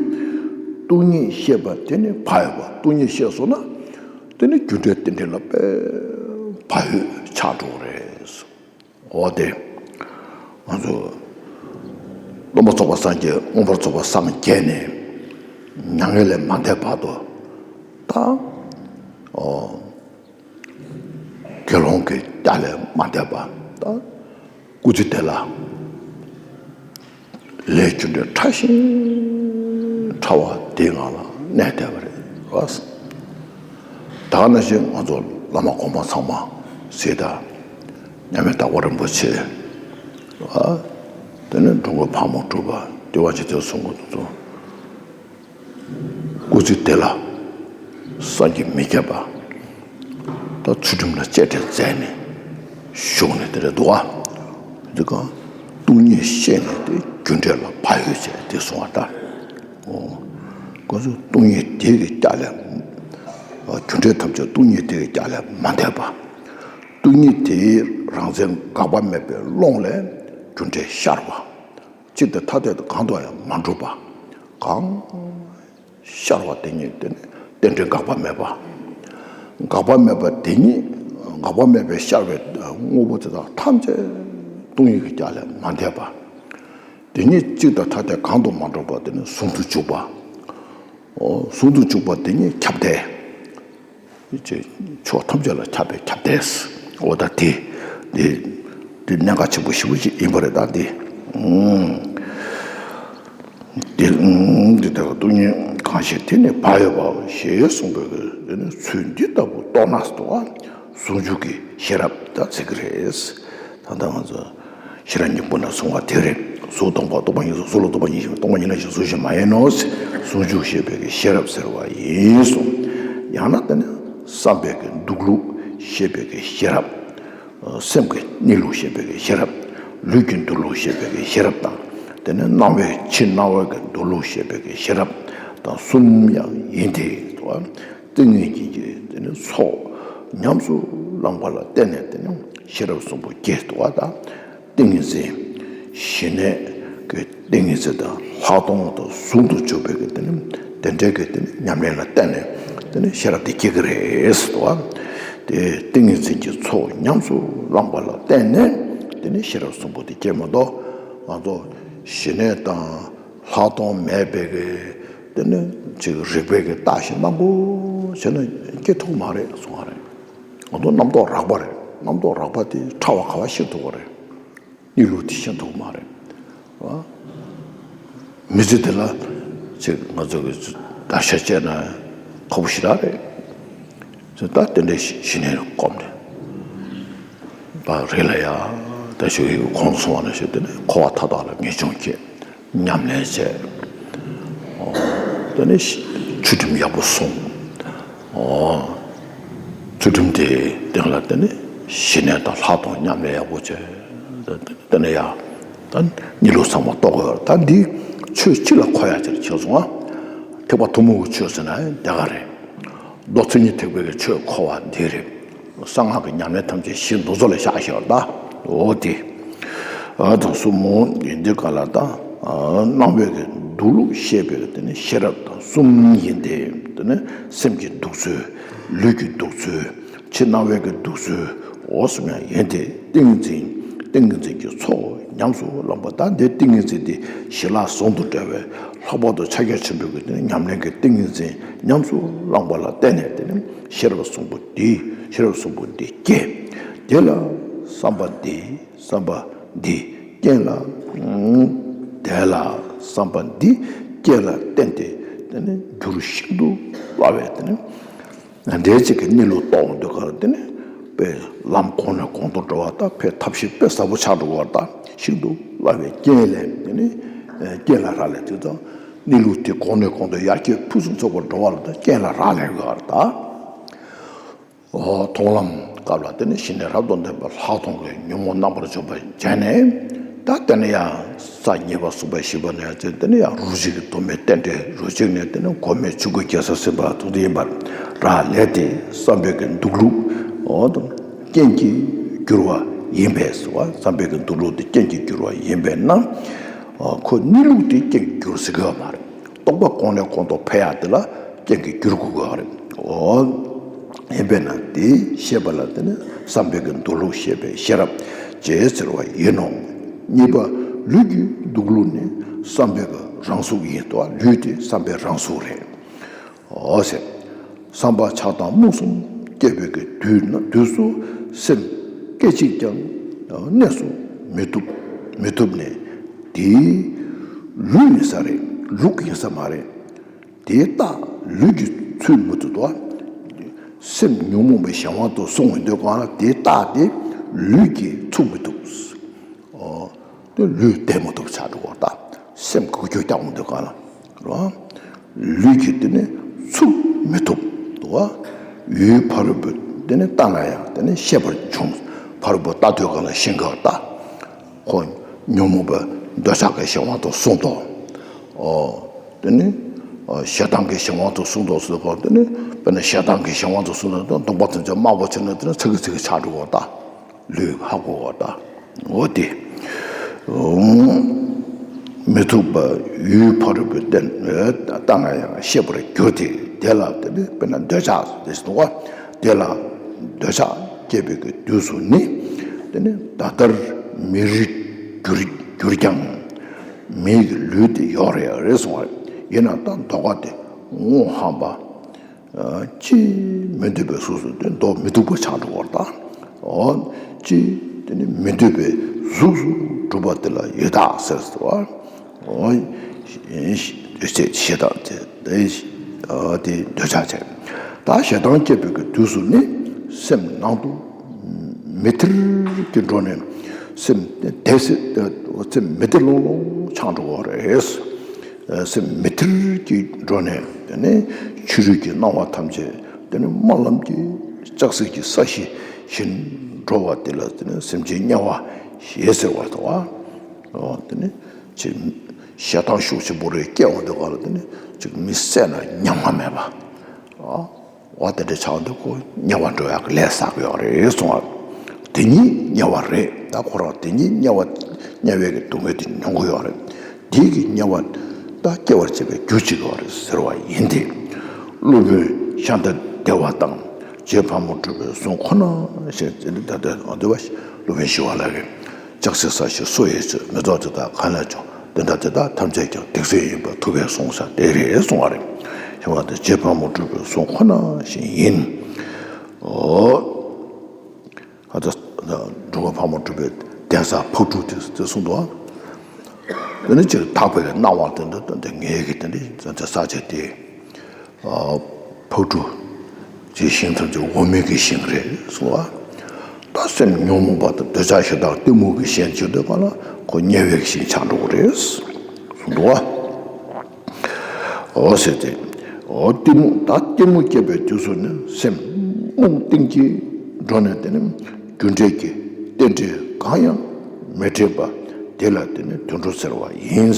སྟོང་ཉིད་ཤེས་པ་དེ་ནི་བག་ཡོད་པ། སྟོང་ཉིད་ཤེས་སོང་ན་དེ་ནི་རྒྱུ་འབྲས་རྟེན་འབྲེལ་ལ་དཔེ་བག་ཡོད་ཆགས་འགྲོ་གི་རེད། འོ་དེ་ང་ཚོ་སྟོན་པ་རྫོགས་པ་སངས་རྒྱས། མངོན་པར་རྫོགས་པ་སངས་རྒྱས་ནས་མྱ་ངན་ལས་མ་འདས་བར་དུ་ད་ཨོ་དགེ་སློང་གི་རྒྱ་ལས་མ་འདས་པ་ད། སྐུ་ཚེ་དེ་ལ་ལས་རྒྱུ་འབྲས་ཕྲ་ཞིང་ཕྲ་བ་དེའི་ངང་ལ་གནས་བསྡད་པ་རེད། ད་ག་ནང་བཞིན་ང་ཚོ་བླ་མ་གོང་མ་ཚང་མ་གཟིགས་དང་། མཉམ་མེད་དྭགས་པོ་རིན་པོ་ཆེ། དེ་ནས་འགྲོ་མགོན་ཕག་མོ་གྲུ་པ། འདི་བ་ཇི་ལྟར་གསུང་གི་འདུག་སྐུ་ཚེ་དེ་ལ་བསམ་གྱིས་མི་ཁྱབ་པ། ད་ཚུལ་ཁྲིམས་ལ་གཅེས་སྤྲས་མཛད་ནས་བཞུགས་ནས་དེ་རེད་འདུག་ག་འདི་ག་སྟོང་ཉིད་ཤེས་ནས་དེ་རྒྱུ་འབྲས་ལ་བག་ཡོད་བྱས་དེ་གསུང་བ་ལྟར། ཁོ་ཚོ་སྟོང་ཉིད་དེ་གི་རྒྱ་ལས། རྒྱུ་འབྲས་ཐམས་ཅད་སྟོང་ཉིད་དེ་གི་རྒྱ་ལས་མ་འདས་པ། སྟོང་ཉིད་དེའི་རང་མཚན་འགག་པ་མེད་པའི་ཀློང་ལས་རྒྱུ་འབྲས་ཤར་བ། གཅིག་དང་ཐ་དད་དུ་གང་དུ་ཡང་མ་གྲུབ་པ། གང་ ཤར་བ་དེ་ཉིད་དེ་ནི་རྟེན་འབྲེལ་འགག་པ་མེད་པ། འགག་པ་མེད་པ་དེ་ཉིད་འགག་པ་མེད་པའི་ཤར་བའི་དངོས་པོ་དེ་དག་ཐམས་ཅད་སྟོང་ཉིད་ཀྱི་རྒྱ་ལས་མ་འདས་པ། དེ་ཉིད་གཅིག་དང་ཐ་དད་གང་དུ་མ་གྲུབ་པ་དེ་ནི་ཟུང་དུ་འཇུག་པ། ཨོ། ཟུང་དུ་འཇུག་པ་དེ་ཉིད་ཁྱབ་བརྡལ། ཅེས་ཕྱོགས་ཐམས་ཅད་ལ་ཁྱབ་པའི་ཁྱབ་བརྡལ། འོ་ད་དེ་དེ་དེ་གནད་འགག་ཆེན་པོ་ཞེ་པོ་ཅིག་ཡིན་པ་རེད་ད་དེ། ཨང་། དེ་ཨང་། དེ་ལྟར་སྟོང་ཉིད་གང་ཞིག་དེ་ནི་བག་ཡོད་པའོ་ཞེས་གསུངས་པའི་དེ་ནི་ཚུལ་འདི་ལྟ་བུ་རྟོགས་ན་ཟེར་བ་ཟུང་འཇུག་གི་ཤེས་རབ་ད་ཟེར་གི་རེད། ད་ལྟ་ང་ཚོ་ཤེས་རབ་སྙིང་པོ་ནས་གསུངས་པ་དེ་རེད། གཟུགས་སྟོང་པ་རྟོག་པ་ཉིད་གསུམ། གཟུགས་ལ་རྟོག་པ་ཉིད་ཞེན་པ་རྟོག་པ་ཉིད་ལ་ཞེན་པ་གཟུགས་གཞན་མ་ཡིན་ནོ། ཟུང་འཇུག་ཤེས་པའི་གི་ཤེས་རབ་ཟེར་བ་ཡིན་གསུངས། ཡང་ན་དེ་ནི་བསམ་པའི་གི་འདུག་ལུགས་ཤེས་པའི་གི་ཤེས་རབ། སེམས་ཀྱི་གནས་ལུགས་ཤེས་པའི་གི་ཤེས་རབ། ལུས་ཀྱི་འདུག་ལུགས་ཤེས་པའི་གི་ཤེས་རབ་དང་། དེ་ནི་སྣང་བའི་ཕྱི་སྣང་བའི་གི་འདུག་ལུགས་ཤེས་པའི་གི་ཤེས་རབ་དང་གསུམ་ཡང་ཡིན་ཏེ། ཏིང་ངེ་འཛིན་གྱི་དེ་ནི་ཚོགས་ཉམས་སུ་བླངས་པ་ལ་བརྟེན་ནས་དེ་ནི་ཤེས་རབ་གསུམ་པོ་སྐྱེ་འདུག་པ་དང་། ཏིང་ངེ་འཛིན། ཞི་གནས་ཀྱི་ཏིང་ངེ་འཛིན་དང་ལྷག་མཐོང་དང་ཟུང་དུ་འཇུག་པའི་གི་དེ་ནི་དེ་འདྲའི་གི་དེ་ནི་ཉམས་ལེན་ལ་བརྟེན་ནས་དེ་ནི་ཤེས་རབ་དེ་སྐྱེ་གི་རེད་ཟེར་བ། དེ་ཏིང་ངེ་འཛིན་གྱི་ཚོགས་ཉམས་སུ་བླངས་པ་ལ་བརྟེན་ནས་དེ་ནི་ཤེས་རབ་གསུམ་པོ་དེ་སྐྱེ་མ་གཏོགས། ང་ཚོ་ཞི་གནས་དང་ལྷག་མཐོང་མེད་པའི་གི་དེ་ནི་ཅིག་རིག་པའི་གི་བརྟག་ཞིབ་མང་པོ་བྱས་ན་སྐྱེ་ཐུབ་མ་རེད་གསུང་བ་རེད། ང་ཚོ་རྣམ་རྟོག་རགས་པ་རེད། རྣམ་རྟོག་རགས་པ་དེ་ཕྲ་བ་ག་བ་ཤེས་ཐུབ་པ་རེད། གནས་ལུགས་དེ་ཤེས་ཐུབ་མ་རེད། ཨ། མི་ཚེ་འདི་ལ་ཅིག་ང་ཚོ་གི་བརྡར་ཤ་བཅད་ན་ཁག་པོ་ཞེ་དྲག་རེད། ད་དེ་འདྲའི་ཞི་གནས་སྒོམ་ནས་ད་རེད་ལ་ཡ། ད་ཞུ་ཡི་གོང་དུ་སོང་བ་ནང་བཞིན་དེ་ནས་འཁོར་བ་མཐའ་དག་ལ་ངེས་འབྱུང་སྐྱེ། ཉམས་ལེན་བྱས། ཨོ། དེ་ནས་ཆོས་ཁྲིམས་ཡག་པོ་སྲུང་། ཨོ། ཚུལ་ཁྲིམས་དེའི་སྟེང་ལ་དེ་ནི་ཞི་གནས་དང་ལྷག་མཐོང་ཉམས་ལེན་ཡག་པོ་བྱས། དེ་ནི་ཡང་ད་གནས་ལུགས་ཚང་མ་རྟོགས་དགོས་པ་རེད། ད་འདི་ཆོས་སྤྱི་ལ་འཁོར་ཡག་ཅིག་ཕྱིན་སོང་ང་། ཐེག་པ་ཐུན་མོང་གི་ཆོས་ཟེར་ན་དེ་ག་རེད། མདོ་མཚན་ཉིད་ཐེག་པའི་གི་ཆོས་འཁོར་བ་འདི་རེད། གསང་སྔགས་ཀྱི་ཉམས་ལེན་ཐམས་ཅད་གཞི་མདོ་མཛོད་ལ་བཞག་ཤེས་པ་རེད་ད། འོ་དེ། ཨ་དང་གསུམ་མོ་ཡིན་དུས་ག་ལ་ད། སྣང་བའི་གི་འདུག་ལུགས་ཤེས་པའི་གི་དེ་ནི་ཤེས་རབ་དང་གསུམ་ཡིན་ཏེ། དེ་ནི་སེམས་ཀྱི་འདུག་ཚུལ། ལུས་ཀྱི་འདུག་ཚུལ། ཕྱི་སྣང་བའི་གི་འདུག་ཚུལ། འོ་གསུམ་ཡང་ཡིན་ཏེ། ཏིང་ངེ་འཛིན། ཏིང་ངེ་འཛིན་གྱི་ཚོགས་ཉམས་སུ་བླངས་པ་དང་། དེ་ཏིང་ངེ་འཛིན་དེ་ཞི་ལྷག་ཟུང་དུ་འབྲེལ་བའི་ལྷག་པར་དུ་ཕྱག་རྒྱ་ཆེན་པོའི་གི་དེ་ནི་ཉམས་ལེན་གྱི་ཏིང་ངེ་འཛིན་ཉམས་སུ་བླངས་པ་ལ་བརྟེན་ནས་དེ་ནི་ཤེས་རབ་གསུམ་པོ་འདི། ཤེས་རབ་གསུམ་པོ་འདི་སྐྱེ། དེ་ལ་བསམ་པ་འདི། བསམ་པ་འདི་རྐྱེན་ལ། དེ་ལ་བསམ་པ་འདི་རྐྱེན་ལ་བརྟེན་ཏེ་དེ་ནི་འགྱུར་ཤིན་ཏུ་སླ་བས། དེ་ནི་འདྲའི་ཅིག་གི་གནས་ལུགས་རྟོགས་འདུག་ག་ལ། དེ་ནི་དཔེ་ལམ་གོང་ནས་གོང་དུ་འགྲོ་བ་དང་། དཔེ་ཐབས་ཤེས་དཔེ་ཟབ་པོ་ཆགས་འགྲོ་བ་དང་། ཤིན་ཏུ་སླ་བའི་རྐྱེན་ལས། དེ་ནི་རྐྱེན་ལ་རག་ལས་དེ་དང་། གནས་ལུགས་དེ་གོང་ནས་གོང་དུ་ཡར་རྒྱས་ཕུན་སུམ་ཚོགས་པར་འགྲོ་བ་ལ་ད་རྐྱེན་ལ་རག་ལས་དགོས་པ་རེད་ད། ཨོ། མཐོང་ལམ་སྐབས་ལ་དེ་ནི་ཞི་གནས་རབ་ཏུ་ལྡན་པའི་ལྷག་མཐོང་གི་ཉོན་མོངས་རྣམ་པར་འཇོམས་པ་བྱས་ནས། ད་དེ་ནི་ཡང་ས་གཉིས་པ་གསུམ་པ་བཞི་པ་ནས་དེ་ནི་ཡང་རོ་གཅིག་གི་དོན་མེད་རྟེན་འབྲེལ། རོ་གཅིག་ནས་དེ་ནི་གོ་མེད་ཆོས་སྐུ་རྒྱལ་སྲས་སེམས་དཔའ་ཐུགས་ཏེ་ཡིན་པར་རག་ལས་ཏེ། བསམ་པའི་གི་འདུག་ལུགས། ཨོ། དང་རྐྱེན་གྱིས་གྱུར་པ་ཡིན་པས་སོ། བསམ་པའི་གི་འདུག་ལུགས་དེ་རྐྱེན་གྱིས་གྱུར་པ་ཡིན་པས་ན། ཨོ། ཁོ་གནས་ལུགས་དེ་རྐྱེན་གྱིས་གྱུར་ཟེར་གི་ཡོད་མ་རེད། རྟོགས་པ་གོང་ནས་གོང་དུ་འཕེལ་ཡག་དེ་ལ་རྐྱེན་གྱིས་འགྱུར་དགོས་ཀྱི་རེད། འོ། ཡིན་པས་ན་དེ་ཤེས་པ་ལ་དེ་ནི་བསམ་པའི་གི་འདུག་ལུགས་ཤེས་པའི་ཤེས་རབ་ཅེས་ཟེར་བ་ཡིན་ནོ། གཉིས་པ་ལུས་ཀྱི་འདུག་ལུགས་ནི་བསམ་པའི་གི་རང་གཟུགས་ཡིན་ཏོ། ལུས་དེ་བསམ་པའི་རང་གཟུགས་རེད། འོ་ཟེར། བསམ་པ་ཆགས་སྡང་རྨུགས་གསུམ་སྐྱེ་བའི་གི་དུས་ན། དུས་སུ་སེམས་སྐད་ཅིག་ཀྱང་གནས་སུ་མི་ཐུབ། མི་ཐུབ་ནས་དེའི་ལུས་ཡིན་ས་རེད། ལུགས་ཡིན་ས་མ་རེད། དེའི་རྟགས་ལུས་ཀྱིས་ཚུད་མི་ཐུབ་ཏོ། སེམས་ཉོན་མོངས་པའི་གཞན་དབང་དུ་སོང་བའི་དུས་གང་ལ་དེའི་རྟགས་དེ་ལུས་ཀྱིས་ཚུགས་མི་ཐུབ། ཨོ། དེ་ལུས་བསྡད་མི་ཐུབ་ཆགས་འགྲོ་བ་ད། སེམས་འགུལ་སྐྱོད་རྒྱག་མི་ཐུབ་གང་ལ། རོ། ལུས་ཀྱིས་དེ་ནི་ཚུགས་མི་ཐུབ་ཏོ། ཡུལ་ཕ་རོལ་པོ་དེ་ནི་ལྟ་ན་ཡང་དེ་ནི་ཤེས་པར་འབྱུང་། ཕ་རོལ་པོ་ལྟ་དུས་གང་ལ་ཤེས་འགལ་ད། ཁོ་ཉོན་མོངས་པའི་འདོད་ཆགས་ཀྱི་གཞན་དབང་དུ་སོང་ཏོ། ཨོ། དེ་ནི་ཨ་ཞེ་སྡང་གི་གཞན་དབང་དུ་སོང་ཏོ་ཟེར་གོ། དེ་ནི་དཔེར་ན་ཞེ་སྡང་གི་གཞན་དབང་དུ་སོང་ཏོ། སྡུག་པ་དེ་ཚོ་མང་པོ་བྱས་ན་དེ་ནི་ཚ་གི་ཚ་གི་ཆགས་འགྲོ་གོ་ད། ལུས་ཧ་གོ་གོ་ད། འོ་དེ། ཨོ། མི་ཐུབ་པ་ཡུལ་ཕ་རོལ་པོའི་རྟེན་ལྟ་ན་ཡང་ཤེས་པར་འགྱུར་ཏེ། དེ་ལ་དེ་ནི་དཔེར་ན་འདོད་ཆགས་དེ་ཟེར་བ། དེ་ལ་འདོད་ཆགས་སྐྱེས་པའི་གི་དུས་སུ་ནི། དེ་ནི་ད་ལྟར་མི་རིགས་གྱུར་གྱུར་ཀྱང་། མིའི་གི་ལུས་དེ་ཡོད་རེད་རེད་གསུངས་པ་རེད། ཡིན་ན་ད་ལྟ་ལྡོག་པ་དེ་དངོས་སུ་ཅི་མི་འདོད་པའི་གཟུགས་སུ་དེ་འདོགས་མི་ཐུབ་པ་ཆགས་འགྲོ་བར་ད། འོ། ཅི་དེ་ནི་མི་འདོད་པའི་གཟུགས་སུ་གྲུབ་པ་དེ་ལ་ཡི་དྭགས་ཟེར་ཟེར་བ། འོ། ཞེ་ཞེ་སྡང་དེ་དེ་འདོད་ཆགས་བྱས། ད་ཞེ་སྡང་སྐྱེས་པའི་གི་དུས་སུ་ནི་སེམས་ནང་དུ་མི་ཐིར་གྱི་འགྲོ་ནས་སེམས་དེ་སེམས་མི་ཐིར་ལོང་ལོང་ཆགས་འགྲོ་བ་རེད། སེམས་མི་ཐིར་གྱི་འགྲོ་ནས་དེ་ནས་ཕྱི་རོལ་གྱི་སྣང་བ་ཐམས་ཅད་དེ་ནས་རྨི་ལམ་གྱི་ལྕགས་སྲེག་གི་ས་གཞི་བཞིན་འགྲོ་བ་དེ་ལ་དེ་ནས་སེམས་ཅན་དམྱལ་བ་ཞེས་ཟེར་བ་དང་། དེ་ནས་ཅིག་ཞེ་སྡང་ཤུགས་ཆེན་པོ་རེ་སྐྱེ་འོང་དུས་སྒང་ལ་དེ་ནས་ཅིག་མི་བསད་ན་ཉམས་ང་མེད་པ། འོ་དེ་འདྲ་ཆགས་འདུག་གོ། དམྱལ་བ་འགྲོ་ཡག་གི་ལས་བསགས་ཡོད་རེད་གསུང་བ། དེ་ཉིད་དམྱལ་བ་རེད། ད་ཁོ་རང་དེ་ཉིད་དམྱལ་བ་དམྱལ་བའི་གི་སྡུག་བསྔལ་དེ་མྱོང་གི་ཡོད་རེད། དེ་གི་དམྱལ་བ་ད་སྐྱེ་བར་བྱེད་པའི་རྒྱུ་གཅིག་ཡོད་རེད་ཟེར་བ་ཡིན་ཏེ། སློབ་དཔོན་ཤཱནྟ་དེ་བ་དང་། རྗེ་ཕག་མོ་གྲུ་པའི་གསུང་ཁོ་ན་ཞེས་ཟེར་ནས་ད་ལྟ་འདི་བ་སློབ་དཔོན་ཞི་བ་ལྷ་གིས། ལྕགས་སྲེག་ས་གཞི་སོ་ཡི་ཚོད། མེ་ཏོག་དེ་དག་གང་ལས་བྱུང་། དེ་འདྲ་དེ་དག་ཐམས་ཅད་ཀྱང་བདེ་གསལ་ཡིན་པར་ཐུབ་པས་གསུངས་ས་དེ་རེད་གསུང་བ་རེད། ཞེས་པ་དེ་རྗེ་ཕག་མོ་གྲུ་པའི་གསུང་ཁོ་ན་བཞིན་ཡིན། འོ། ཨ་ད་འབྲུག་པ་ཕག་མོ་གྲུ་པའི་གདན་ས་ཕག་གྲུ་དེ་དེ་གསུངས་འདུག་ཨ། དེ་ནི་ཅིག་དག་པའི་སྣང་བ་དེ་འདྲ་དེ་ངེད་ཀྱི་དེ་འདྲ་དེ་ས་ཆ་དེ། ཕག་གྲུ། དེ་ཞིང་ཐམས་ཅད་འོ་མའི་གི་ཞིང་རེད་གསུངས་པ། ད་སེམས་ཉོན་མོངས་པ་དང་འདོད་ཆགས་ཞེ་སྡང་གཏི་མུག་གི་ཞེན་བྱེད་དུས་གང་ལ་ཁོ་དམྱལ་བའི་གི་ཞིང་ཆགས་འགྲོ་གི་རེད་གསུངས་འདུག་བ། འོ་ཟེར་ཏེ། འོ་གཏི་མུག་ད་གཏི་མུག་སྐྱེས་པའི་དུས་སུ་ནི་སེམས་རྨོངས་གཏིང་གི་འགྲོ་ནས་དེ་ནི་རྒྱུ་འབྲས་ཀྱི་རྟེན་འབྲེལ་གང་ཡང་མི་འདྲེས་པ་དེ་ལ་དེ་ནི་དུད་འགྲོ་ཟེར་བ་ཡིན།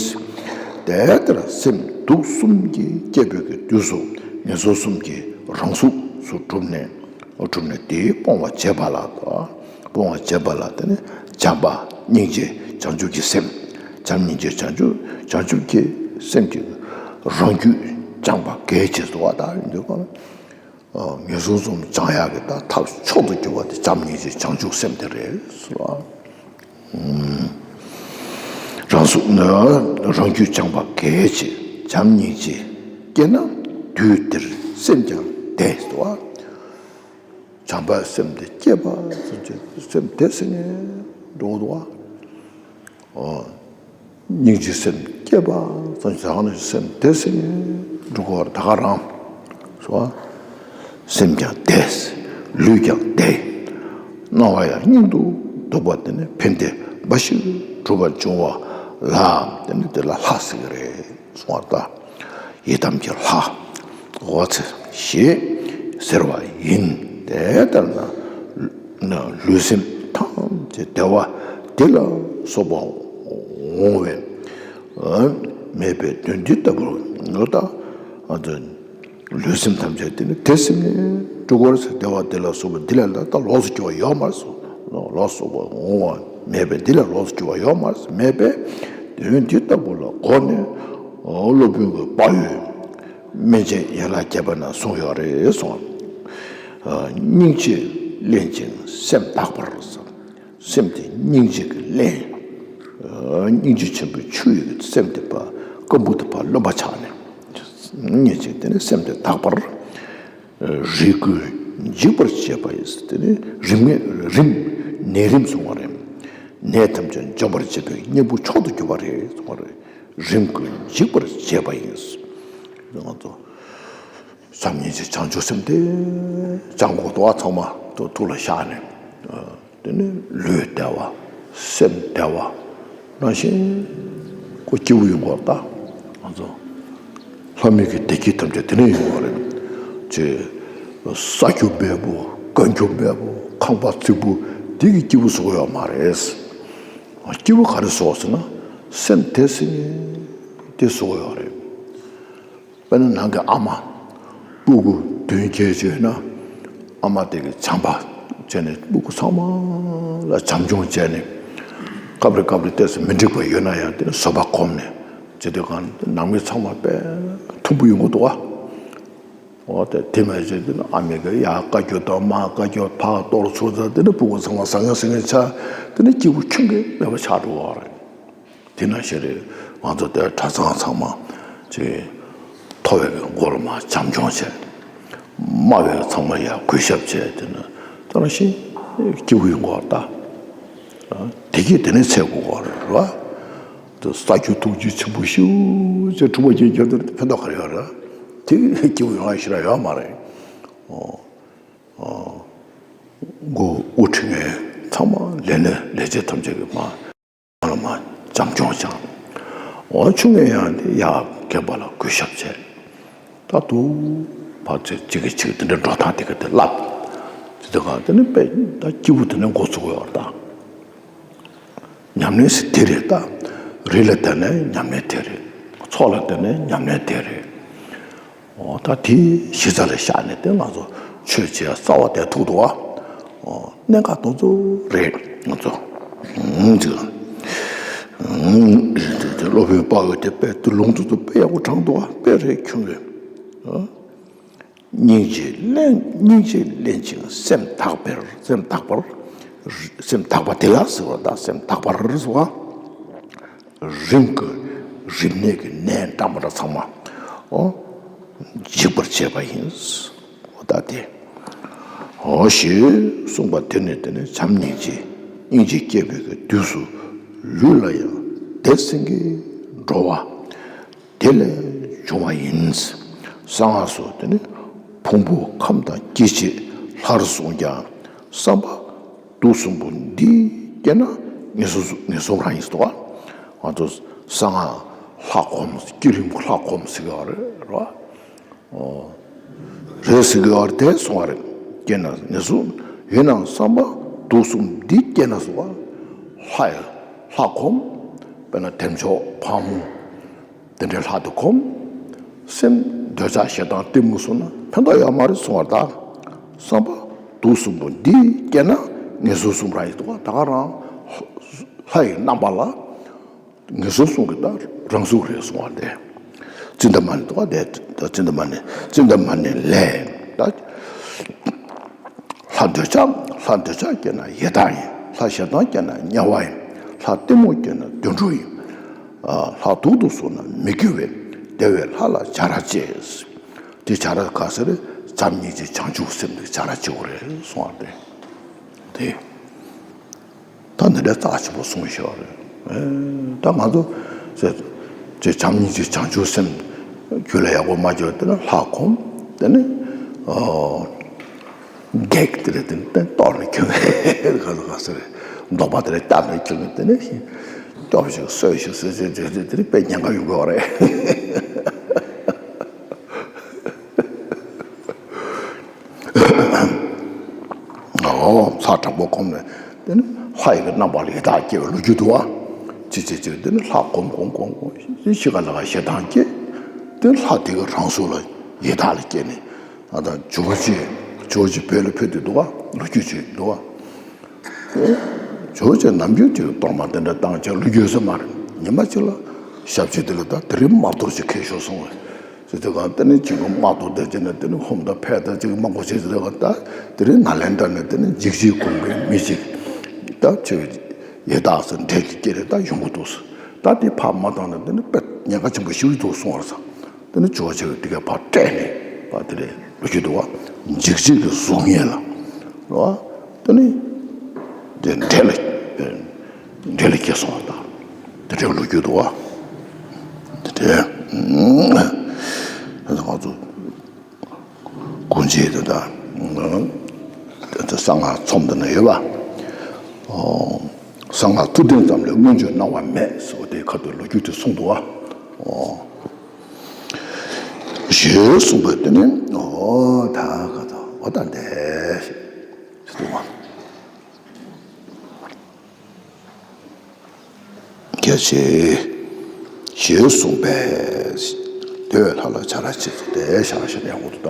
དེ་ལྟར་སེམས་དུག་གསུམ་གྱིས་བསྐྱེད་པའི་གི་དུས་སུ་ངན་སོང་གསུམ་གྱི་རང་གཟུགས་སུ་གྲུབ་ནས་གྲུབ་ནས་དེའི་སྤོང་བ་བྱེད་པ་ལ། སྤོང་བ་བྱེད་པ་ལ་དེ་ནི་བྱམས་པ་སྙིང་རྗེ་བྱང་ཆུབ་ཀྱི་སེམས། བྱམས་སྙིང་རྗེ་བྱང་ཆུབ་བྱང་ཆུབ་ཀྱི་སེམས་ཀྱི་རང་རྒྱུད་སྦྱངས་པ་གལ་ཆེ་སོ་བ་དང་འདོད་པ་ལ། ངན་སོང་གསུམ་སྦྱང་ཡག་གི་ད་ཐབས་མཆོག་ཏུ་གྱུར་པ་དེ་བྱམས་སྙིང་རྗེ་བྱང་ཆུབ་སེམས་དེ་རེད་ཟེར་བ། རང་གཟུགས་ནི་རང་རྒྱུད་སྦྱངས་པ་གལ་ཆེ། བྱམས་སྙིང་རྗེ་སྐྱེས་ན་དུས་དེར་སེམས་ཀྱང་བདེ་ཟེར་བ། བྱམས་པའི་སེམས་དེ་སྐྱེས་པ་ཙམ་གྱིས་སེམས་བདེ་ཟེར་ནས་འགྲོ་འདུག་བ། ཨོ། སྙིང་རྗེའི་སེམས་སྐྱེས་པ་ཙམ་གྱིས་ནི་སེམས་བདེ་ཟེར་ནས་འགྲོ་གི་བ་རེད། ད་ག་རང་སོ། སེམས་ཀྱང་བདེ། ལུས་ཀྱང་བདེ། སྣང་བ་ཡང་སྙིང་དུ་སྡུག་པ་དེ་ནི་ཕན་བདེ་འབའ་ཞིག་གྲུབ་པར་འབྱུང་བ་ལ་དེ་ནི་དེ་ལ་ལྷ་ཟེར་གི་རེད། གསུངས་པ་ལྟར། ཡི་དམ་གྱི་ལྷ། འོ་ཚེ་ཞེས་ཟེར་བ་ཡིན། དེ་ལྟར་ན་ལུས་སེམས་ཐམས་ཅད་བདེ་བ་འདི་ལ་སོགས་པ་འོང་བས་མེད་པའི་དོན་འདི་ལྟ་བུར་ནོ། ད་ལུས་སེམས་ཐམས་ཅད་དེ་ནི་དེ་སེམས་ནི་འགྲོ་གི་རེད་ཟེར། བདེ་བ་འདི་ལ་སོགས་པ་འདི་ལས་ལ་ད་ལོགས་སུ་གྱུར་པ་ཡོད་མ་རེད་ཟེར། ལོགས་སུ་གྱུར་པ་འོང་བ་མེད་པས་འདི་ལས་ལོགས་སུ་གྱུར་པ་ཡོད་མ་རེད་ཟེར། མེད་པས་དོན་འདི་ལྟ་བུ་ལ་གོ་ནས་སློབ་དཔོན་གྱི་བག་ཡོད་སྨིན་བྱེད་ཡན་ལག་བརྒྱད་པ་ན་གསུངས་ཡོད་རེད་གསུངས། སྙིང་རྗེས་བརླན་ཅིང་སེམས་དག་པར་ཟེར། སེམས་དེ་སྙིང་རྗེ་གིས་བརླན། སྙིང་རྗེ་ཆེན་པོའི་ཆུ་ཡི་སེམས་དེ་ཕར་སྐམ་པོ་དེ་ཕར་རློན་པ་ཆགས་ནས། སྙིང་རྗེ་དེ་ནི་སེམས་དེ་དག་པར། རིགས་ཀུན་འཇིག་པར་བྱེད་པ་ཡིན། དེ་ནི་རིམས་ངན་རིམས་ནད་རིམས་གསུངས་པ་རེད། ནད་ཐམས་ཅད་འཇོམས་པར་བྱེད་པའི་གཉེན་པོ་མཆོག་ཏུ་གྱུར་པ་རེད་གསུངས་པ་རེད། རིམས་ཀུན་འཇིག་པར་བྱེད་པ་ཡིན། ང་ཚོ་བྱམས་སྙིང་རྗེ་བྱང་ཆུབ་སེམས་དེ་སྦྱང་དགོས་འདུག་བ། ཚང་མ་ཐུགས་ལ་བཞག་ནས། དེ་ནི་ལུས་བདེ་བ། སེམས་བདེ་བ་ནང་བཞིན་ཁོ་སྐྱིད་པོ་ཡོང་གི་རེད། ད་ང་ཚོ་ལྷ་མི་གི་བདེ་སྐྱིད་ཐམས་ཅད་དེ་ནས་ཡོང་གི་རེད། ཅེས་ས་རྒྱུ་འབེལ་པོ། རྒྱུ་འབེལ་པོ། ཁང་པ་རྫིག་པོ་དེ་གིས་སྐྱིད་པོ་བཟོ་གི་ཡོད་མ་རེད། སྐྱིད་པོ་ག་རེ་བཟོ་ཟེར་ན་སེམས་བདེ་ཟེར་ནས་དེ་བཟོ་གི་ཡོད་རེད། དཔེར་ན་ནང་གི་ཨ་མ་སྤུ་གུ་བདུན་བརྒྱད་བྱས་ན། ཨ་མ་དེ་གིས་བྱམས་པ་བྱས་ནས་སྤུ་གུ་ཚང་མ་ལ་བྱམས་སྐྱོང་བྱས་ནས། སྐབས་རེ་སྐབས་རེ་ཏོག་ཙམ་མི་འགྲིག་པ་ཡོད་ན་ཡང་དེ་ནི་བཟོད་པ་སྒོམ་ནས། བྱེད་དུས་གང་ནང་མི་ཚང་མ་དཔེ་མཐུན་པོ་ཡོང་གི་འདུག་བ། འོ་དེ་དེ་མ་བྱས་དེ་ནི་ཨ་མི་གི་ཡ་བཀའ་བཀྱོན་དང་མ་བཀའ་བཀྱོན་ཕར་གཏོར་ཚུར་ཚ་དེ་ནི་ཕྲུ་གུ་ཚང་མ་ཟ་ངན་ཟ་ངན་ཆགས། དེ་ནི་སྐྱིད་པོ་ཁྱོན་གྱིས་མེད་པ་ཆགས་འགྲོ་བ་རེད། དེ་ན་ཤེས་རེད། ང་ཚོ་དེ་གྲྭ་ཚང་ཚང་མ་ཅིག་མཐོ་བའི་གི་མགོ་ལ་མ་བྱམས་སྐྱོང་བྱས། དམའ་བའི་ཚང་མ་ཡ་གུས་ཞབས་བྱས། དེ་ན་ད་རང་བཞིན་སྐྱིད་པོ་ཡོང་གི་བ་ད། དེ་གིས་དེ་ནས་ཚེ་འགོར་བ་རེད་བ། ད་ས་རྒྱུ་ཐུགས་རྒྱུ་ཆེན་པོ་ཞེ་པོ་ཅིག་གྲུབ་པ་ཅིག་རྒྱབ་དུས་ཕན་ཐོགས་ག་རེ་ཡོད་རེད། དེ་གིས་སྐྱིད་པོ་ཡོང་ཡ་ཞེ་དྲག་ཡོད་མ་རེད། ཨོ། ཨོ། མགོ་དབུ་ཁྲིད་མཁན་ཚང་མ་ལས་སྣེ་ལས་བྱེད་ཐམས་ཅད་ཀྱིས་མ་ལ་མ་བྱམས་སྐྱོང་བྱས། འོ་ཆུང་ངེ་ཡང་དེ་ཡ་རྒན་པ་ལ་གུས་ཞབས་བྱས། ད་དུ་ཕར་ཚེ་གཅིག་གིས་གཅིག་དེ་འདྲའི་འགྲོ་སྟངས་དེ་ག་དེ་བསླབ། དེ་དུས་གང་དེ་ནི་དཔེ་ད་སྐྱིད་པོ་དེ་ནས་འགོ་ཚུགས་ཡོད་རེད་ད། ཉམས་ལེན་ཟེར་དེ་རེད་ད། རི་ལ་བསྡད་ནས་ཉམས་ལེན་དེ་རེད། ཚོགས་ལ་བསྡད་ནས་ཉམས་ལེན་དེ་རེད། འོ་ད་དེ་གཞི་རྩ་ལ་བཞག་ནས་དེ་ང་ཚོ་ཆོས་བྱེད་ཡ་རྩ་བ་དེ་ཐུག་འདུག་བ། འོ་གནད་འགག་དེ་ཚོ་རེད་ང་ཚོ། ཧུམ་ཅིག་ཧུམ་དེ་དེ་སློབ་དཔོན་དཔའ་བོས་དེ་དཔེ་དེ་ལུང་དེ་ཚོ་དཔེ་ཡག་པོ་དྲངས་འདུག་བ། དཔེ་རེད་ཁྱོད་རེད། ཨ། སྙིང་རྗེ་ལེན། སྙིང་རྗེ་ལེན་ཅིང་སེམས་དག་པར། སེམས་དག་པར། སེམས་དག་པ་དེ་ལ་ཟེར་བ་དང་སེམས་དག་པར་ཟེར་བ། རིམ་གྱིས་རིམས་ནད་ཀྱི་ནད་འགྲམ་པ་འདྲ་ཚང་མ་འོ་འཇིག་པར་བྱེད་པ་ཡིན། འོ་ད་དེ་འོ་ཞེས་གསུངས་པ་དེ་ནས་དེ་ནས་བྱམས་སྙིང་རྗེ་སྙིང་རྗེ་སྐྱེས་པའི་གི་དུས་སུ་ལུས་ལ་ཡང་བདེ་སེང་གེ་འགྲོ་བ། དེ་ལས་བྱུང་བ་ཡིན། གསང་སྔགས་སུ་དེ་ནི་ཕུང་པོ་ཁམས་དང་སྐྱེ་མཆེད་ལྷར་གསུངས་ཀྱང་བསམ་པ་དུག་གསུམ་པོ་འདི་སྐྱེས་ན་ངན་སོང་ངན་སོང་རང་ཡིན་ཟེར་བ། ང་ཚོ་གསང་སྔགས་ལྷ་སྒོམ་བསྐྱེད་རིམ་ལྷ་སྒོམ་ཟེར་གྱི་ཡོད་རེད་རོ། རེད་ཟེར་གྱི་ཡོད་རེད་དེ་གསུངས་པ་རེད། སྐྱེས་ན་ངན་སོང་ཡིན་ནའང་བསམ་པ་དུག་གསུམ་འདི་སྐྱེས་ན་ཟེར་བ། ལྷ་ཡི་ལྷ་སྒོམ། དཔེར་ན་བདེ་མཆོག་ཕག་མོ། དེ་འདྲའི་ལྷ་དེ་སྒོམ། སེམས་འདོད་ཆགས་ཞེ་སྡང་གཏི་མུག་སོང་ན་ཕན་ཐོགས་ཡོད་མ་རེད་གསུངས་པ་རེད་ད། བསམ་པ་དུག་གསུམ་པོ་འདི་སྐྱེས་ན་ངན་སོང་གསུམ་རང་ཡིན་འདུག་ག་ད་ག་རང་ལྷ་ཡི་རྣམ་པ་ལ་ངན་སོང་གསུམ་གྱི་ད་རང་གཟུགས་རེད་གསུངས་པ་རེད། ཙིནྟ་མ་ཎི་འདུག་ག་དེ་ད་ཙིནྟ་མ་ཎི་ཙིནྟ་མ་ཎི་ལས་ད། ལྷ་འདོད་ཆགས། ལྷ་འདོད་ཆགས་སྐྱེས་ན་ཡི་དྭགས་ཡིན། ལྷ་ཞེ་སྡང་སྐྱེས་ན་དམྱལ་བ་ཡིན། ལྷ་གཏི་མུག་སྐྱེས་ན་དུད་འགྲོ་ཡིན། ཨ། ལྷ་དུག་ཏུ་སོང་ན་མི་སྐྱེ་བས། བདེ་བའི་ལྷ་ལ་བྱ་ར་བྱེད། དེ་བྱ་ར་ག་ཟེར་རེད། བྱམས་སྙིང་རྗེ་བྱང་ཆུབ་སེམས་དེ་བྱ་ར་བྱེད་དགོས་རེད་གསུངས་པ་རེད། དེ། ད་འདི་འདྲའི་རྩ་ཆེན་པོ་གསུངས་ཤག་རེད། ཨེ། ད་ང་ཚོ་ཟེར་ཅེས་བྱམས་སྙིང་རྗེ་བྱང་ཆུབ་སེམས་རྒྱུད་ལ་ཡག་པོ་མ་སྐྱེས་དེ་ནི་ལྷ་སྒོམ། དེ་ནི་ཨོ་བགེགས་དེ་རེད། དེ་ནི་གཏོར་ནས་ཁྱོད་ག་ཟེར་ག་ཟེར་རེད། འདོགས་པ་དེ་རེད་བཏབ་ནས་ཁྱོད་དེ་ནི་སྐྱོབ་ཞིག་གསོས་ཞིག་ཟེར་ཟེར་ཟེར་ཟེར་དེ་ནི་དཔེ་ཉེན་ཁ་ཡོང་གི་ཡོད་རེད། ཨོ། ལྷ་དྲག་པོ་སྒོམ་ནས་དེ་ནི་ལྷ་ཡི་གི་རྣམ་པ་ལ་ཡི་དྭགས་སྐྱེ་བའི་ལོ་རྒྱུས་འདུག་བ། ཅི་ཅི་ཅི་དེ་ནི་ལྷ་སྒོམ་སྒོམ་སྒོམ་སྒོམ་དེ་ཤི་ཁ་ལ་ཁ་ཞེ་སྡང་སྐྱེ། དེ་ལྷ་དེ་གི་རང་གཟུགས་ལ་ཡི་དྭགས་ལ་སྐྱེས་ནས་ཨ་ད་ཇོ་བོ་རྗེ་ཇོ་བོ་རྗེ་བོད་ལ་ཕེབས་དུས་འདུག་བ། ལོ་རྒྱུས་ཅིག་འདུག་བ། ཇོ་བོ་རྗེ་ནམ་རྒྱུན་དེ་གཏོར་མ་དེ་འདྲ་བཏང་བྱས་ལོ་རྒྱུས་ས་མ་རེད། ཉི་མ་གཅིག་ལ་ཞབས་ཕྱི་དེ་ལ་ད་དེ་རིང་དམར་གཏོར་ཅིག་ཁེལ་ཤོར་སོང་བས། ཟེར་དུས་གང་དེ་ནི་གཅིག་གི་དམག་ཏུ་བསྡད་ཀྱི་ནི་དེ་ནི་ཧོམ་དང་ཕད་དང་གཅིག་དམག་པོ་བྱེད་ཟེར་དུས་གང་ད་དེ་རིང་ནཱ་ལེནྡྲ་ནས་དེ་ནི་འཇིགས་བྱེད་སྒོམ་མཁན་མི་གཅིག་ད་ཆོས་ཡི་དྭགས་སུ་འདྲེ་གི་སྐྱེ་རེ་ད་ཡོང་གི་འདུག་ད་དེ་ཕར་མ་བཏང་ན་དེ་ནི་དཔེ་ཉེན་ཁ་ཆེན་པོ་ཞིག་འདུག་གསུངས་པ་རེད་ས། དེ་ནི་ཇོ་བོ་རྗེ་གིས་དེ་ག་ཕར་བསྐྲད་ནས་ཕར་དེ་རེད་ལོ་རྒྱུས་འདུག་བ། འཇིགས་བྱེད་ཀྱི་གཟུགས་བརྙན་ལ་རེད་བ། དེ་ནི་དེ་འདྲེ་ལ་འདྲེ་ལ་སྐྱེས་སོང་བ་དང་དེ་འདྲའི་ལོ་རྒྱུས་འདུག་བ། དེ་འདྲའི་ང་ཚོ་སྒོ་འབྱེད་དེ་དང་གསང་སྔགས་ཚོམས་དེ་ན་ཡོད་པ། གསང་སྔགས་ཐུབ་བསྟན་ཙམ་ལས་མངོན་སྤྱོད་སྣང་བ་མེད་ཟེར་བ་དེའི་ཁ་ཐུག་ལོ་རྒྱུས་དེ་གསུངས་འདུག་བ། ཞེས་གསུངས་པས་དེ་ནི་འོ་ད་ག་ད་འོ་ད་འདས་ཞེས་གསུངས་པ། རྒྱ་ཆེ་ཞེས་གསུངས་པས་དེ་བས་ལྷ་ལ་བྱ་ར་བྱེད་ཚུལ་དེ་ཤ་ཤ་ནས་འོ་ད་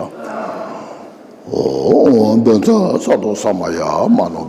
འོ་འོ་འབེན་ཚ་ས་དོ་ས་མ་ཡ་མ་ནོ།